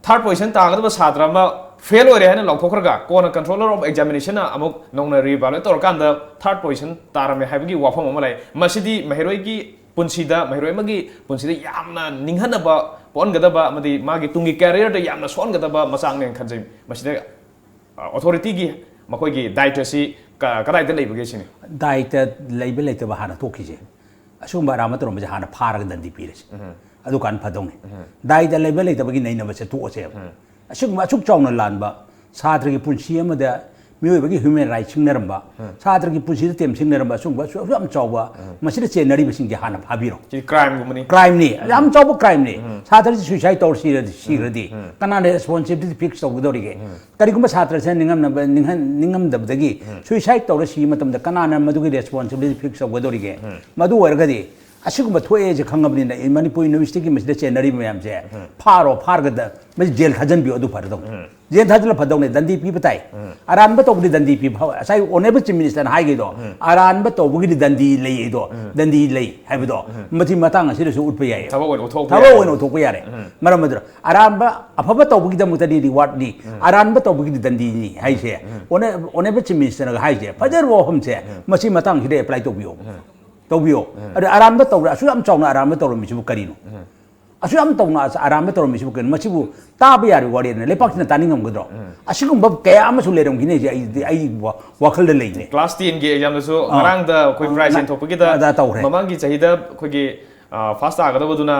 third position ꯇꯥꯒꯗꯕ ꯁꯥꯇ꯭ꯔ ꯑꯃ fail ꯑꯣꯏꯔꯦ ꯍꯥꯏꯅ ꯂꯥꯎꯊꯣꯛꯈ꯭ꯔꯒ ꯀꯣꯟꯅ Controller of Examination ꯅ ꯑꯃꯨꯛ ꯅꯧꯅ re-evaluate ꯇꯧꯔꯀꯥꯟꯗ third position ꯇꯥꯔꯝꯃꯦ ꯍꯥꯏꯕꯒꯤ ꯋꯥꯐꯝ ꯑꯃ ꯂꯩ꯫ ꯃꯁꯤꯗꯤ ꯃꯍꯩꯔꯣꯏꯒꯤ ꯄꯨꯟꯁꯤꯗ, ꯃꯍꯩꯔꯣꯏ ꯑꯃꯒꯤ ꯄꯨꯟꯁꯤꯗ ꯌꯥꯝꯅ ꯅꯤꯡꯍꯟꯅꯕ ꯄꯣꯛꯍꯟꯒꯗꯕ ꯑꯃꯗꯤ ꯃꯥꯒꯤ ꯇꯨꯡꯒꯤ career ꯗ ꯌꯥꯝꯅ ꯁꯣꯛꯍꯟꯒꯗꯕ ꯃꯆꯥꯛꯅꯦꯅ ꯈꯟꯖꯩ꯫ ꯃꯁꯤꯗ, ꯑ, authority ꯒꯤ ꯃꯈꯣꯏꯒꯤ ꯗꯥꯏꯇ꯭ꯋꯁꯤ ꯀ-, ꯀꯗꯥꯏꯗ ꯂꯩꯕꯒꯦ ꯁꯤꯅꯤ? ꯗꯥꯏꯇ꯭ꯋ ꯂꯩꯕ ꯂꯩꯇꯕ ꯍꯥꯟꯅ ꯇꯣꯛꯈꯤꯁꯦ꯫ ꯑꯁꯤꯒꯨꯝꯕ ꯑꯔꯥꯟꯕ ꯇꯧꯔꯝꯕꯁꯦ ꯍꯥꯟꯅ ꯐꯥꯔꯒ ꯗꯟꯗꯤ ꯄꯤꯔꯁꯦ꯫ ꯑꯗꯨꯀꯥꯟ ꯐꯗꯧꯅꯤ꯫ ꯗꯥꯏꯗ ꯂꯩꯕ ꯂꯩꯇꯕꯒꯤ ꯅꯩꯅꯕꯁꯦ ꯇꯣꯛꯑꯁꯦꯕ꯫ ꯑꯁꯤꯒꯨꯝꯕ ꯑꯁꯨꯛ ꯆꯥꯎꯅ ꯂꯥꯟꯕ, ꯁꯥꯇ꯭ꯔꯒꯤ ꯄꯨꯟꯁꯤ ꯑꯃꯗ ꯃꯤꯑꯣꯏꯕꯒꯤ human right ꯁꯤꯡꯅꯔꯝꯕ, ꯁꯥꯇ꯭ꯔꯒꯤ ꯄꯨꯟꯁꯤꯗ ꯇꯦꯝꯁꯤꯡꯅꯔꯝꯕ ꯑꯁꯤꯒꯨꯝꯕ ꯑꯁꯨꯛ ꯌꯥꯝ ꯆꯥꯎꯕ, ꯃꯁꯤꯗ ꯆꯦꯟꯅꯔꯤꯕꯁꯤꯡꯁꯦ ꯍꯥꯟꯅ ꯐꯥꯕꯤꯔꯣ꯫ ꯁꯤ crimeꯒꯨꯝꯕꯅꯤ꯫ Crimeꯅꯤ, ꯌꯥꯝ ꯆꯥꯎꯕ crimeꯅꯤ꯫ ꯁꯥꯇ꯭ꯔꯁꯤ suicide ꯇꯧꯔ ꯁꯤꯔꯗꯤ, ꯁꯤꯈ꯭ꯔꯗꯤ ꯀꯅꯥꯅ responsibility fix ꯇꯧꯒꯗꯧꯔꯤꯒꯦ? ꯀꯔꯤꯒꯨꯝꯕ ꯁꯥꯇ꯭ꯔꯁꯤꯅ ꯅꯤꯡꯉꯝꯅꯕ ꯅꯤꯡꯍꯟ ꯅꯤꯡꯉꯝꯗꯕꯗꯒꯤ suicide ꯇꯧꯔ ꯁꯤꯕ ꯃꯇꯝꯗ ꯀꯅꯥꯅ ꯃꯗꯨꯒꯤ responsibility fix ꯇꯧꯒꯗꯧꯔꯤꯒꯦ? ꯃꯗꯨ ꯑꯣꯏꯔꯒꯗꯤ ꯑꯁꯤꯒꯨꯝꯕ ꯊꯣꯛꯑꯦꯁꯦ ꯈꯪꯉꯕꯅꯤꯅ, ꯃꯅꯤꯄꯨꯔ ꯌꯨꯅꯤꯚꯔꯁꯤꯇꯤꯒꯤ ꯃꯁꯤꯗ ꯆꯦꯟꯅꯔꯤꯕ ꯃꯌꯥꯝꯁꯦ ꯐꯥꯔꯣ, ꯐꯥꯔꯒꯗ ꯃꯁꯤ ꯖꯦꯜ ꯊꯥꯖꯤꯟꯕꯤꯌꯣ, ꯑꯗꯨ ꯐꯔꯗꯧꯅꯤ꯫ ꯖꯦꯜ ꯊꯥꯖꯤꯜꯂ ꯐꯗꯧꯅꯦ, ꯗꯟꯗꯤ ꯄꯤꯕ ꯇꯥꯏ꯫ ꯑꯔꯥꯟꯕ ꯇꯧꯕꯗꯤ ꯗꯟꯗꯤ ꯄꯤꯕ ꯐ-, ꯉꯁꯥꯏ honourable chief minister ꯅ ꯍꯥꯏꯒꯤꯗꯣ, ꯑꯔꯥꯟꯕ ꯇꯧꯕꯒꯤꯗꯤ ꯗꯟꯗꯤ ꯂꯩ ꯑꯗꯣ, ꯗꯟꯗꯤ ꯂꯩ ꯍꯥꯏꯕꯗꯣ ꯃꯁꯤ ꯃꯇꯥꯡ ꯑꯁꯤꯗꯁꯨ ꯎꯠꯄ ꯌꯥꯏ꯫ ꯊꯕꯛ ꯑꯣꯏꯅ ꯎꯠꯊꯣꯛꯄ ꯊꯕꯛ ꯌꯥꯏ꯫ ꯑꯣꯏꯅ ꯎꯠꯊꯣꯛꯄ ꯌꯥꯔꯦ꯫ ꯃꯔꯝ ꯑꯗꯨꯅ ꯑꯔꯥꯟꯕ, ꯑꯐꯕ ꯇꯧꯕꯒꯤꯗꯃꯛꯇꯗꯤ reward ꯅꯤ, ꯑꯔꯥꯟꯕ ꯇꯧꯕꯒꯤꯗꯤ ꯗꯟꯗꯤꯅꯤ ꯍꯥꯏꯁꯦ꯫ Honour-, honourable chief minister ꯅꯒ ꯍꯥꯏꯁꯦ ꯐꯖꯔꯕ ꯋꯥꯐꯝꯁꯦ ꯃꯁꯤ ꯃꯇꯥꯡꯁꯤꯗ apply ꯇꯧꯕꯤꯌꯣ꯫ ꯇꯧꯕꯤꯌꯣ꯫ ꯑꯗ ꯑꯔꯥꯟꯕ ꯇꯧꯔ, ꯑꯁꯨꯛ ꯌꯥꯝ ꯆꯥꯎꯅ ꯑꯔꯥꯟꯕ ꯇꯧꯔꯝꯃꯤꯁꯤꯕꯨ ꯀꯔꯤꯅꯣ? ꯑꯁꯨꯛ ꯌꯥꯝ ꯇꯧꯅ ꯑꯁ-, ꯑꯔꯥꯟꯕ ꯇꯧꯔꯝꯃꯤꯁꯤꯕꯨ ꯀꯔꯤꯅꯣ? ꯃꯁꯤꯕꯨ ꯇꯥꯕ ꯌꯥꯔꯤꯕ ꯋꯥꯔꯤꯅ ꯂꯩꯄꯥꯛꯁꯤꯅ ꯇꯥꯅꯤꯡꯉꯝꯒꯗ꯭ꯔꯣ? ꯑꯁꯤꯒꯨꯝꯕ ꯀꯌꯥ ꯑꯃꯁꯨ ꯂꯩꯔꯝꯈꯤꯅꯤ, ꯑꯩ, ꯑꯩ ꯋꯥ-, ꯋꯥꯈꯜꯗ ꯂꯩꯅꯦ꯫ Class ten ꯒꯤ exam ꯗꯁꯨ ꯉꯔꯥꯡꯗ ꯑꯩꯈꯣꯏ prize ꯌꯦꯟꯊꯣꯛꯄꯒꯤꯗ ꯑꯗ ꯇꯧꯈ꯭ꯔꯦ꯫ ꯃꯃꯥꯡꯒꯤ ꯆꯍꯤꯗ ꯑꯩꯈꯣꯏꯒꯤ first ꯇꯥꯒꯗꯕꯗꯨꯅ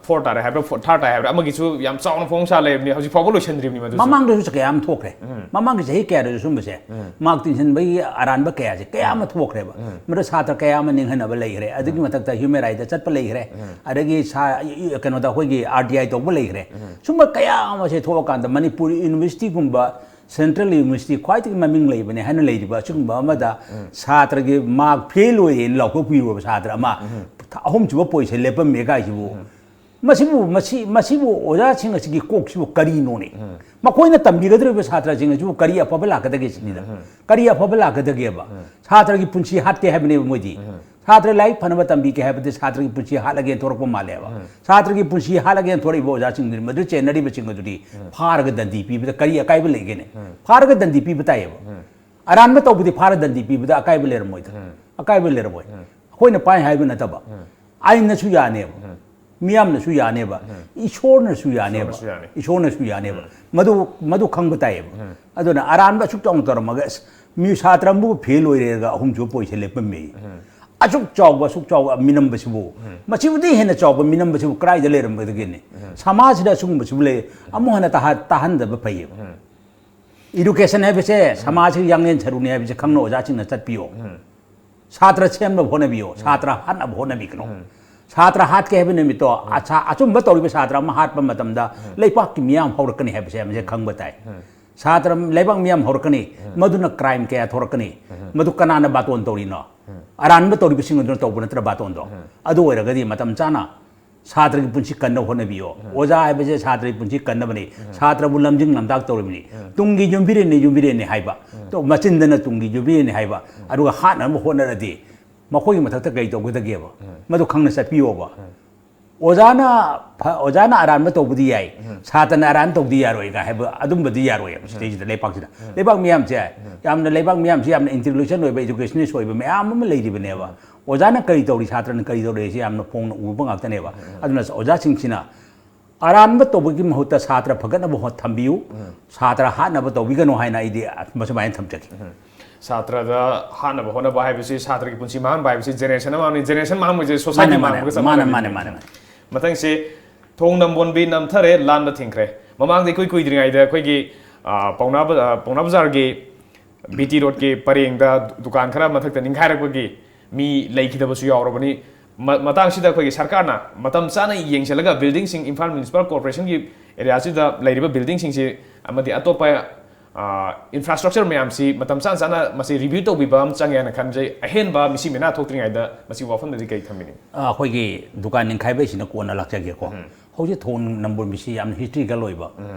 four ꯇꯥꯔꯦ ꯍꯥꯏꯕ꯭ꯔꯥ, four, third ꯇꯥꯏ ꯍꯥꯏꯕ꯭ꯔꯥ, ꯑꯃꯒꯤꯁꯨ ꯌꯥꯝ ꯆꯥꯎꯅ ꯐꯣꯡ ꯁꯥ ꯂꯩꯕꯅꯤ, ꯍꯧꯖꯤꯛ ꯐꯥꯎꯕ ꯂꯣꯏꯁꯤꯟꯗ꯭ꯔꯤꯕꯅꯤ ꯃꯗꯨꯁꯨ꯫ ꯃꯃꯥꯡꯗꯁꯨ ꯀꯌꯥ ꯑꯃ ꯊꯣꯛꯈ꯭ꯔꯦ꯫ ꯃꯃꯥꯡꯒꯤ ꯆꯍꯤ ꯀꯌꯥꯗꯁꯨ ꯁꯨꯝꯕꯁꯦ ꯃꯥꯔꯛ ꯇꯤꯟꯁꯤꯟꯕꯒꯤ ꯑꯔꯥꯟꯕ ꯀꯌꯥꯁꯦ ꯀꯌꯥ ꯑꯃ ꯊꯣꯛꯈ꯭ꯔꯦꯕ꯫ ꯃꯗꯨ ꯁꯥꯇ꯭ꯔ ꯀꯌꯥ ꯑꯃ ꯅꯤꯡꯍꯟꯅꯕ ꯂꯩꯈ꯭ꯔꯦ, ꯑꯗꯨꯒꯤ ꯃꯊꯛꯇ human right ꯇ ꯆꯠꯄ ꯂꯩꯈ꯭ꯔꯦ, ꯑꯗꯒꯤ ꯁꯥ-, ꯀꯩꯅꯣꯗ ꯑꯩꯈꯣꯏꯒꯤ R T I ꯇꯧꯕ ꯂꯩꯈ꯭ꯔꯦ꯫ ꯁꯨꯝꯕ ꯀꯌꯥ ꯑꯃꯁꯦ ꯊꯣꯛꯑꯀꯥꯟꯗ ꯃꯅꯤꯄꯨꯔ ꯌꯨꯅꯤꯚꯔꯁꯤꯇꯤꯒꯨꯝꯕ, central university ꯈ꯭ꯋꯥꯏꯗꯒꯤ ꯃꯃꯤꯡ ꯂꯩꯕꯅꯦ ꯍꯥꯏꯅ ꯂꯩꯔꯤꯕ ꯑꯁꯤꯒꯨꯝꯕ ꯑꯃꯗ ꯁꯥꯇ꯭ꯔꯒꯤ ꯃꯥꯔꯛ ꯐꯦꯜ ꯑꯣꯏꯌꯦꯅ ꯂꯥꯎꯊꯣꯛꯄꯤꯔꯨꯔꯕ ꯁꯥꯇ꯭ꯔ ꯑꯃ ꯑꯍꯨꯝꯁꯨꯕ position ꯂꯦꯞꯄꯝꯃꯦ ꯀꯥꯏꯁꯤꯕꯨ, ꯃꯁꯤꯕꯨ, ꯃꯁꯤ, ꯃꯁꯤꯕꯨ ꯑꯣꯖꯥꯁꯤꯡ ꯑꯁꯤꯒꯤ ꯀꯣꯛꯁꯤꯕꯨ ꯀꯔꯤꯅꯣꯅꯦ? ꯃꯈꯣꯏꯅ ꯇꯝꯕꯤꯒꯗꯧꯔꯤꯕ ꯁꯥꯇ꯭ꯔꯁꯤꯡ ꯑꯁꯤꯕꯨ ꯀꯔꯤ ꯑꯐꯕ ꯂꯥꯛꯀꯗꯒꯦ ꯁꯤꯅꯤꯗ꯫ ꯀꯔꯤ ꯑꯐꯕ ꯂꯥꯛꯀꯗꯒꯦꯕ? ꯁꯥꯇ꯭ꯔꯒꯤ ꯄꯨꯟꯁꯤ ꯍꯥꯠꯀꯦ ꯍꯥꯏꯕꯅꯦꯕ ꯃꯣꯏꯗꯤ꯫ ꯁꯥꯇ꯭ꯔ ꯂꯥꯏꯔꯤꯛ ꯐꯅꯕ ꯇꯝꯕꯤꯒꯦ ꯍꯥꯏꯕꯗꯤ ꯁꯥꯇ꯭ꯔꯒꯤ ꯄꯨꯟꯁꯤ ꯍꯥꯠꯂꯒꯦꯅ ꯊꯣꯔꯛꯄ ꯃꯥꯜꯂꯦꯕ꯫ ꯁꯥꯇ꯭ꯔꯒꯤ ꯄꯨꯟꯁꯤ ꯍꯥꯠꯂꯒꯦꯅ ꯊꯣꯔꯛꯏꯕ ꯑꯣꯖꯥꯁꯤꯡꯗꯨꯅꯤ, ꯃꯗꯨ ꯆꯦꯟꯅꯔꯤꯕꯁꯤꯡ ꯑꯗꯨꯗꯤ ꯐꯥꯔꯒ ꯗꯟꯗꯤ ꯄꯤꯕꯗ ꯀꯔꯤ ꯑꯀꯥꯏꯕ ꯂꯩꯒꯦꯅꯦ? ꯐꯥꯔꯒ ꯗꯟꯗꯤ ꯄꯤꯕ ꯇꯥꯏꯌꯦꯕ꯫ ꯑꯔꯥꯟꯕ ꯇꯧꯕꯗꯤ ꯐꯥꯔ ꯗꯟꯗꯤ ꯄꯤꯕꯗ ꯑꯀꯥꯏꯕ ꯂꯩꯔꯝꯃꯣꯏꯗ꯫ ꯑꯀꯥꯏꯕ ꯂꯩꯔꯝꯃꯣꯏ꯫ ꯑꯩꯈꯣꯏꯅ ꯄꯥꯏ ꯍꯥꯏꯕ ꯅꯠꯇꯕ, ꯑꯥꯏꯟꯅꯁꯨ ꯌꯥꯅꯦꯕ, ꯃꯤꯌꯥꯝꯅꯁꯨ ꯌꯥꯅꯦꯕ, ꯏꯁꯣꯔꯅꯁꯨ ꯌꯥꯅꯦꯕ꯫ ꯏꯁꯣꯔꯅꯁꯨ ꯌꯥꯅꯤ꯫ ꯏꯁꯣꯔꯅꯁꯨ ꯌꯥꯅꯦꯕ꯫ ꯃꯗꯨ, ꯃꯗꯨ ꯈꯪꯕ ꯇꯥꯏꯌꯦꯕ꯫ ꯑꯗꯨꯅ ꯑꯔꯥꯟꯕ ꯑꯁꯨꯛ ꯆꯥꯎꯅ ꯇꯧꯔꯝꯃꯒ, ꯑꯁ, ꯃꯤ ꯁꯥꯇ꯭ꯔ ꯑꯃꯕꯨ ꯐꯦꯜ ꯑꯣꯏꯔꯦꯒ ꯑꯍꯨꯝꯁꯨꯕ position ꯂꯦꯞꯄꯝꯃꯦ꯫ ꯑꯁꯨꯛ ꯆꯥꯎꯕ, ꯑꯁꯨꯛ ꯆꯥꯎꯕ ꯃꯤꯅꯝꯕꯁꯤꯕꯨ, ꯃꯁꯤꯕꯨꯗꯤ ꯍꯦꯟꯅ ꯆꯥꯎꯕ ꯃꯤꯅꯝꯕꯁꯤꯕꯨ ꯀꯗꯥꯏꯗ ꯂꯩꯔꯝꯒꯗꯒꯦꯅꯦ? ꯁꯃꯥꯖꯁꯤꯗ ꯑꯁꯤꯒꯨꯝꯕꯁꯤꯕꯨ ꯂꯩ, ꯑꯃꯨꯛ ꯍꯟꯅ ꯇꯥꯍ-, ꯇꯥꯍꯟꯗꯕ ꯐꯩꯌꯦꯕ꯫ Education ꯍꯥꯏꯕꯁꯦ ꯁꯃꯥꯖꯁꯤꯒꯤ ꯌꯥꯡꯂꯦꯟ ꯁꯔꯨꯅꯤ ꯍꯥꯏꯕꯁꯦ ꯈꯪꯅ ꯑꯣꯖꯥꯁꯤꯡꯅ ꯆꯠꯄꯤꯌꯣ꯫ ꯁꯥꯇ꯭ꯔ ꯁꯦꯝꯅꯕ ꯍꯣꯠꯅꯕꯤꯌꯣ, ꯁꯥꯇ꯭ꯔ ꯍꯥꯠꯅꯕ ꯍꯣꯠꯅꯕꯤꯒꯅꯨ꯫ ꯁꯥꯇ꯭ꯔ ꯍꯥꯠꯀꯦ ꯍꯥꯏꯕ ꯅꯨꯃꯤꯠꯇꯣ, ꯑꯁꯥ-, ꯑꯆꯨꯝꯕ ꯇꯧꯔꯤꯕ ꯁꯥꯇ꯭ꯔ ꯑꯃ ꯍꯥꯠꯄ ꯃꯇꯝꯗ ꯂꯩꯄꯥꯛꯀꯤ ꯃꯤꯌꯥꯝ ꯍꯧꯔꯛꯀꯅꯤ ꯍꯥꯏꯕꯁꯦ ꯃꯁꯤ ꯈꯪꯕ ꯇꯥꯏ꯫ ꯁꯥꯇ꯭ꯔ, ꯂꯩꯕꯥꯛ ꯃꯤꯌꯥꯝ ꯍꯧꯔꯛꯀꯅꯤ, ꯃꯗꯨꯅ crime ꯀꯌꯥ ꯊꯣꯔꯛꯀꯅꯤ, ꯃꯗꯨ ꯀꯅꯥꯅ ꯕꯥꯇꯣꯟ ꯇꯧꯔꯤꯅꯣ? ꯑꯔꯥꯟꯕ ꯇꯧꯔꯤꯕꯁꯤꯡ ꯑꯗꯨꯅ ꯇꯧꯕ ꯅꯠꯇ꯭ꯔ ꯕꯥꯇꯣꯟꯗꯣ? ꯑꯗꯨ ꯑꯣꯏꯔꯒꯗꯤ ꯃꯇꯝ ꯆꯥꯅ ꯁꯥꯇ꯭ꯔꯒꯤ ꯄꯨꯟꯁꯤ ꯀꯟꯅꯕ ꯍꯣꯠꯅꯕꯤꯌꯣ꯫ ꯑꯣꯖꯥ ꯍꯥꯏꯕꯁꯦ ꯁꯥꯇ꯭ꯔꯒꯤ ꯄꯨꯟꯁꯤ ꯀꯟꯅꯕꯅꯤ꯫ ꯁꯥꯇ꯭ꯔꯕꯨ ꯂꯝꯖꯤꯡ ꯂꯝꯇꯥꯛ ꯇꯧꯔꯤꯕꯅꯤ꯫ ꯇꯨꯡꯒꯤ ꯌꯨꯝꯕꯤꯔꯦꯟꯅꯤ, ꯌꯨꯝꯕꯤꯔꯦꯟꯅꯤ ꯍꯥꯏꯕ꯫ ꯇꯣ-, ꯃꯆꯤꯟꯗꯅ ꯇꯨꯡꯒꯤ ꯌꯨꯝꯕꯤꯔꯦꯟꯅꯤ ꯍꯥꯏꯕ꯫ ꯑꯗꯨꯒ ꯍꯥꯠꯅꯕ ꯍꯣꯠꯅꯔꯗꯤ ꯃꯈꯣꯏꯒꯤ ꯃꯊꯛꯇ ꯀꯔꯤ ꯇꯧꯒꯗꯒꯦꯕ? ꯃꯗꯨ ꯈꯪꯅ ꯆꯠꯄꯤꯌꯣꯕ꯫ ꯑꯣꯖꯥꯅ ꯐ-, ꯑꯣꯖꯥꯅ ꯑꯔꯥꯟꯕ ꯇꯧꯕꯗꯤ ꯌꯥꯏ, ꯁꯥꯇ꯭ꯔꯅ ꯑꯔꯥꯟꯕ ꯇꯧꯕꯗꯤ ꯌꯥꯔꯣꯏ ꯀꯥꯏ ꯍꯥꯏꯕ ꯑꯗꯨꯝꯕꯗꯤ ꯌꯥꯔꯣꯏꯕ ꯁꯤꯗꯩꯁꯤꯗ ꯂꯩꯄꯥꯛꯁꯤꯗ꯫ ꯂꯩꯕꯥꯛ ꯃꯤꯌꯥꯝꯁꯦ ꯌꯥꯝꯅ, ꯂꯩꯕꯥꯛ ꯃꯤꯌꯥꯝꯁꯤ ꯌꯥꯝꯅ intellectual ꯑꯣꯏꯕ, educationist ꯑꯣꯏꯕ ꯃꯌꯥꯝ ꯑꯃ ꯂꯩꯔꯤꯕꯅꯦꯕ꯫ ꯑꯣꯖꯥꯅ ꯀꯔꯤ ꯇꯧꯔꯤ, ꯁꯥꯇ꯭ꯔꯅ ꯀꯔꯤ ꯇꯧꯔꯤ ꯍꯥꯏꯁꯤ ꯌꯥꯝꯅ ꯐꯣꯡꯅ ꯎꯕ ꯉꯥꯛꯇꯅꯦꯕ꯫ ꯑꯗꯨꯅ ꯑꯣꯖꯥꯁꯤꯡꯁꯤꯅ ꯑꯔꯥꯟꯕ ꯇꯧꯕꯒꯤ ꯃꯍꯨꯠꯇ ꯁꯥꯇ꯭ꯔ ꯐꯒꯠꯅꯕ ꯍꯣꯠ-, ꯊꯝꯕꯤꯌꯨ꯫ ꯁꯥꯇ꯭ꯔ ꯍꯥꯠꯅꯕ ꯇꯧꯕꯤꯒꯅꯨ ꯍꯥꯏꯅ ꯑꯩꯗꯤ ꯃꯁꯨꯃꯥꯏꯅ ꯊꯝꯖꯒꯦ꯫ ꯁꯥꯇ꯭ꯔꯗ ꯍꯥꯠꯅꯕ ꯍꯣꯠꯅꯕ ꯍꯥꯏꯕꯁꯤ, ꯁꯥꯇ꯭ꯔꯒꯤ ꯄꯨꯟꯁꯤ ꯃꯥꯡꯍꯟꯕ ꯍꯥꯏꯕꯁꯤ generation ꯑꯃ ꯃꯥꯡꯍꯟꯕ, generation ꯃꯥꯡꯍꯟꯕꯁꯦ society ꯃꯥꯡꯍꯟꯕꯒ ꯆꯞ ꯃꯥꯟꯅꯕꯅꯤ꯫ ꯃꯥꯅꯦ, ꯃꯥꯅꯦ, ꯃꯥꯅꯦ꯫ ꯃꯊꯪꯁꯦ ꯊꯣꯡ ꯅꯝꯕꯣꯟꯕꯤ ꯅꯝꯊꯔꯦ, ꯂꯥꯟꯕ ꯊꯤꯡꯈ꯭ꯔꯦ꯫ ꯃꯃꯥꯡꯗ ꯏꯀꯨꯏ ꯀꯨꯏꯗ꯭ꯔꯤꯉꯩꯗ ꯑꯩꯈꯣꯏꯒꯤ, ꯑ, ꯄꯥꯎꯅꯥ ꯕ-, ꯑ, ꯄꯥꯎꯅꯥ ꯕꯖꯥꯔꯒꯤ ꯕꯤ ꯇꯤ ꯔꯣꯗꯀꯤ ꯄꯔꯦꯡꯗ ꯗꯨꯀꯥꯟ ꯈꯔ ꯃꯊꯛꯇ ꯅꯤꯡꯈꯥꯏꯔꯛꯄꯒꯤ ꯃꯤ ꯂꯩꯈꯤꯗꯕꯁꯨ ꯌꯥꯎꯔꯕꯅꯤ꯫ ꯃ-, ꯃꯇꯥꯡꯁꯤꯗ ꯑꯩꯈꯣꯏꯒꯤ ꯁꯔꯀꯥꯔꯅ ꯃꯇꯝ ꯆꯥꯅ ꯌꯦꯡꯁꯤꯜꯂꯒ buildingꯁꯤꯡ, ꯏꯝꯐꯥꯜ municipal corporationꯒꯤ areaꯁꯤꯗ ꯂꯩꯔꯤꯕ buildingꯁꯤꯡꯁꯤ ꯑꯃꯗꯤ ꯑꯇꯣꯞꯄ, ꯑ, infrastructure ꯃꯌꯥꯝꯁꯤ ꯃꯇꯝ ꯆꯥꯅ ꯆꯥꯅ ꯃꯁꯤ review ꯇꯧꯕꯤꯕ ꯑꯃ ꯆꯪꯉꯦ ꯍꯥꯏꯅ ꯈꯟꯖꯩ꯫ ꯑꯍꯦꯟꯕ ꯃꯤꯁꯤ ꯃꯤꯅꯥ ꯊꯣꯛꯇ꯭ꯔꯤꯉꯩꯗ ꯃꯁꯤ ꯋꯥꯐꯝꯗꯗꯤ ꯀꯔꯤ ꯊꯝꯕꯤꯅꯤꯡꯉꯤ? ꯑ, ꯑꯩꯈꯣꯏꯒꯤ ꯗꯨꯀꯥꯟ ꯅꯤꯡꯈꯥꯏꯕꯩꯁꯤꯅ ꯀꯣꯟꯅ ꯂꯥꯛꯆꯒꯦꯀꯣ꯫ ꯍꯧꯖꯤꯛ ꯊꯣꯡ ꯅꯝꯕꯣꯟꯕꯤꯁꯤ ꯌꯥꯝꯅ historical ꯑꯣꯏꯕ,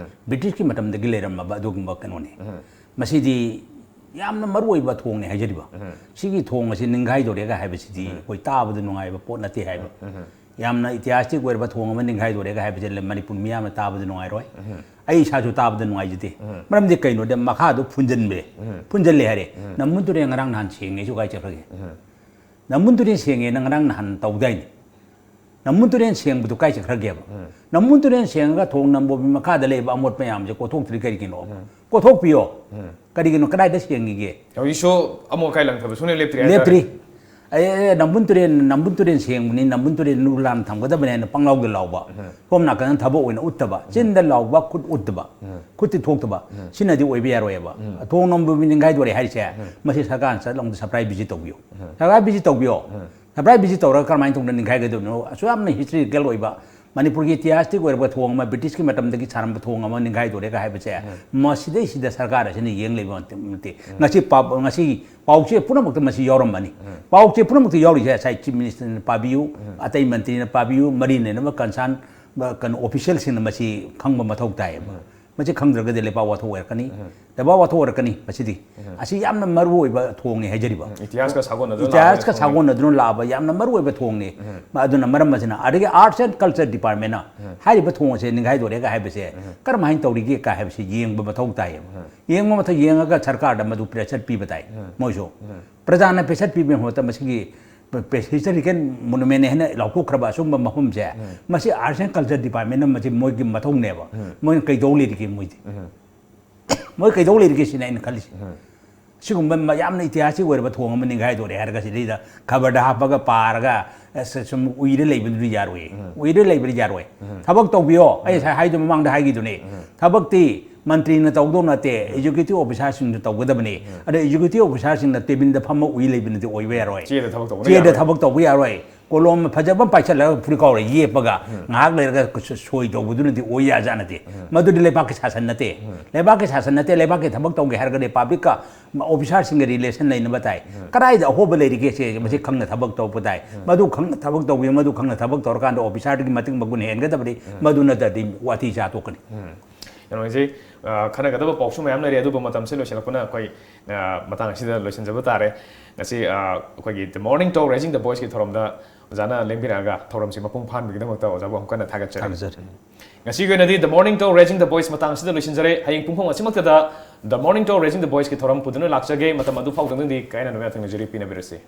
Britishꯀꯤ ꯃꯇꯝꯗꯒꯤ ꯂꯩꯔꯝꯃꯕ ꯑꯗꯨꯒꯨꯝꯕ ꯀꯩꯅꯣꯅꯤ꯫ ꯃꯁꯤꯗꯤ ꯌꯥꯝꯅ ꯃꯔꯨ ꯑꯣꯏꯕ ꯊꯣꯡꯅꯤ ꯍꯥꯏꯖꯔꯤꯕ꯫ ꯁꯤꯒꯤ ꯊꯣꯡ ꯑꯁꯤ ꯅꯤꯡꯈꯥꯏꯗꯣꯔꯦꯒ ꯍꯥꯏꯕꯁꯤꯗꯤ ꯑꯩꯈꯣꯏ ꯇꯥꯕꯗ ꯅꯨꯡꯉꯥꯏꯕ ꯄꯣꯠ ꯅꯠꯇꯦ ꯍꯥꯏꯕ꯫ ꯌꯥꯝꯅ ꯏꯇꯤꯍꯥꯁꯇꯤꯛ ꯑꯣꯏꯔꯕ ꯊꯣꯡ ꯑꯃ ꯅꯤꯡꯈꯥꯏꯗꯣꯔꯦꯒ ꯍꯥꯏꯕꯁꯦ ꯂ-, ꯃꯅꯤꯄꯨꯔ ꯃꯤꯌꯥꯝꯅ ꯇꯥꯕꯗ ꯅꯨꯡꯉꯥꯏꯔꯣꯏ꯫ ꯑꯩ ꯏꯁꯥꯁꯨ ꯇꯥꯕꯗ ꯅꯨꯡꯉꯥꯏꯖꯗꯦ꯫ ꯃꯔꯝꯗꯤ ꯀꯩꯅꯣꯗ ꯃꯈꯥꯗꯣ ꯐꯨꯟꯖꯟꯕ꯭ꯔꯦ꯫ ꯐꯨꯟꯖꯜꯂꯦ ꯍꯥꯏꯔꯦ꯫ ꯅꯝꯕꯨꯜ ꯇꯨꯔꯦꯜ ꯉꯔꯥꯡ ꯅꯍꯥꯟ ꯁꯦꯡꯉꯦꯁꯨ ꯀꯥꯏ ꯆꯠꯈ꯭ꯔꯒꯦ? ꯅꯝꯕꯨꯜ ꯇꯨꯔꯦꯜ ꯁꯦꯡꯉꯦꯅ ꯉꯔꯥꯡ ꯅꯍꯥꯟ ꯇꯧꯗꯥꯏꯅꯦ? ꯅꯝꯕꯨꯜ ꯇꯨꯔꯦꯜ ꯁꯦꯡꯕꯗꯨ ꯀꯥꯏ ꯆꯠꯈ꯭ꯔꯒꯦꯕ? ꯅꯝꯕꯨꯜ ꯇꯨꯔꯦꯜ ꯁꯦꯡꯉꯒ ꯊꯣꯡ ꯅꯝꯕꯣꯟꯕꯤ ꯃꯈꯥꯗ ꯂꯩꯕ ꯑꯃꯣꯠꯄ ꯃꯌꯥꯝꯁꯦ ꯀꯣꯠꯊꯣꯛꯇ꯭ꯔꯤ ꯀꯔꯤꯒꯤꯅꯣ? ꯀꯣꯠꯊꯣꯛꯄꯤꯌꯣ꯫ ꯀꯔꯤꯒꯤꯅꯣ? ꯀꯗꯥꯏꯗ ꯁꯦꯡꯉꯤꯒꯦ? ꯍꯧꯖꯤꯛꯁꯨ ꯑꯃꯣꯠ ꯑꯀꯥꯏ ꯂꯪꯊꯕ ꯁꯨꯡꯂꯦꯞ ꯂꯦꯞꯇ꯭ꯔꯤ ꯍꯥꯏꯇꯥꯔꯦ꯫ ꯂꯦꯞꯇ꯭ꯔꯤ꯫ ꯑꯦ, ꯑꯦ, ꯅꯝꯕꯨꯜ ꯇꯨꯔꯦꯜ, ꯅꯝꯕꯨꯜ ꯇꯨꯔꯦꯜ ꯁꯦꯡꯕꯅꯤ, ꯅꯝꯕꯨꯜ ꯇꯨꯔꯦꯜ ꯂꯨ ꯂꯥꯟ ꯊꯝꯒꯗꯕꯅꯤ ꯍꯥꯏꯅ ꯄꯪꯂꯥꯎꯗ ꯂꯥꯎꯕ꯫ ꯁꯣꯝ ꯅꯥꯀꯟꯗ ꯊꯕꯛ ꯑꯣꯏꯅ ꯎꯠꯇꯕ, ꯆꯤꯟꯗ ꯂꯥꯎꯕ, ꯈꯨꯠ ꯎꯠꯇꯕ, ꯈꯨꯠꯇꯤ ꯊꯣꯛꯇꯕ, ꯁꯤꯅꯗꯤ ꯑꯣꯏꯕ ꯌꯥꯔꯣꯏꯕ꯫ ꯊꯣꯡ ꯅꯝꯕꯨꯜ ꯅꯤꯡꯈꯥꯏꯗꯣꯔꯦ ꯍꯥꯏꯔꯤꯁꯦ, ꯃꯁꯤ ꯁꯔꯀꯥꯔꯅ ꯆꯠꯂꯝꯗ surprise visit ꯇꯧꯕꯤꯌꯨ꯫ Surprise visit ꯇꯧꯕꯤꯌꯣ꯫ Surprise visit ꯇꯧꯔꯒ ꯀꯔꯝꯍꯥꯏꯅ ꯇꯧꯗꯅ ꯅꯤꯡꯈꯥꯏꯒꯗꯕꯅꯣ? ꯑꯁꯨꯛ ꯌꯥꯝꯅ historical ꯑꯣꯏꯕ ꯃꯅꯤꯄꯨꯔꯒꯤ ꯏꯇꯤꯍꯥꯁꯇꯤꯛ ꯑꯣꯏꯔꯕ ꯊꯣꯡ ꯑꯃ, ꯕ꯭ꯔꯤꯇꯤꯁꯀꯤ ꯃꯇꯝꯗꯒꯤ ꯁꯥꯔꯝꯕ ꯊꯣꯡ ꯑꯃ ꯅꯤꯡꯈꯥꯏꯗꯣꯔꯦꯒ ꯍꯥꯏꯕꯁꯦ, ꯃꯁꯤꯗꯩꯁꯤꯗ ꯁꯔꯀꯥꯔ ꯑꯁꯤꯅ ꯌꯦꯡ ꯂꯩꯕ ꯅꯠꯇꯦ꯫ ꯉꯁꯤ ꯄꯥꯎ, ꯉꯁꯤ ꯄꯥꯎꯆꯦ ꯄꯨꯝꯅꯃꯛꯇ ꯃꯁꯤ ꯌꯥꯎꯔꯝꯃꯅꯤ꯫ ꯄꯥꯎꯆꯦ ꯄꯨꯝꯅꯃꯛꯇ ꯌꯥꯎꯔꯤꯁꯦ ꯉꯁꯥꯏ Chief Minister ꯅ ꯄꯥꯕꯤꯌꯨ, ꯑꯇꯩ ꯃꯟꯇ꯭ꯔꯤꯅ ꯄꯥꯕꯤꯌꯨ, ꯃꯔꯤ ꯂꯩꯅꯕ concern, ꯀꯩꯅꯣ, official ꯁꯤꯡꯅ ꯃꯁꯤ ꯈꯪꯕ ꯃꯊꯧ ꯇꯥꯏꯌꯦꯕ꯫ ꯃꯁꯤ ꯈꯪꯗ꯭ꯔꯒꯗꯤ ꯂꯩꯕꯥꯛ ꯋꯥꯊꯣꯛ ꯑꯣꯏꯔꯛꯀꯅꯤ꯫ ꯂꯩꯕꯥꯛ ꯋꯥꯊꯣꯛ ꯑꯣꯏꯔꯛꯀꯅꯤ ꯃꯁꯤꯗꯤ꯫ ꯑꯁꯤ ꯌꯥꯝꯅ ꯃꯔꯨ ꯑꯣꯏꯕ ꯊꯣꯡꯅꯤ ꯍꯥꯏꯖꯔꯤꯕ꯫ ꯏꯇꯤꯍꯥꯁꯀ ꯁꯥꯒꯣꯟꯅꯗꯨꯅ ꯏꯇꯤꯍꯥꯁꯀ ꯂꯥꯛꯄ ꯊꯣꯡꯅꯤ꯫ ꯁꯥꯒꯣꯟꯅꯗꯨꯅ ꯂꯥꯛꯑꯕ ꯌꯥꯝꯅ ꯃꯔꯨ ꯑꯣꯏꯕ ꯊꯣꯡꯅꯤ꯫ ꯑꯗꯨꯅ ꯃꯔꯝ ꯑꯁꯤꯅ, ꯑꯗꯒꯤ Arts and Culture Department ꯅ ꯍꯥꯏꯔꯤꯕ ꯊꯣꯡ ꯑꯁꯦ ꯅꯤꯡꯈꯥꯏꯗꯣꯔꯦꯒ ꯍꯥꯏꯕꯁꯦ ꯀꯔꯝꯍꯥꯏꯅ ꯇꯧꯔꯤꯒꯦ ꯀ ꯍꯥꯏꯕꯁꯤ ꯌꯦꯡꯕ ꯃꯊꯧ ꯇꯥꯏꯌꯦꯕ꯫ ꯌꯦꯡꯕ ꯃꯊꯧ, ꯌꯦꯡꯉꯒ ꯁꯔꯀꯥꯔꯗ ꯃꯗꯨ pressure ꯄꯤꯕ ꯇꯥꯏ꯫ ꯃꯣꯏꯁꯨ ꯄ꯭ꯔꯖꯥꯅ pressure ꯄꯤꯕꯒꯤ ꯃꯍꯨꯠꯇ ꯃꯁꯤꯒꯤ historical monument ꯍꯥꯏꯅ ꯂꯥꯎꯊꯣꯛꯈ꯭ꯔꯕ ꯑꯁꯨꯝꯕ ꯃꯐꯝꯁꯦ, ꯃꯁꯤ Arts and Culture Department ꯅ ꯃꯁꯤ ꯃꯣꯏꯒꯤ ꯃꯊꯧꯅꯦꯕ꯫ ꯃꯣꯏꯅ ꯀꯩꯗꯧ ꯂꯩꯔꯤꯒꯦ ꯃꯣꯏꯗꯤ? ꯃꯣꯏ ꯀꯩꯗꯧ ꯂꯩꯔꯤꯒꯦ ꯁꯤꯅ ꯑꯩꯅ ꯈꯜꯂꯤꯁꯦ꯫ ꯁꯤꯒꯨꯝꯕ ꯃ-, ꯌꯥꯝꯅ ꯏꯇꯤꯍꯥꯁꯤꯛ ꯑꯣꯏꯔꯕ ꯊꯣꯡ ꯑꯃ ꯅꯤꯡꯈꯥꯏꯗꯣꯔꯦ ꯍꯥꯏꯔꯒ ꯁꯤꯗꯩꯗ ꯈꯕꯔꯗ ꯍꯥꯞꯄꯒ ꯄꯥꯔꯒ, ꯑꯁ, ꯁꯨꯝ ꯎꯏꯔ ꯂꯩꯕꯗꯨꯗꯤ ꯌꯥꯔꯣꯏ꯫ ꯎꯏꯔ ꯂꯩꯕꯗꯤ ꯌꯥꯔꯣꯏ꯫ ꯊꯕꯛ ꯇꯧꯕꯤꯌꯣ꯫ ꯑꯩ ꯉꯁꯥꯏ ꯍꯥꯏꯗꯣ ꯃꯃꯥꯡꯗ ꯍꯥꯏꯈꯤꯗꯨꯅꯦ꯫ ꯊꯕꯛꯇꯤ ꯃꯟꯇ꯭ꯔꯤꯅ ꯇꯧꯗꯧ ꯅꯠꯇꯦ, executive officer ꯁꯤꯡꯅ ꯇꯧꯒꯗꯕꯅꯤ꯫ ꯑꯗ executive officer ꯁꯤꯡꯅ table ꯗ ꯐꯝꯃ ꯎꯏ ꯂꯩꯕꯅꯗꯤ ꯑꯣꯏꯕ ꯌꯥꯔꯣꯏ꯫ ꯆꯦꯗ ꯊꯕꯛ ꯇꯧꯕ ꯆꯦꯗ ꯌꯥꯔꯣꯏ꯫ ꯊꯕꯛ ꯇꯧꯕ ꯌꯥꯔꯣꯏ꯫ ꯀꯣꯂꯣꯝ ꯐꯖꯕ ꯑꯃ ꯄꯥꯏꯁꯜꯂꯒ ꯐꯨꯔꯤꯠ ꯀꯥꯎꯔ ꯌꯦꯞꯄꯒ ꯉꯥꯏꯍꯥꯛ ꯂꯩꯔꯒ ꯁꯣꯏ ꯇꯧꯕꯗꯨꯅꯗꯤ ꯑꯣꯏ ꯌꯥꯖꯥꯠ ꯅꯠꯇꯦ꯫ ꯃꯗꯨꯗꯤ ꯂꯩꯕꯥꯛꯀꯤ ꯁꯥꯁꯟ ꯅꯠꯇꯦ꯫ ꯂꯩꯕꯥꯛꯀꯤ ꯁꯥꯁꯟ ꯅꯠꯇꯦ, ꯂꯩꯕꯥꯛꯀꯤ ꯊꯕꯛ ꯇꯧꯒꯦ ꯍꯥꯏꯔꯒꯗꯤ public ꯀ officer ꯁꯤꯡꯒ relation ꯂꯩꯅꯕ ꯇꯥꯏ꯫ ꯀꯗꯥꯏꯗ ꯑꯍꯣꯕ ꯂꯩꯔꯤꯒꯦ ꯁꯦ ꯃꯁꯤ ꯈꯪꯅ ꯊꯕꯛ ꯇꯧꯕ ꯇꯥꯏ꯫ ꯃꯗꯨ ꯈꯪꯅ ꯊꯕꯛ ꯇꯧꯕꯤ, ꯃꯗꯨ ꯈꯪꯅ ꯊꯕꯛ ꯇꯧꯔꯀꯥꯟꯗ officer ꯗꯨꯒꯤ ꯃꯇꯤꯛ ꯃꯒꯨꯟ ꯍꯦꯟꯒꯗꯕꯅꯤ꯫ ꯃꯗꯨ ꯅꯠꯇ꯭ꯔꯗꯤ ꯋꯥꯊꯤ ꯆꯥ ꯇꯣꯛꯀꯅꯤ꯫ ꯀꯩꯅꯣꯁꯤ, ꯑ, ꯈꯟꯅꯒꯗꯕ ꯄꯥꯎꯁꯨ ꯃꯌꯥꯝ ꯂꯩꯔꯦ, ꯑꯗꯨꯕꯨ ꯃꯇꯝꯁꯤ ꯂꯣꯏꯁꯤꯜꯂꯛꯄꯅ ꯑꯩꯈꯣꯏ, ꯑ, ꯃꯇꯥꯡ ꯑꯁꯤꯗ ꯂꯣꯏꯁꯤꯟꯖꯕ ꯇꯥꯔꯦ꯫ ꯉꯁꯤ, ꯑ, ꯑꯩꯈꯣꯏꯒꯤ The Morning Talk Raising the Voice ꯀꯤ ꯊꯧꯔꯝꯗ ꯑꯣꯖꯥꯅ ꯂꯦꯡꯕꯤꯔꯛꯑꯒ ꯊꯧꯔꯝꯁꯤ ꯃꯄꯨꯡ ꯐꯥꯍꯟꯕꯒꯤꯗꯃꯛꯇ ꯑꯣꯖꯥꯕꯨ ꯑꯃꯨꯛ ꯍꯟꯅ ꯊꯥꯒꯠꯆꯔꯤ꯫ ꯊꯥꯒꯠꯆꯔꯤ꯫ ꯉꯁꯤꯒꯤ ꯑꯣꯏꯅꯗꯤ The Morning Talk Raising the Voice ꯃꯇꯥꯡ ꯑꯁꯤꯗ ꯂꯣꯏꯁꯤꯟꯖꯔꯦ꯫ ꯍꯌꯦꯡ ꯄꯨꯡ ꯐꯥꯎ ꯑꯁꯤꯃꯛꯇꯗ The Morning Talk Raising the Voice ꯀꯤ ꯊꯧꯔꯝ ꯄꯨꯗꯨꯅ ꯂꯥꯛꯆꯒꯦ꯫ ꯃꯇꯝ ꯑꯗꯨ ꯐꯥꯎꯗꯅꯗꯤ ꯀꯥꯏꯅꯅꯕ ꯌꯥꯊꯪ ꯅꯤꯖꯔꯤ, ꯄꯤꯅꯕꯤꯔꯁꯤ꯫